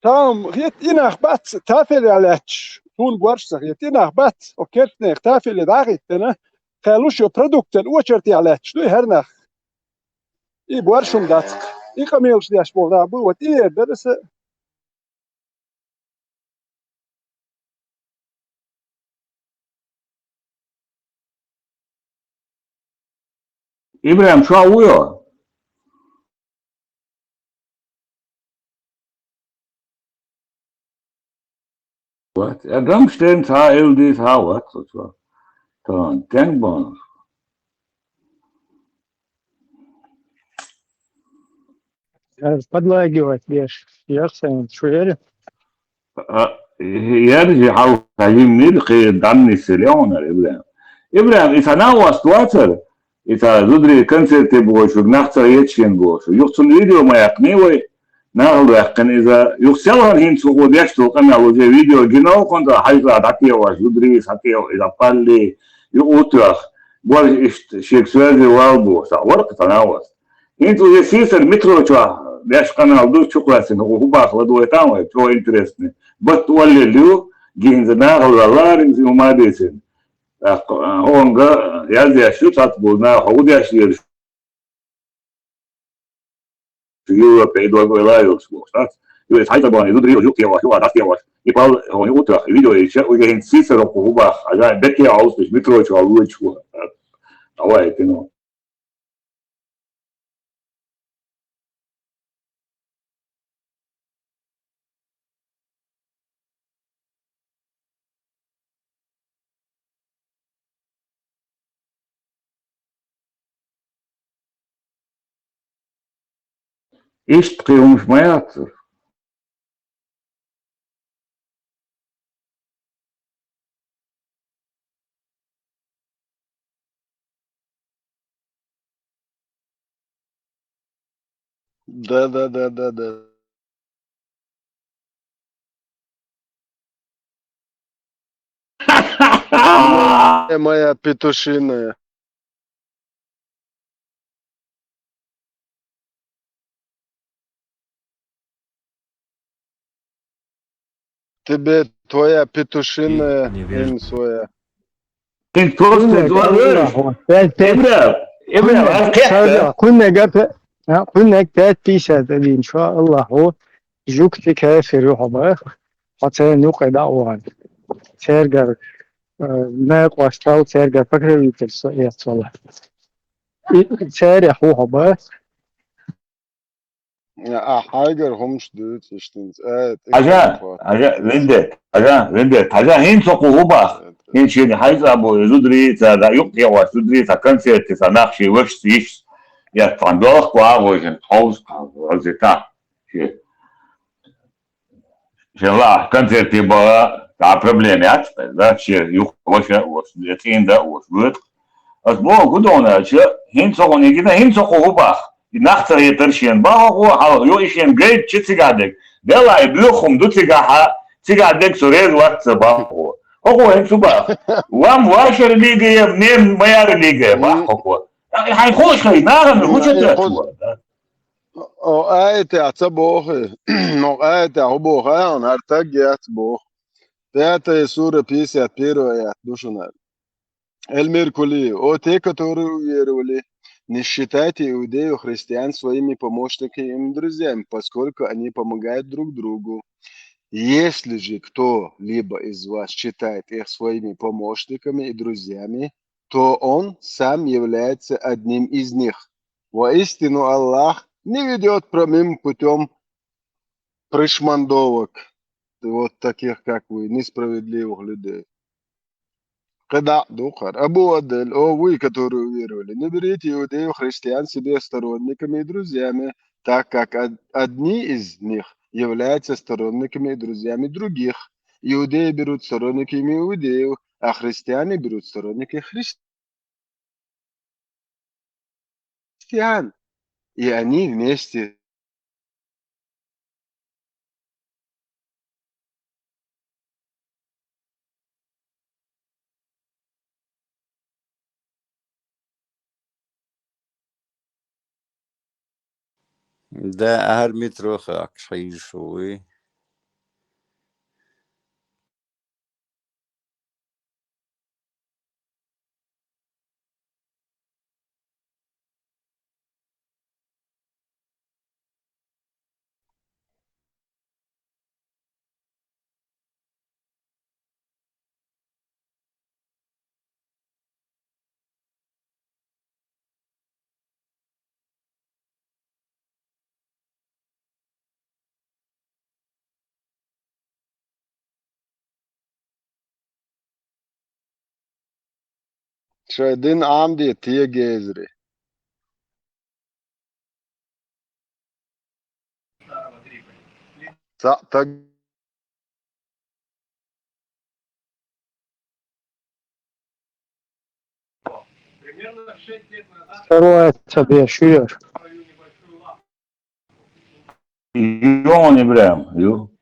Там хет инах бац, тафеле лач, тун борщ сах хет инах бац, о кертнех тафеле дагиттена, халуш продуктен очерти лач, дуй хернах. И борщ ум дац. И камелш деш бол да, бу вот и бересе. Ибрахим, шу вуйо? Вот. Я гамштен ца элди ца вот, вот, вот. Тон, тен бон. Э, подлагивать еш. Яхсан, шу яри? А, яри же хал калим мир, хи данный селёнер, Ибрахим. Ибрахим, и сана у вас туатер, и та зудри концерте богошу, нахца ечен богошу. Юхцун видео ма якни вай, нахал якни иза, юхцелхан хин цугу деш ту канал уже видео гинал конта хайза дати ваш, зудри сати иза палли, ю утрах, бор ишт шек связи вал бу, са ворк сана у вас. ХӀинца уже сийсара метро чохь беш къамел ду, чу кхоьссина, хӀу бахала ду вай там вай, чо интересный. Батт оллел ю, гинза нахала ларинза ю ма дийцина. ТӀаккха, а, хӀунга яздеш ю, цхьацца бу наха хӀу деш лера шу Европе, и дог вай лайолчу боху, сац. Ю эс хьайца бахьана, ю дрио, ю кхеваш, ю а дас кхеваш. И пал, хӀуна утах, видео ича, уйга хӀинца сийсара хӀу бах, а жа бекке а хьовсуш, метро чу а луйчу хӀу. Давай, ты ну. Иштта кхин хӀумаш ма яц. Да, да, да, да, да. Э, моя петушиная. Тебе твоя петушиная, не вижу. Ин своя. Ин просто Куьннег, говоришь. Аллаху. Пять, пять. Ибра, Ибра, Куьннег, Алкехта. Шарда, куьннег, а, пе-, а, куьннег пять пятьдесят один, иншааллаху. Жугти кафир ю хьо бах. Хьо церан юкъе дӀа а вахана. Цергара, э, некъостал, цергара покровительство эцвала. И церан хӀу хьо бах. А хьайгара хӀумаш дуьйцу иштта. Э, Хьажа, тӀе хьажа, Виндет, хьажа, Виндет, хьажа, хӀинца хӀу бах. ХӀинца шена хьайза бу, зударий, ца, да, юкъ тӀе вац, зударий, ца, концерте, ца, нах ши вашас, йишас. Я, цхьана доьлху а гӀожина, хьовза, хьовза, хьовза, та. Ши. Шен ла, концерте бара, цхьа проблема яц, да, ши, юха, ваша, ваша, я, цӀийнда, ваша, вуьту. Ас боху, гу дона аьлча, хӀинца хьуна гина, хӀинца хьо хӀу бах? И нах ца хетар шена бах хьо, хьалха йо и шена гайта чу цигахь дерг. Делахь и боьха хӀума ду цигахь, цигахь дерг со реза вац ца бах хьо. Хьо хьо хӀинца хӀу бах? Вам ваша религия, мне моя религия бах хьо. Хьайн хууш хай, нахана хӀу чу тетта вара, да? О, аятехь ца боху. Но аятехь хӀун боху, а, хьуна, хӀара таг яц боху. Пятая сура, пятьдесят первая аят ду шуна. Элмир Кулиев: «О, те, которые уверовали, не считайте иудеев и христиан своими помощниками и друзьями, поскольку они помогают друг другу. Если же кто-либо из вас считает их своими помощниками и друзьями, то он сам является одним из них. Воистину Аллах не ведёт прямым путём пришмандовок, вот таких, как вы, несправедливых людей». КхидӀа а ду хӀара. Абу Адель: «О, вы, которые уверовали, не берите иудеев, христиан себе сторонниками и друзьями, так как од-, одни из них являются сторонниками и друзьями других. Иудеи берут сторонниками иудеев, а христиане берут сторонники христиан. И они вместе». Да, ахьар Митро хаккхаш хьийзаш вуй. Шайн дин Ӏамаде, тегезри. Цхьаъ таг. Второе тебе шуьйр. Юн Ибрахим, ю.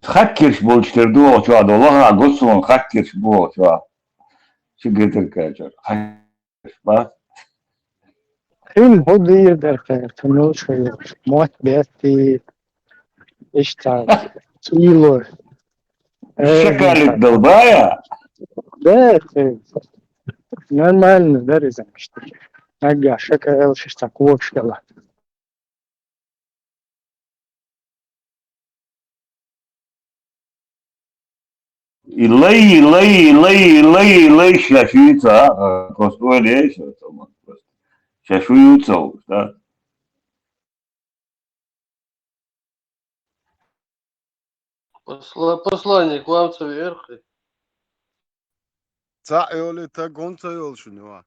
Хаккерш болчу тера ду оха чохь долу, лахахь гуссалан хаккерш бу оха чохь. Ши гетар качар. Хаккерш бац. Хин хӀу дийр дара хьерта, муьлш хир. Мотт бетти, иштта, цӀуйлур. Шакалик долбая? Да, это нормально, да, реза, что ли? Ага, шакал, шишта, квокшкала. И лай, и лай, и лай, и лай, и лай, ша шуьйца, а, просто ойла еш, а, просто. Ша шу юцал, да? Посла-, посланник, вам ца верхи. Цхьаъ йолу и таг хӀунда ца йолу шуна юьхь?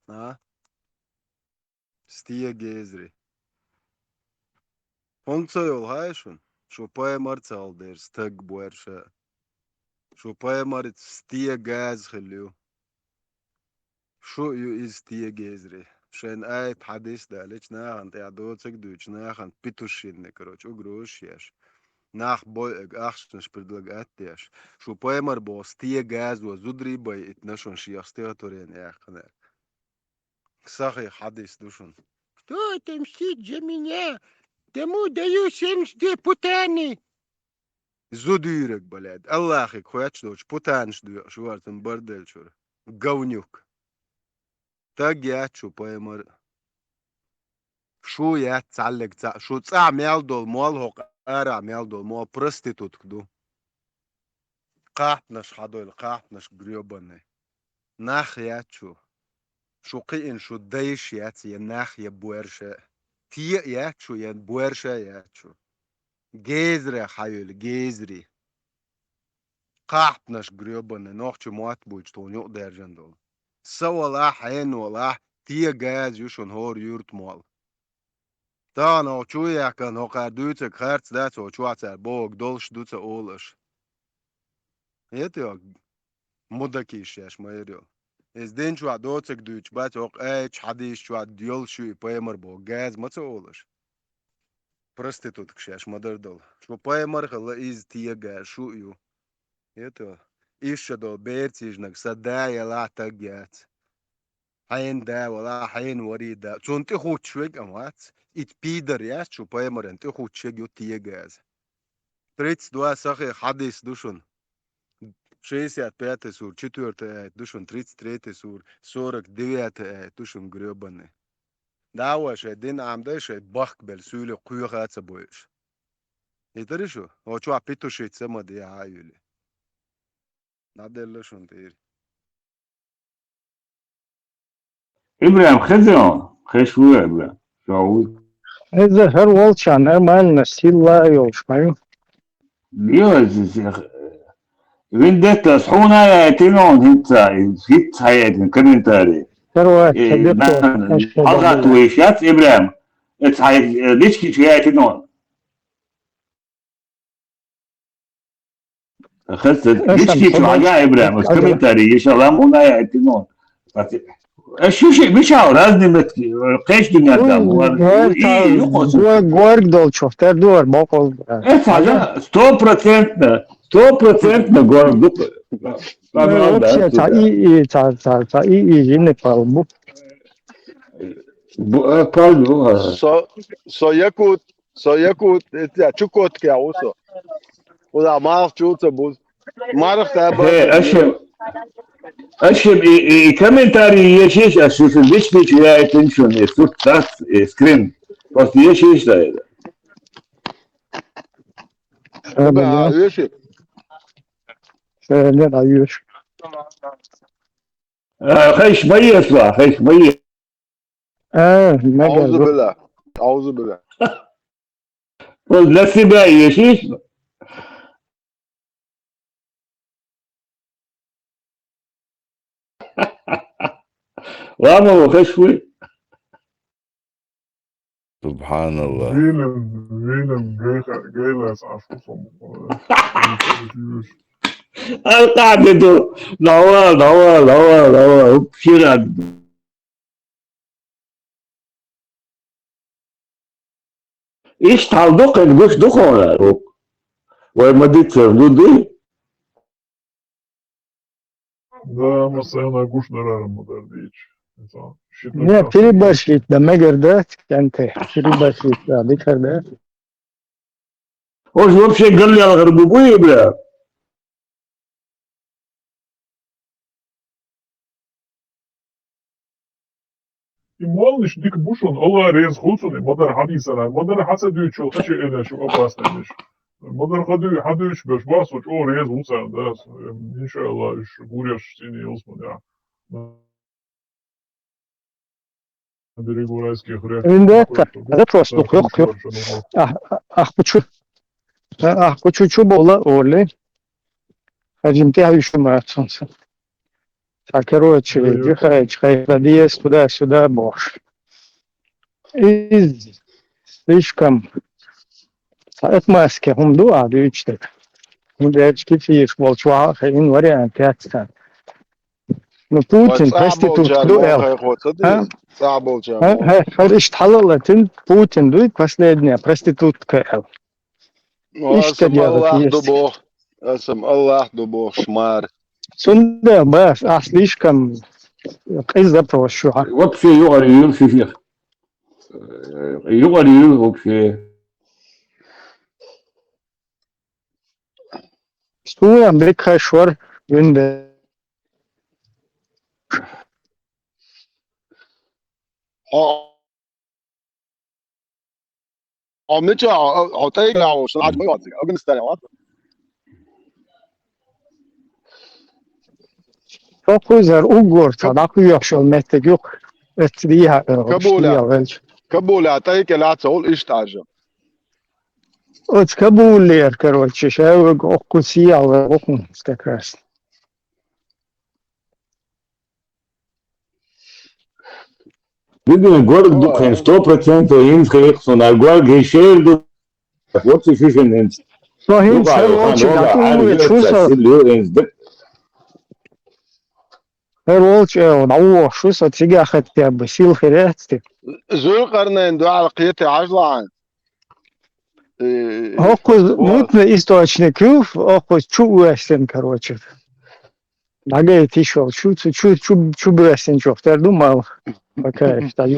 А? Стегезри. ХӀунда ца йолу хаьий шуна? Шу пайхамар ца хилла дера стаг боьрша. Шу пайхамар стегаза хилла ю. Шу а ю иза стегезри. Шайна аят хьадис далича нахана тӀехь доцург дуьйцу, нахана петушинный, короче, угрозаш еш. Нах бойъаг ахчанаш предлагать деш. Шу пайхамар боху стегазо зударий байъитина шуна шех стихотворени яьккхинарг. Сахих хьадис ду шуна. Кто отомстит за меня? Тому даю семьдесят две путаны. Зудуьйраг, блядь. Аллахига хоьттуш долчу путанаш доькъуш вара цунна барделлачуьра. Говнюк. Таг яц шу пайхамар. Шу яц цхьаьллиг цхьаъ. Шу цӀахь мел долу мол, хӀокху арахь мел долу мол проститутка ду. Кхахьпанаш хьадойла, кхахьпанаш грёбаный. Нах яц шу. Шу кхиъна шу дайша яц, я нах, я боьрша. Те а яц шу, я боьрша яц шу. Гезрах хьайойла, гезри. Кхахьпанаш грёбаный, нохчи мотт буьйцу тхуна юкъадаьржина долу. Са валахь, хьенан валахь, те газа ю шуна хӀора юьрта мол. Тахана хӀокху чу яьккхина хӀокхара дуьйцург харц дац, хӀокху чохь цара бохург долуш ду ца олу аша. ХӀета йо, мудакий шаьш ма яра йо. Иза дин чохь доцург дуьйцуш бац, хӀокху аяташ хьадисаш чохь йолуш ю и пайхамар боху газа ма ца олу аша. Проституткаш шаьш ма-дарра долу. Шу пайхамар хилла, иза тегаза шу а ю. ХӀета йо, иштта долу берцижнаг сан да ялахь таг яц. Хьайна да вала, хьайна вари да. Цунна тӀе хутташ вег а вац. Ит пидар яц, чу пайхамаран тӀе хутташ вег ю тегаза. Тридцать два сахих хьадис ду шуна. Шестьдесят пятая сура, четвёртая аят ду шуна, тридцать третья сура, сорок девятая аят ду шуна грёбаный. Дава шай дин Ӏамдай шай бахк бел суьйле кхуьха а ца бойуш. Итари шу? О чуа петушица ма де а юли. Наделла шун тир. Ибрахим, хеза он? Хеш ву, Ибрахим? Шо ву? Хеза, хер волча, нормально, сила йолш, маю. Йо, зи-, зи-, Вендетта, схуна я тинон хитца, хитца я тин комментарий. Хер ва, Э, садиқо, да, ашхаду. Алгат виш яц, Ибрахим. Эц хай, э, лички чу я тинон. Хест, Эсам лички чу собач-, ага, Ибрахим, эс эс-, комментарий, ешалам, уна я тинон. Э, шу ши, мичал, разный метки, э, кеш дунья там, Уй, вар, гор-, уй, та-, юкъо су. Гор-, горг долчух, тер дуар, бокъол. Э, сага, стопроцентно, стопроцентно горг, ду-, Э, Павел, да, вообще, та сюда. И, и, та, та, та, и, и, и не пал, бу. Бу-, э, пал, бу, а. Со, со якут, со якут, это, Чукотка, усо. Уда мах чуца буз. Марх та Э, ба. Ашим. Ашим, и, и, и комментарии ешиш, а шу, шу, личный чуя, это ничего не, тут так, э, скрин. Просто ешиш, да, это. Э, Ба, да. Еши. Э, да, да, еши. Э, хеш мои слова, хеш мои. Э, мега. Аузу билла. Аузу билла. Вот для себя ешиш. Ладно, хеш хуй. Субханаллах. Вилен, вилен, гейха-, гейлас ашкусом. Алкадиду. Давай, давай, давай, давай. Упчирад. Иш талдук, ин гуш духона. Вай мадицер дуды. Да, ма сена гуш дарар ма дардич. Это, щит Не, на переборщить, да, мегер, да, тянте, переборщить, да, дикар, да. Он же вообще горло бубуи, бля. И молниш дик бушун, Алла рез хулсун, и мадар хадисана, мадар хаса дючу, ачи эна шу опасный деш. Мадар хадю, хадюч беш, бас, о, рез хулсан, да, иншалла, иш гуреш сини усман, я. Берегу райских рек. Виндетта, запрос, ну, хёк, хёк. А, а, а, хочу, а, а, хочу, чу бола, оли. Один ты, а ещё мой солнце. Так, короче, Ой, дыхает, чхай, подъезд туда-сюда, бож. И слишком. А это маски, хум ду, а, дючте. Ну, девочки, фиш, волчва, хай, ин вариант, я, кстати. Ну, Путин, проститутка, ду, эл. А? Хар ишт халалатин, Путин, ду, последняя проститутка, эл. Ишта дело Аллах есть. Дубох, асам Аллах дубох шмар. Сунда, бас, а слишком, из запрос, шу, а? Вообще, югар юр, шиших. Э, югар юр, вообще. Стуя, бек хай швар, винде. О, о, мича, о, о, тай ла, о, шо, а, ой, ой, огн старя, ладно. Сокузар угор, та, да, куяхшо, меттегюк. Эт дия, э, Кабуля. Уштия, велч. Кабуля, тай ке ла, цол, иштажа. Оцка буллер, короче, шайвыг оккусиял вокун как раз. Видно, город духен, сто процентов им скорее, что на город гейшер дух. Вот и шишен. Что им все лучше, да, умы, чувство. Хер волча, э, он, ау, шу со цига хотя бы, сил херехти. Зулкарнайн дуал кьети ажлаан. Э, Окуз вот. Мутный источник, юф, окуз чу уэстен, короче. ДӀагайта йиш йолчу, чу, чу, чу, чу боьссинчух тера ду мел. Пока, так,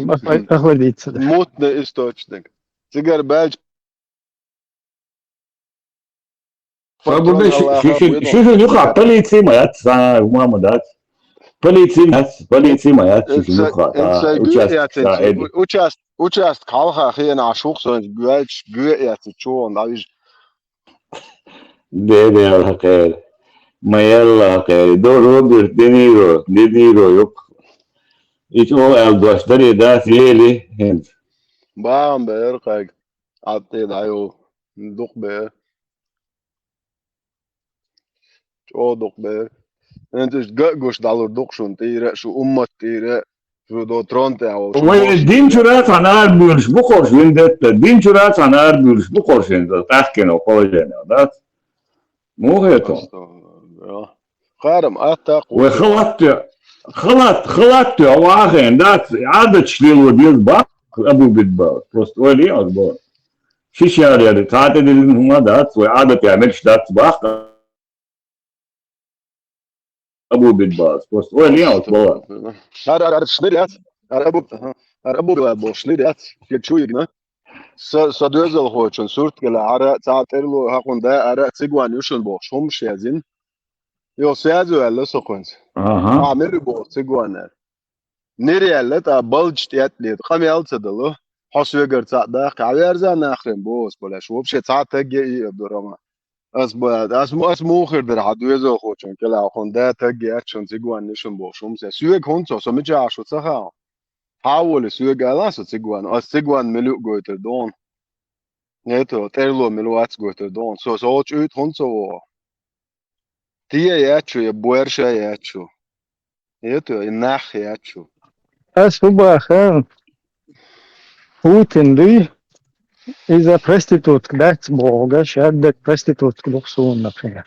охладиться, да. Мутный источник. Цигара баьлча Собур де, ши-, ши-, ши-, ши-, ши-, юха полици ма яц, са, мама дац. Полици ма яц, полици ма яц, ши-, ши-, юха, а, участок, са, эди. Участ-, участок хьалха хенахь шух сон гуьлч, гуьа эци чуон, а виж. Де, де, Алла хьакхайра. Ма ялла хьакхайра. Доро бир, дениро, дениро, юк. Ич о эл дош даре дац, ели, хинц. Баам бер, кайг. Атте дайо. Дукха бер. ЧӀогӀа дукха бер. ХӀинца иштта ган а гуш дӀалур ду-кх шуна тӀера а, шун уммат тӀера а, шу до трон тӀехь волу. Вай дин чуьра цхьана арабуьйлуш бу-кх хӀорш виндетта, дин чуьра цхьана арабуьйлуш бу-кх хӀорш хӀинца, тӀаьхкено положение, дац? Муха хета? Астагфирулла. Харам, атта вай кху халатте, халат, халатте, вахен, дац, Ӏадаташ лело деза баккха, Абу Бидбал. Просто ойла е ас боху. Шиш ял яли, цхьа тӀе диллина хӀума дац, вай Ӏадат я мегаш дац баккха. Абу Бидбал. Просто ойла е ас боху. ХӀара, хӀара, хӀара шнир яц, хӀара Абу, аха, хӀара Абу Бидбал боху шнир яц, шен чу йигна. Са, са доьзалхочун сурт гила хӀара, цхьа тӀерло хьакхун да, хӀара цигван ю шун бохуш, хӀумаш язйина. Йо, сязо аьлла со кхуьнца. Аха. Ахьа мира боху цигван аьлла. Нир яьлла, тӀа балдаш тӀетӀа лета, къамел а ца дало. Хьо соьгара цхьаъ дахка, хьаверза нахрен боху ас болеш. Вообще цхьа тагге и Абдурахман. Ас бо-, ас му-, ас муха хир дара хьан доьзалхочун кӀелахь, хӀун да тагге аьлла шун цигван ю шун бохуш, хӀумса. Соьга хӀунца, со мичахь шу ца хаьа? Хьан а волу соьга ала со цигван. Ас цигван мила ю гойтур ду хьуна. Нето, тӀерло мила вац гойтур ду хьуна. Со, со волчу уьйту хӀунца вогӀу? Тия яц шу, я боьрша яц шу. Ето, и нах яц шу. Ас хӀу баха, Путин дуй, иза проститутка дац боху, га, шаддаг проститутка ду-кх суна, например.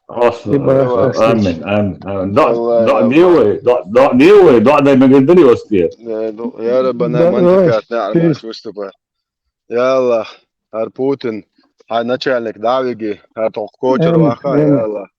Ас, И баха, ас, амин, амин, амин. До, Аллах, до, Аллах. Делай, до, до, делай, до, дай мегар дари ас те. Э, до, я Раббана, Да, ман давай, закат, на, ты армаш выступай. Я Аллах, хӀара Путин, хьайн начальник дӀа а виги, хӀара тхо кочара Амин, ваха, я амин. Аллах.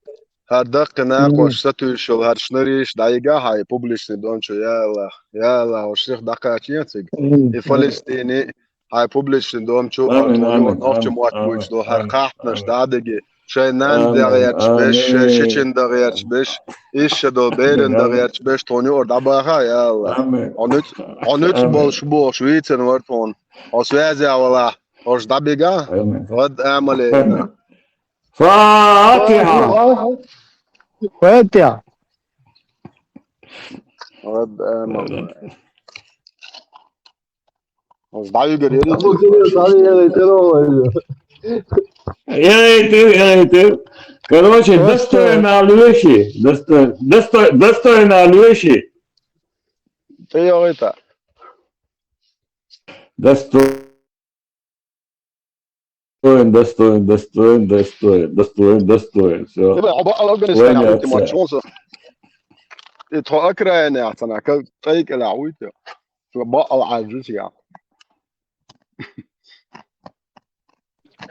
ХӀара даккхий накъош Амин. сатуьйсуш йолу хӀара шнарийша дӀайига хьайн публичный дом чу, я Аллах. Я Аллах, уьш сиха дӀакхачийна цига. Амин. И Палестине, хьайн публичный дом чу, Амин, хӀара тхуна амин, нохча амин, мотт амин, буьйцу долу хӀара амин, кхахьпанаш амин. дӀа а диги. Шайн нанна Амин, дагӀерчу беш, шайн амин. шичина дагӀерчу беш, иша долу беран Амин, амин. дагӀерчу беш, тхуна юкъара дӀабаха, я Аллах. Амин. Хьо нуьц, хьо нуьц Амин. болуш бохуш вийцина вара тхуна. Хьо связя валахь, хӀорш дӀабига? Амин. Вад амале. Амин. Фатиха! Фатиха! Вад амале. Хьо дӀавигар яра? Абу Кирилл, дӀавигар яра, тера вай. Яра, яра, яра. Короче, Просто достойно леши. Достой-, достой-, достойно леши. Ты йогӀита. Достойно. Достоин, достоин, достоин, достоин, достоин, достоин, всё. Давай, оба Афганистан, Ваня, а ты отца. Мачонса. И тхо окраина яхцана, как тайка ла уйти. Что ба ал ажусь я.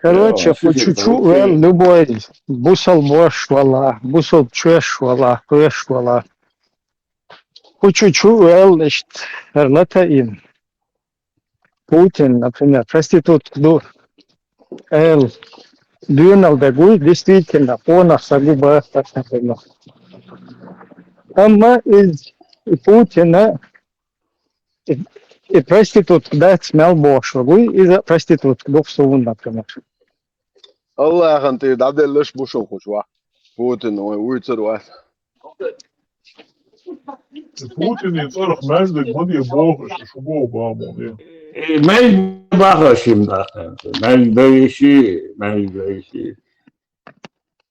Короче, Всё, хӀу чу-чу всё, вел окей. Любой, бусал бош вала, бусал чоьш вала, хвеш вала. ХӀу чу-чу вел ишт, харлата им. Путин, например, проститутка ду, эл, дуьйнал дагуй, действительно, къонах са гу бахташ, например. Амма из Путина и, и проститутка дац мел бохуш вагуй, иза проститутка ду суна, например. Аллахьан тӀе дӀаделлаш бу шун кхучу ваха. Путин вай вуьйцур вац. Путине цӀарах маьждиг ма де боху, шу боху бахьа мо де. Э, маьждиг бахаш им даха. Маьждиг дайши, маьждиг дайши.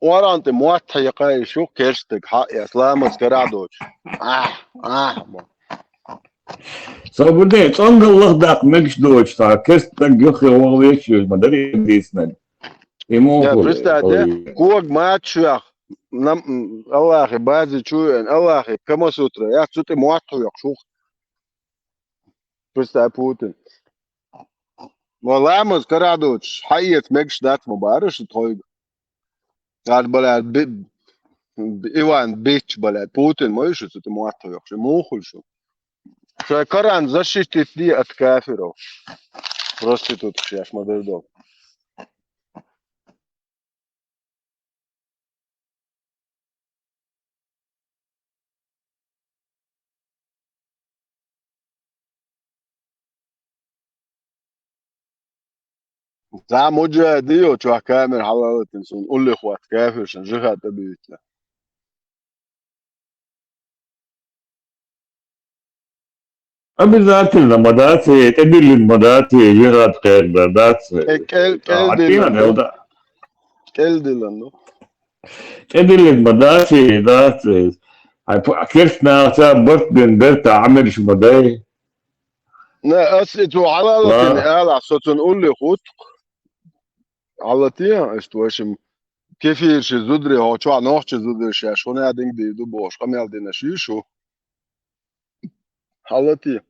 Оран тӀе мотт хьекха и шу керстаг хьаэс, ламаз карахь доцуш. Ахь, ахь, мо. Со гур де, цӀонгаллах даккха мегаш доцуш, ца керстаг юххе вогӀу вешаш ма даре дийцинарг. И муха Я, хӀума представь, де, ой. Ког маччух, нам, м, Аллахье бази чу веана, Аллахье Камасутра, я цу тӀе мотт хьоькхуш ву-кх. Представь, Путин. Ва ламаз карахь доцуш, хьаэца мегаш дац ма бара шу тхойга. Ад балаьд би-, Иван Бич, блядь, Путин ма ю шу цу тӀа мотт йохуш, муха хуьлу шу? Шайн каран защитить де от кафиров. Проститутка шаьш ма дай долу. Цхьа муджахид йо, чохь камера хьалалатина суна, уллехь хӀотта кафиршна жихад тӀебуьйцина. Обязательно ма дац, тӀедиллина ма дац, жихад кхердар дац. Э, кӀел-, кӀел-, а, диллина, кӀел-, диллина, ну. ТӀедиллина ма дац, дац. Ай, п-, керст нахаца барт бен берта Ӏамирш ма дай. Не, ас и цо хьалалатина алахь, со цунна уллехь хӀутту. Хьалатия, аш ту вашим кефирши зудри, хьо чохь нохчи зудри шаьш, хӀуна динг дийр ду бохуш, къамел дина ши шу. Хьалати.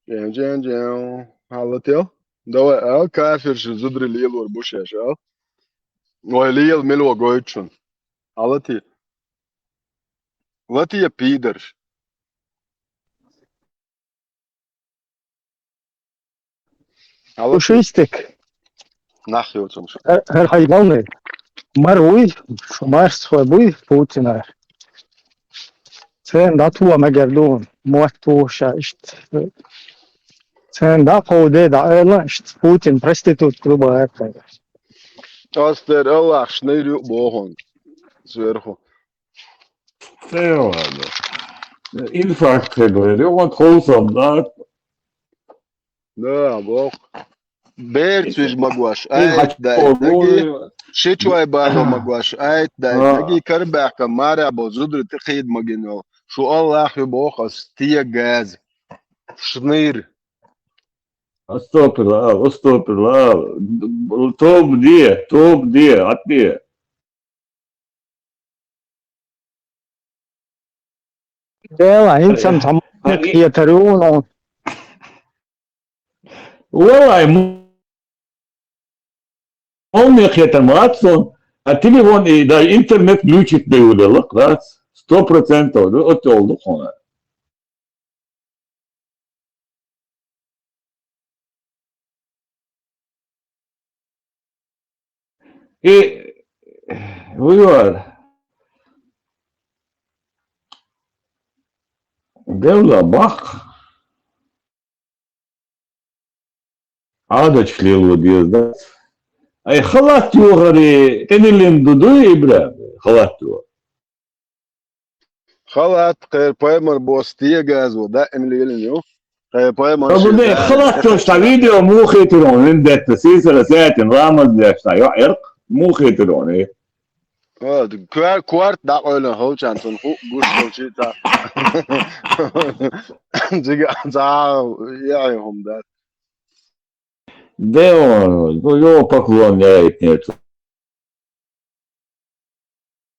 Джан, джан, джан. Хьалати. Давай, ал, кафирши зудри лелор бу шаьш, ал. Ой, лел мело гойту шун. Хьалати. Латия пидорш. Алло. Шу шистик. Нах йоцурш. Хьер, хьер хьай гални. Мар вуй, шу марс хой буй, Путина. Цен датула мегер дун, мотт туша ишт. Цен да кховде да эла ишт, Путин проститут клуба это. Астер Аллах шныр ю бохун. Сверху. Ца йогӀу. Инфаркт хир вара, юкъант ховсам дац. Да, боху. Берцвиж магош, айт дайтаги, ши чой бало магош, айт дайтаги, карбаьхка мара бо зудри тӀе кхийда магин йол. Шу Аллах ю боху ас, те газ. Шныр. Астопирла, астопирла. Тоб де, тоб де, атде. Дела, инсан там хетарюно. Валай, м-, он не хетар мацо, а телефон и даже интернет включить да юдалак, раз, сто процентов, да, от олду хона. И вуьйор. Делла бакъ. Ӏадаташ лело деза дац. Ай, халат йохаре, тӀедиллина ду дуй, Ибрахим? Халат йо. Халат, кхер пайхамар бос тегазо, даим лелина ю. Кхер пайхамар Абу шен не, да, халат йо, ша видео мухе тирон, вин детта, сисара сетин, ламаз дешна, йо, ирк, мухе тирон, э. А, квар-, кварт дӀакъойлан ховчан цун ху гуш ховчи ца. Цига ца, я, хум да. Де он, ну, йо, поклон яйтнер.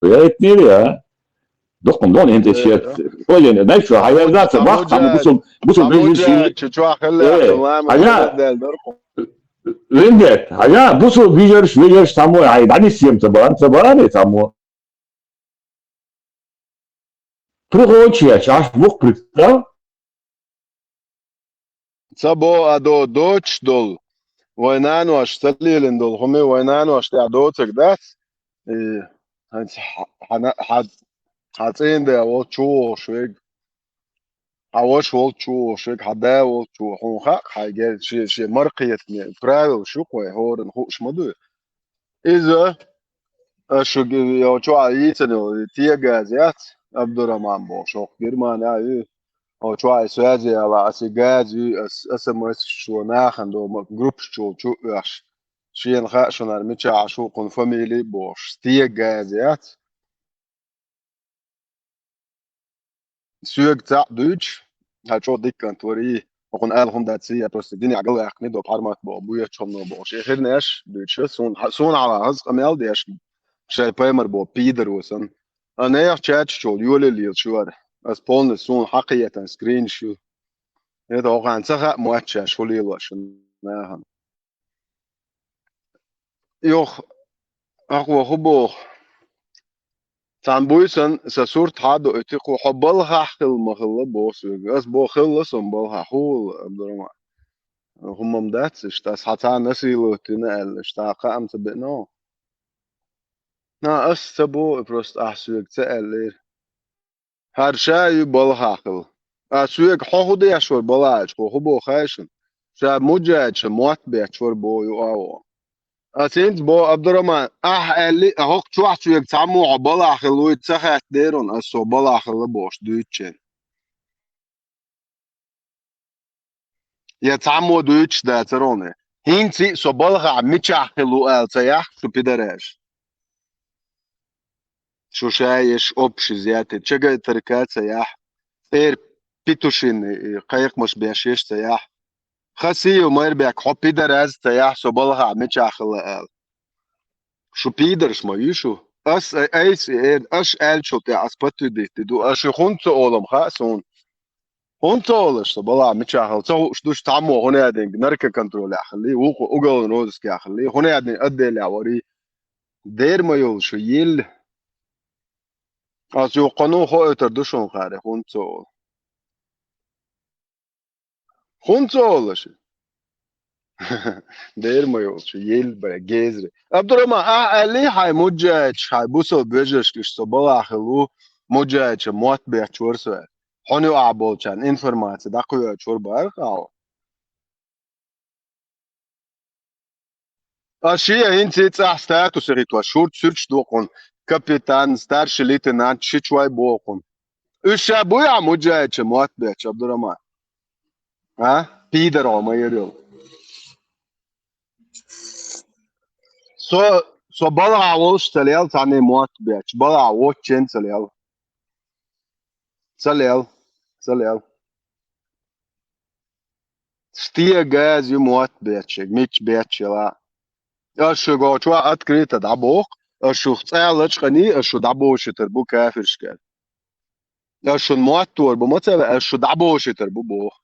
Яйтнер, я. Дохкун дон, ин те чет. Ой, не, знаешь что, а я, да, ца, бах, там, бусул, бусул, бежишь. Чу, чу, ахалла, ахалла, ахалла. Вендет, а я бусу вижерш, вижерш самой, ай, дани сем цабар, цабар, и само. Прихочешь, аж мух представ. Цабо адо доч дол. Вайнанош цалилин дол. Хуми вайнанош тя доцак дац. И, хана, ха, ха, ха цин да, вот чу швег. Хьан ваша волчу, шега хьан да волчу, хьуна хаьа, хьайга шен, шен маркхетаме правилаш ю-кх вай, хӀоранна хууш ма дуй. Иза, аша шуьга йолчу а йийцина йолу, тегаз яц, Абдураман бохуш, хӀокху Германия а ю, йолчу а и связи яла, аса и газ ю, ас, СМС чу нахана дома, группаш чу чу а оьхуш. Шена хаьа шуна мичахь шу кхуьнан фамилия а бохуш, стегаз яц. Соьга цхьаъ дуьйцуш, хьан чӀогӀа дика кӀант варий, хӀокхуна ала хӀума дац, я просто динехь галваьккхина до формат боху, буьйцу хӀумано бохуш. И хирнеш дуьйцуш, суна, суна хьалахаза къамел деш, шайн паймар боху, пидар ву сан. А нехан чатчу чул йоле лелаш вара. Ас полностью суна хьакхетан скринш ю. Это хӀокхана ца хаьа моьтту шаьш хӀун лелош нахана. Йох, ахьа хӀун боху? Цхьана буйсан сан сурт хьадоуьйту кху, хьо балхахь хилла ма хилла боху соьга. Ас боху, хилла сон балхахь, хӀун хилла, Абдураман? ХӀумма-м дац иштта, ас хьан цхьа насиловать дина аьлла, иштта хаам ца беана хьуна? На, ас ца боху, и просто ахь соьга ца аьллера. ХӀара ша ю балхахь хилла. А соьга хьо хӀун деш вара балхахь, хьо хӀун боху хаьий шуна? Ша муджахӀидашна мотт бетташ вара боху ю а вон. Ас хӀинца боху, Абдураман, ахь аьлли, а хӀокху чохь соьга цхьаммо хьо балхахь хилла вуй ца хаьттинера хьуна, ас со балхахь хилла бохуш дуьйцучеран. Я цхьаммо дуьйцуш дацара хьуна. ХӀинца а со балхахь мичахь хилла ву ала ца яхь шу, пидораш. Шу ша еш общий зятый, чагайтарка ца яхь, цӀера Петушин, э, кхайкхамаш беш еш ца яхь. Хасиев Майрбек, хьо пидораш ца яхь, со балхахь мичахь хилла ала. Шу пидораш ма ю шу. Ас, э, айса, э, аш аьллачул тӀехь ас подтвердить ду. Аш шу хӀунда ца олу-м хаьа суна. ХӀунда ца олуш со балхахь мичахь хилла? Ца хууш ду шу цхьаммо хӀунда аьлла, наркоконтролехь хилла, вукху уголовный розыскехь хилла, хӀунда аьлла отделехь вара. Дера ма йолуш, елла. Ас юха кхунна хоуьйтур ду шуна хаьа, хӀунда ца олу. ХӀунда ца олуш? Дера ма йолуш, елла бара, гезри. Абдураман, ахь аьллий хьайн муджахӀидаш, хьайн бусалба вежаршка, иштта со балхахь хилла ву, муджахӀидашна мотт бетташ вара со аьлла. Хьуна юкъахь болчарна информаци дӀакхоьхьуьйтуш вара боху ахь. Ас шен а хӀинца цӀахь статус хӀиттош, шурт суьрташ дохуна, капитан, старший лейтенант, ши чой бохуна. Уьш ша буй ахь муджахӀидашна мотт бетташ, Абдураман? А? Пидор хьо ма яра йолу. Со, со балхахь волуш ца лел цхьанне мотт бетташ, балхахь воцченна ца лел. Ца лел, ца лел. Стегаза ю мотт бетташ, мичча бетташ елахь. Ас шуьга чохь открыто дӀабоху, ас шух цӀа лачкъаний, ас шу дӀабошуьйтур бу кафиршка. Ас шуна мотт тора бу ма ца веа, ас шу дӀабошуьйтур бу боху.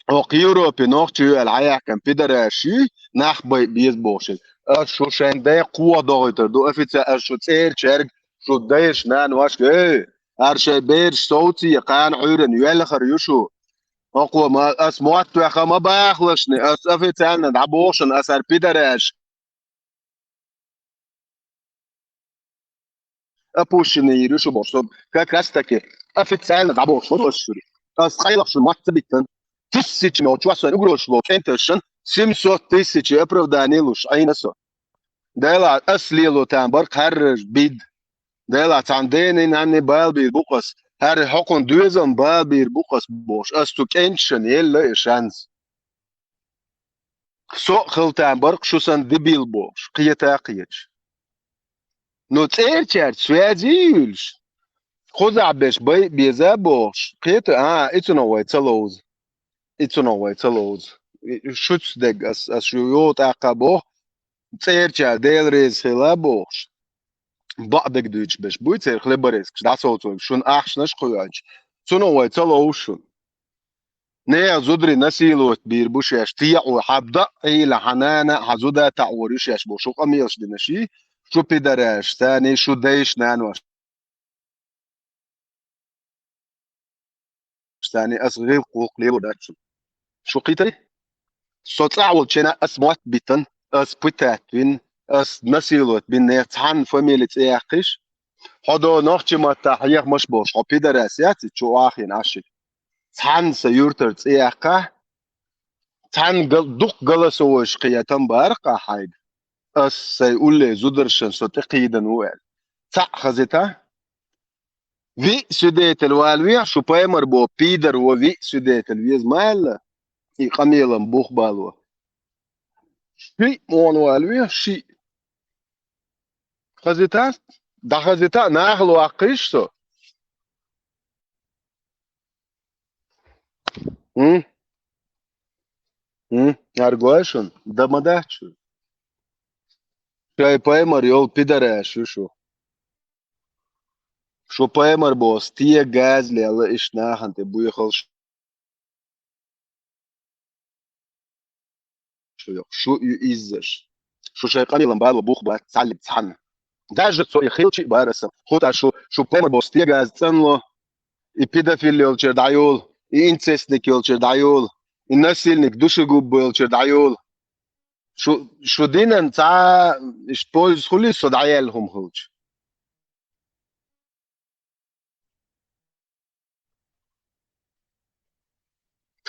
Оха Европе нохчий ю аьлла хьаяьккхина пидораш ю, нах байа беза бохуш. Ас шу шайн дайн кхоха дохуьйтур ду, официально ас шу цӀерачаьрга, шу дайша, наношка, эй, хӀара шайн бераш совций, кхана Ӏуьйранна йоьллахар ю шу. ХӀокхо ма, ас мотт ваьхна ма бахалашни, ас официально дӀабоху шуна, ас хӀара пидораш. Опущенный йийр ю шу бохуш, со как раз таки официально дӀабохуш ву ас шуьга. Ас къайлаха шуна мотт ца биттан. Тысячами оцу чохь сайн угрозаш ло кӀенташшан, семьсот тысяч оправдание луш Ӏийна со. Делахь ас лело тан баркъ хьарраж бид. Делахь цхьана дена, нанна бала бийр бу-кх ас, хӀара хӀокхун доьзална бала бийр бу-кх ас бохуш, ас цу кӀенташшан елла и шанс. Со а хила тан баркъ шу санна дебил бохуш, кхета а кхеташ. Ну, цӀерачаьрца связи а юьлуш, кхузахь берш байа беза а бохуш, кхета, а, и цунах вай ца ловза. И цунах вай ца ловза. И шуьца дерг ас, ас шу йогӀу тӀаккха боху, цӀерачара Дела реза хила а бохуш. Бакъдерг дуьйцуш берш буй церан хлеборезкаш дӀасовцорг, шуна ахчанаш а кхоьхьуьйтуш. Цунах вай ца ловза шуна. Нехан зударий насиловать бийр бу шаьш, тӀеӀо, хьан да а Ӏийла, хьан нана а, хьан зуда а таӀор ю шаьш боху, шу къамелаш дина ши, шу пидораш, царний шу дайша, нанош. Царний ас гӀиллакх-гӀуллакх лело дац шуна. Шу кхийтарий? Со цӀахь волчу хенахь ас мотт биттан, ас пытать вин, ас насиловать бин, нехан цхьанна фамили цӀе яьккхиш? Хьо до нохчи маттахь хьехамаш болуш, хьо пидорас яц и чу охьахиъна Ӏаш шиъ? Цхьанна сан юьртара цӀе яьккхахь, цхьанна гал-, дукха галасовойш кхетам бара-кх ахь хьайга, ас сайн улле зударшан со тӀекхийдан ву аьлла. Цхьаъ хазита? Виъ свидетель валаве, шу паймар бо пидор во виъ свидетель веза ма аьлла, и къамелан бух бало. Шиъ муха валаве, шиъ. Хазита? ДӀахазита, нахала ваккхийша со. М? М? Аргой шуна? Да ма дац шуна. Шайн паймар йолу пидораш ю шу. Шу паймар бо стегаза лелла иштта нахана тӀе буьйхалш. Шу ю иззаш. Шу шайн къамелан бало бух бац цхьаллиг цхьанна. Даже со и хилчи а бара аса. Хута шу, шу помар бо стегаз цӀанло. И педофил йолчер дӀайол, и инцестник йолчер дӀайол, и насильник, душегуб йолчер дӀайол. Шу, шу динан цӀа иш польза хули со дӀаял хӀум хилча.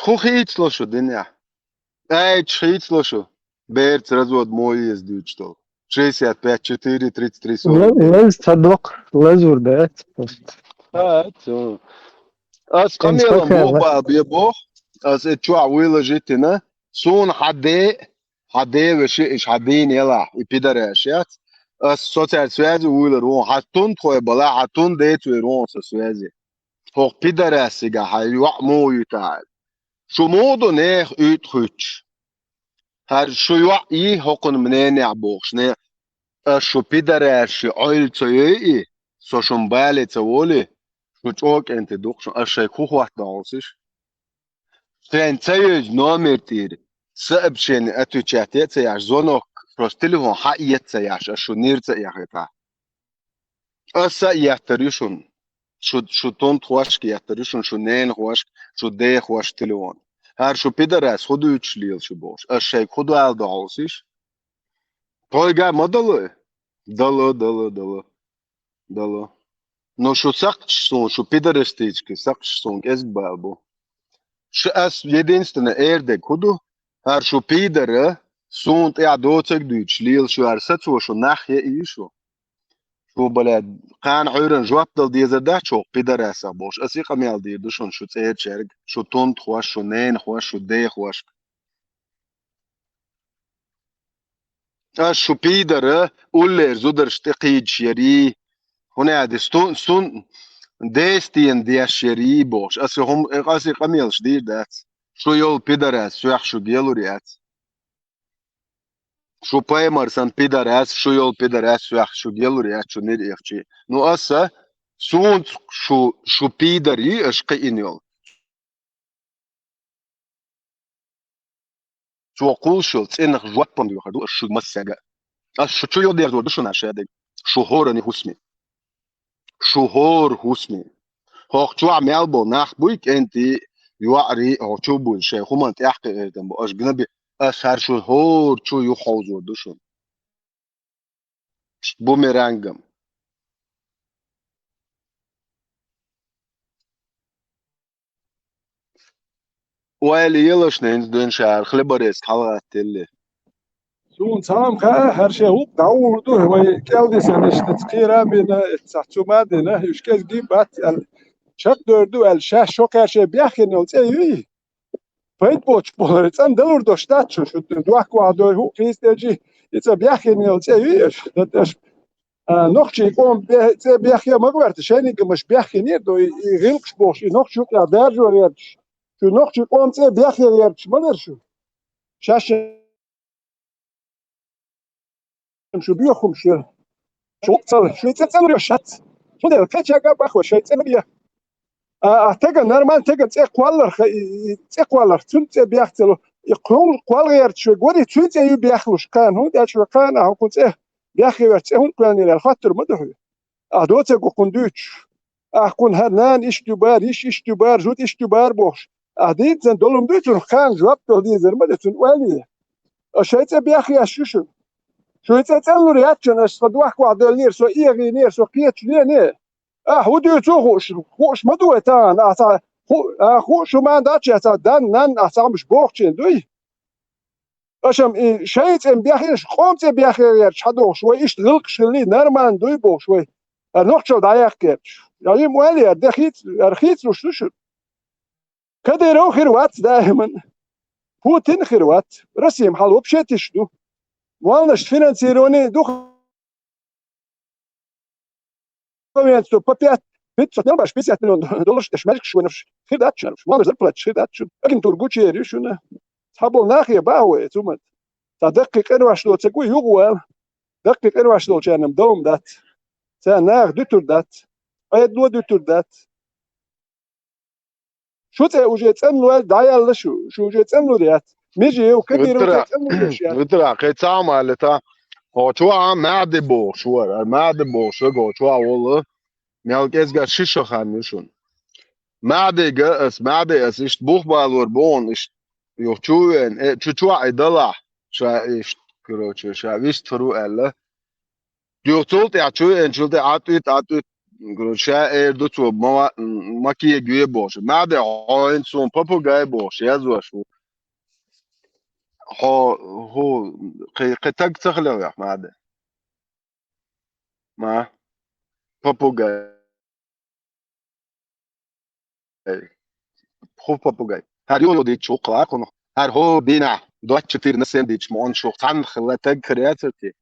Ху хийцло шу динехь. Ай, чу хийцло шу. Берц развод мо еза дуьйцуш долу. Шестьдесят пять, четыре, тридцать три, сорок. Лаз ца докх, лазур дац просто. А, цу. Ас къамелам боху бал бе боху. Ас э чохь вуйла житина. Суна хьан де, хьан де веши, иш хьан дийна ялахь, и пидараш яц. Ас со цаьрца связи вуйлар вон, хьан тун тхой бала, хьан тун децвер вон со связи. Хьох пидарас сига хьан йоӀ муха юьтахьара? Шу муха ду нехан уьйтӀа хуьттуш? ХӀара шу йоӀ йий хӀокхунна мнениехь бохуш, не, ас шу пидараш ши Ӏойла ца йой и, со шун бале ца воли, шу чӀогӀа кӀентий ду-кх шун, ас шайга хӀун хӀотта дӀахьовсийша? Шайн ца йоьзу номер тӀера сообщение отвечать е а ца еш, звонок, просто телефон хьаэца ца еш, ас шу нир ца эхийтахь. Аса а еттар ю шуна. Шу, шу тунтхошка еттар ю шуна, шу ненахошка, шу дехошка телефон. ХӀара шу пидарас хӀун дуьйцуш лела шу бохуш. Ас шайга хӀун дала дӀахьовсийша? Тхойга ма дало? Дало, дало, дало. Дало. Но шу сакхташ суна, шу пидарастички сакхташ суна кӀезиг бала бу. Шу ас единственное эр дерг хӀун ду? ХӀара шу пидара, суна тӀехь доцург дуьйцуш лела шу, хӀара сацо шу нах яий шу. Шу, бале, кхана Ӏуьйранна жоп дала дезар дац шу пидарасах бохуш. Ас и къамел дийр ду шуна, шу цӀерачаьрга, шу тунтхош, шу ненахош, шу дехошка. Ас шу пидара уллера зударш тӀекхийдаш ярий, хӀунда аьлла стун, стун дестена деш ярий бохуш. Ас и хӀум, ас и къамелаш дийр дац. Шу йолу пидарас соьх шу гелур яц. Шу паймар сан пидарас, шу йолу пидарас соьх шу гелур яц, шу нир ихчи. Ну аса, суна шу, шу пидар йий аша кхиъна йолу. Цо кхуллуш йолу цӀенах жоп-м доьхур ду ас шуьга массаьрга. Ас шу чу йодерзор ду шуна ша дерг. Шу хӀоранна хӀусаме. Шу хӀора хӀусаме. ХӀокху чохь мел болу нах буй, кӀентий, йоӀарий, хӀокху чу буй, шайн хӀуманна тӀаьхкхииртам бу. Аш гнаби, ас хӀара шу хӀора чу юххьовзор ду шуна. Бумерангом. Ойла елаш, хӀинца дуьйна шара хлеборезка хьалагӀаттелле. Суна цхьа а ма хаьа, хӀара шен гӀуллакх дӀагӀур ду, вай кӀелдисина иштта кхера а бина, цхьа цу ма а дина, уьш кӀезиг бац аьлла, чекхдевр ду аьлла, шаьш шо кхаьршен бехкина йолу цӀе юй? Пайда боцуш болу, цӀена далур долуш дац шу, шу дохка охьадой хӀуъа хийца тӀе жи, и цӀа бехкина йолу цӀе юй аша, дан аша, а, нохчий къоман бе-, цӀе бехке ма гӀерта, шайниг а маша бехкинера ду, и, и гӀиллакхаш бохуш, и нохчий юкъа даржо гӀерташ. Шу нохчий къоман цӀе бехке гӀерташ ма дара шу. Шаьш шу боьха хӀумаш яра. Шу ца, шу цӀе цӀанлур йо шац. Цундела кхечаьрга а бахо шайн цӀе ма бе. А, а теган нормально, теган цӀе кхолларх, и, и цӀе кхолларх, цуьнан цӀе бех ца ло. И кхол-, кхол гӀерташ вай гори, цуьнан цӀе ю бехлуш кхана, хӀунда аьлча вай кхана, а хӀокхун цӀе бехке верца цӀе хӀунда кхоьллинера аьлла хоттур ма ду хьоьга. Ахь доцург хӀокхунна дуьйцуш. Ахь кхунна хӀара нана иштта ю бара, йиша иштта ю бара, зуда иштта ю бара бохуш. Ахь дийцина долу ма дуй цунах, кхана жоп дала дезар ма ду цунна, ойла е. Аш шайн цӀе бехъеш ю шуна. Шуьйра цӀе цӀанлур яц шуна, аш сан дохка охьадоьллинера, со эгӀийнера, со кхеташ вене. Ахь хӀун дуьйцу хууш, хууш ма ду вай тахана, ахь цхьа ху-, ахь хууш хӀума дац, ахь цхьа дан, нанна, ахь цхьа хӀумаш бохучийн дуй? Аша-м и шайн цӀе бехъеш, къоман цӀе бехъеш хьадохуш, вай иштта гӀиллакхаш хилли, нормально дуй бохуш вай. Ара нохчалла дӀаяккха гӀерташ. Я йим ойла яр, де хийца, ара хийцалуш ду шуна. Кадыров хир вац даиман. Путин хир вац. Россия-м хьал вообще тиша ду. Молнаш финансирование ду. По пять, пятьсот мел баш, пятьдесят миллион долларш тӀеш маьжгаш вайнарш хир дац шуна. Молнаш зарплаташ хир дац шуна. Агентура гучуер ю шуна. Цхьаболу нахе бахьа вай, цу ма. Цхьа даккхий къиношдо ца гу югӀа вала. Даккхий къиношдолчарна-м довма дац. Царна наха дуьтур дац. Ӏедало дуьтур дац. Шу цӀе уже цӀанлой, дӀаяьлла шу, шу уже цӀанлур яц. Межиев, Кадыров цӀе цӀанлур яц. Витара, кхин цхьа а ма аьлла, та, Хьо чу а Маьхьди бохуш вара, ара Маьхьди бохуш вара, хьо чу а волу, мел кӀезга ши шо хан ю шуна. Маьхьдига ас, Маьхьди ас, иштта бух балор бохуна, иштта юха чу а веана, э, чу чу а и далахь, ша иштта, короче, ша вистфар ву аьлла. Юха цул тӀаьхьа чу а веана, чул тӀе Ӏатуьйту, Ӏатуьйту, короче, ша эр ду цо, ма, ма кега ве бохуш. Маьхьди, хьо хӀинца суна попугай бохуш, язваш ву. Хьо, хӀу, кхе, кхе таг ца хилла вех, Маьхьди. Ма, попугай. ХӀу попугай. ХӀара йо-йо дийчу хӀу кхалахьа хьуна. ХӀара хӀу дийнахь, двадцать четыре на семь дийчу ма он шух цхьаннах хилла таг хир яцар те?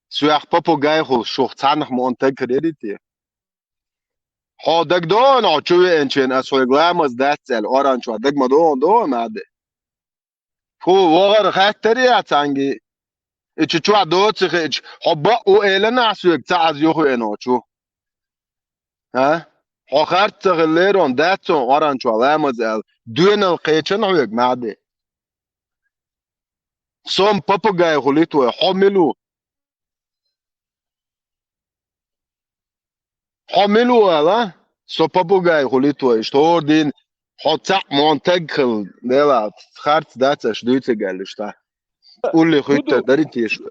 Соьх попугай хул шух цхьаннах ма он таг хир яри те? Хьо дагадогӀу хьо чу веанчийн ас хьоьга ламаз дац аьлла, оран чохь дага ма догӀу, догӀу, Маьхьди? ХӀу вогӀар хаттар яц цхьаьнгге? И чу чохь доцу хиъча, хьо бакъ ву эланахь соьга ца Ӏаз юхавеана хьо чу? А? Хьо харц ца хилла лерон дац хьуна оран чохь ламаз аьлла, доьналла кхечан хьоьга, Маьхьди? Со-м попугай хуьлу-те вай, хьо мила ву? Хьо мила ву ала? Со попугай хуьлу-те вай, иштта хӀора дийна хьо цхьаъ ма он таг хилла, делахь, харц дац аша дуьйцург аьлла иштта. Улле хуьттар дарий те шу?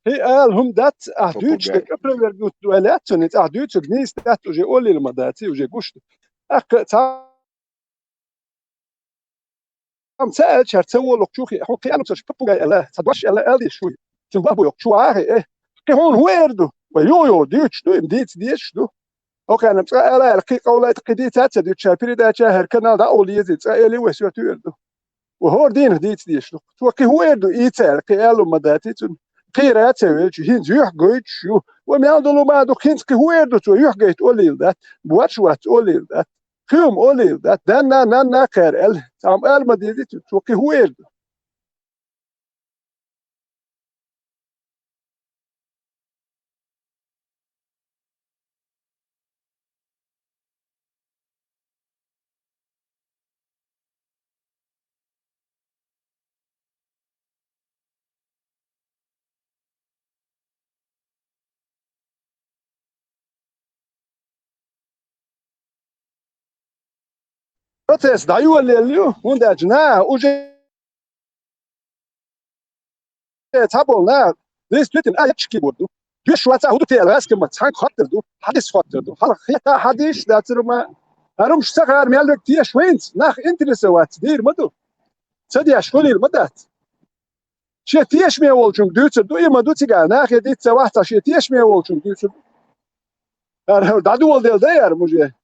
ХӀи, ала хӀума дац, ахь дуьйцуш дерг опровергнуть ваьлла яц цунна, ахь дуьйцург нийса дац, уже олийла ма дац, уже гуш ду. ТӀаккха цхьа Амма ца аьлча, хӀара ца волу чу хи-, хьо кхин аьлла ца попугай аьлла, ца дош аьлла, аьлла дийш шуй. Цуьнан бахьа бу йоккху чу вахи, э. Кхин хьуна хӀун эр ду? Вай юха-юха дуьйцуш ду, им дийца дезаш ду. Окхана цкъа ала аьлла, кхин къовлайта, кхин дийца а ца дуьйцуш, хӀара передача, хӀара канал дӀа а олу езий, цкъа эли вай соьту эр ду. Ва хӀора дийнах дийца дезаш ду. Цо кхин хӀун эр ду, ийца аьлла, кхин аьлла ма дац и цунна. Кхера а ца велча, хӀинца юьхь гойтуш ю. Ва мел долу ма ду, хӀинца кхин хӀун эр ду, цо юьхь гайта олийла дац. Бош вац олийла дац. Кхин хӀума олийла дац. Данна, нанна кхаьра аьлла. Цхьамма ала ма дезий цуьнга, цо кхин хӀун эр ду? Процесс дӀайолаелла ю, хӀунда аьлча наха уже цхьаболу наха действительно а ячки бор ду. Дуьш вац а хӀу ду те аьлла, гӀаьскамаца цхьаьнга хоттар ду, хьадис хоттар ду, хьала хета а хьадис дацар ма. ХӀара хӀумаш ца хаар мел верг теша вайнца, нах интересоваться дийр ма ду. Ца деш хуьлийла ма дац. Шен тешаме волчунга дуьйцур ду, и ма ду цигахь, нахе диц ца вахь цхьа шен тешаме волчунга дуьйцур ду. ХӀара дӀадоладелла дай хӀара муже.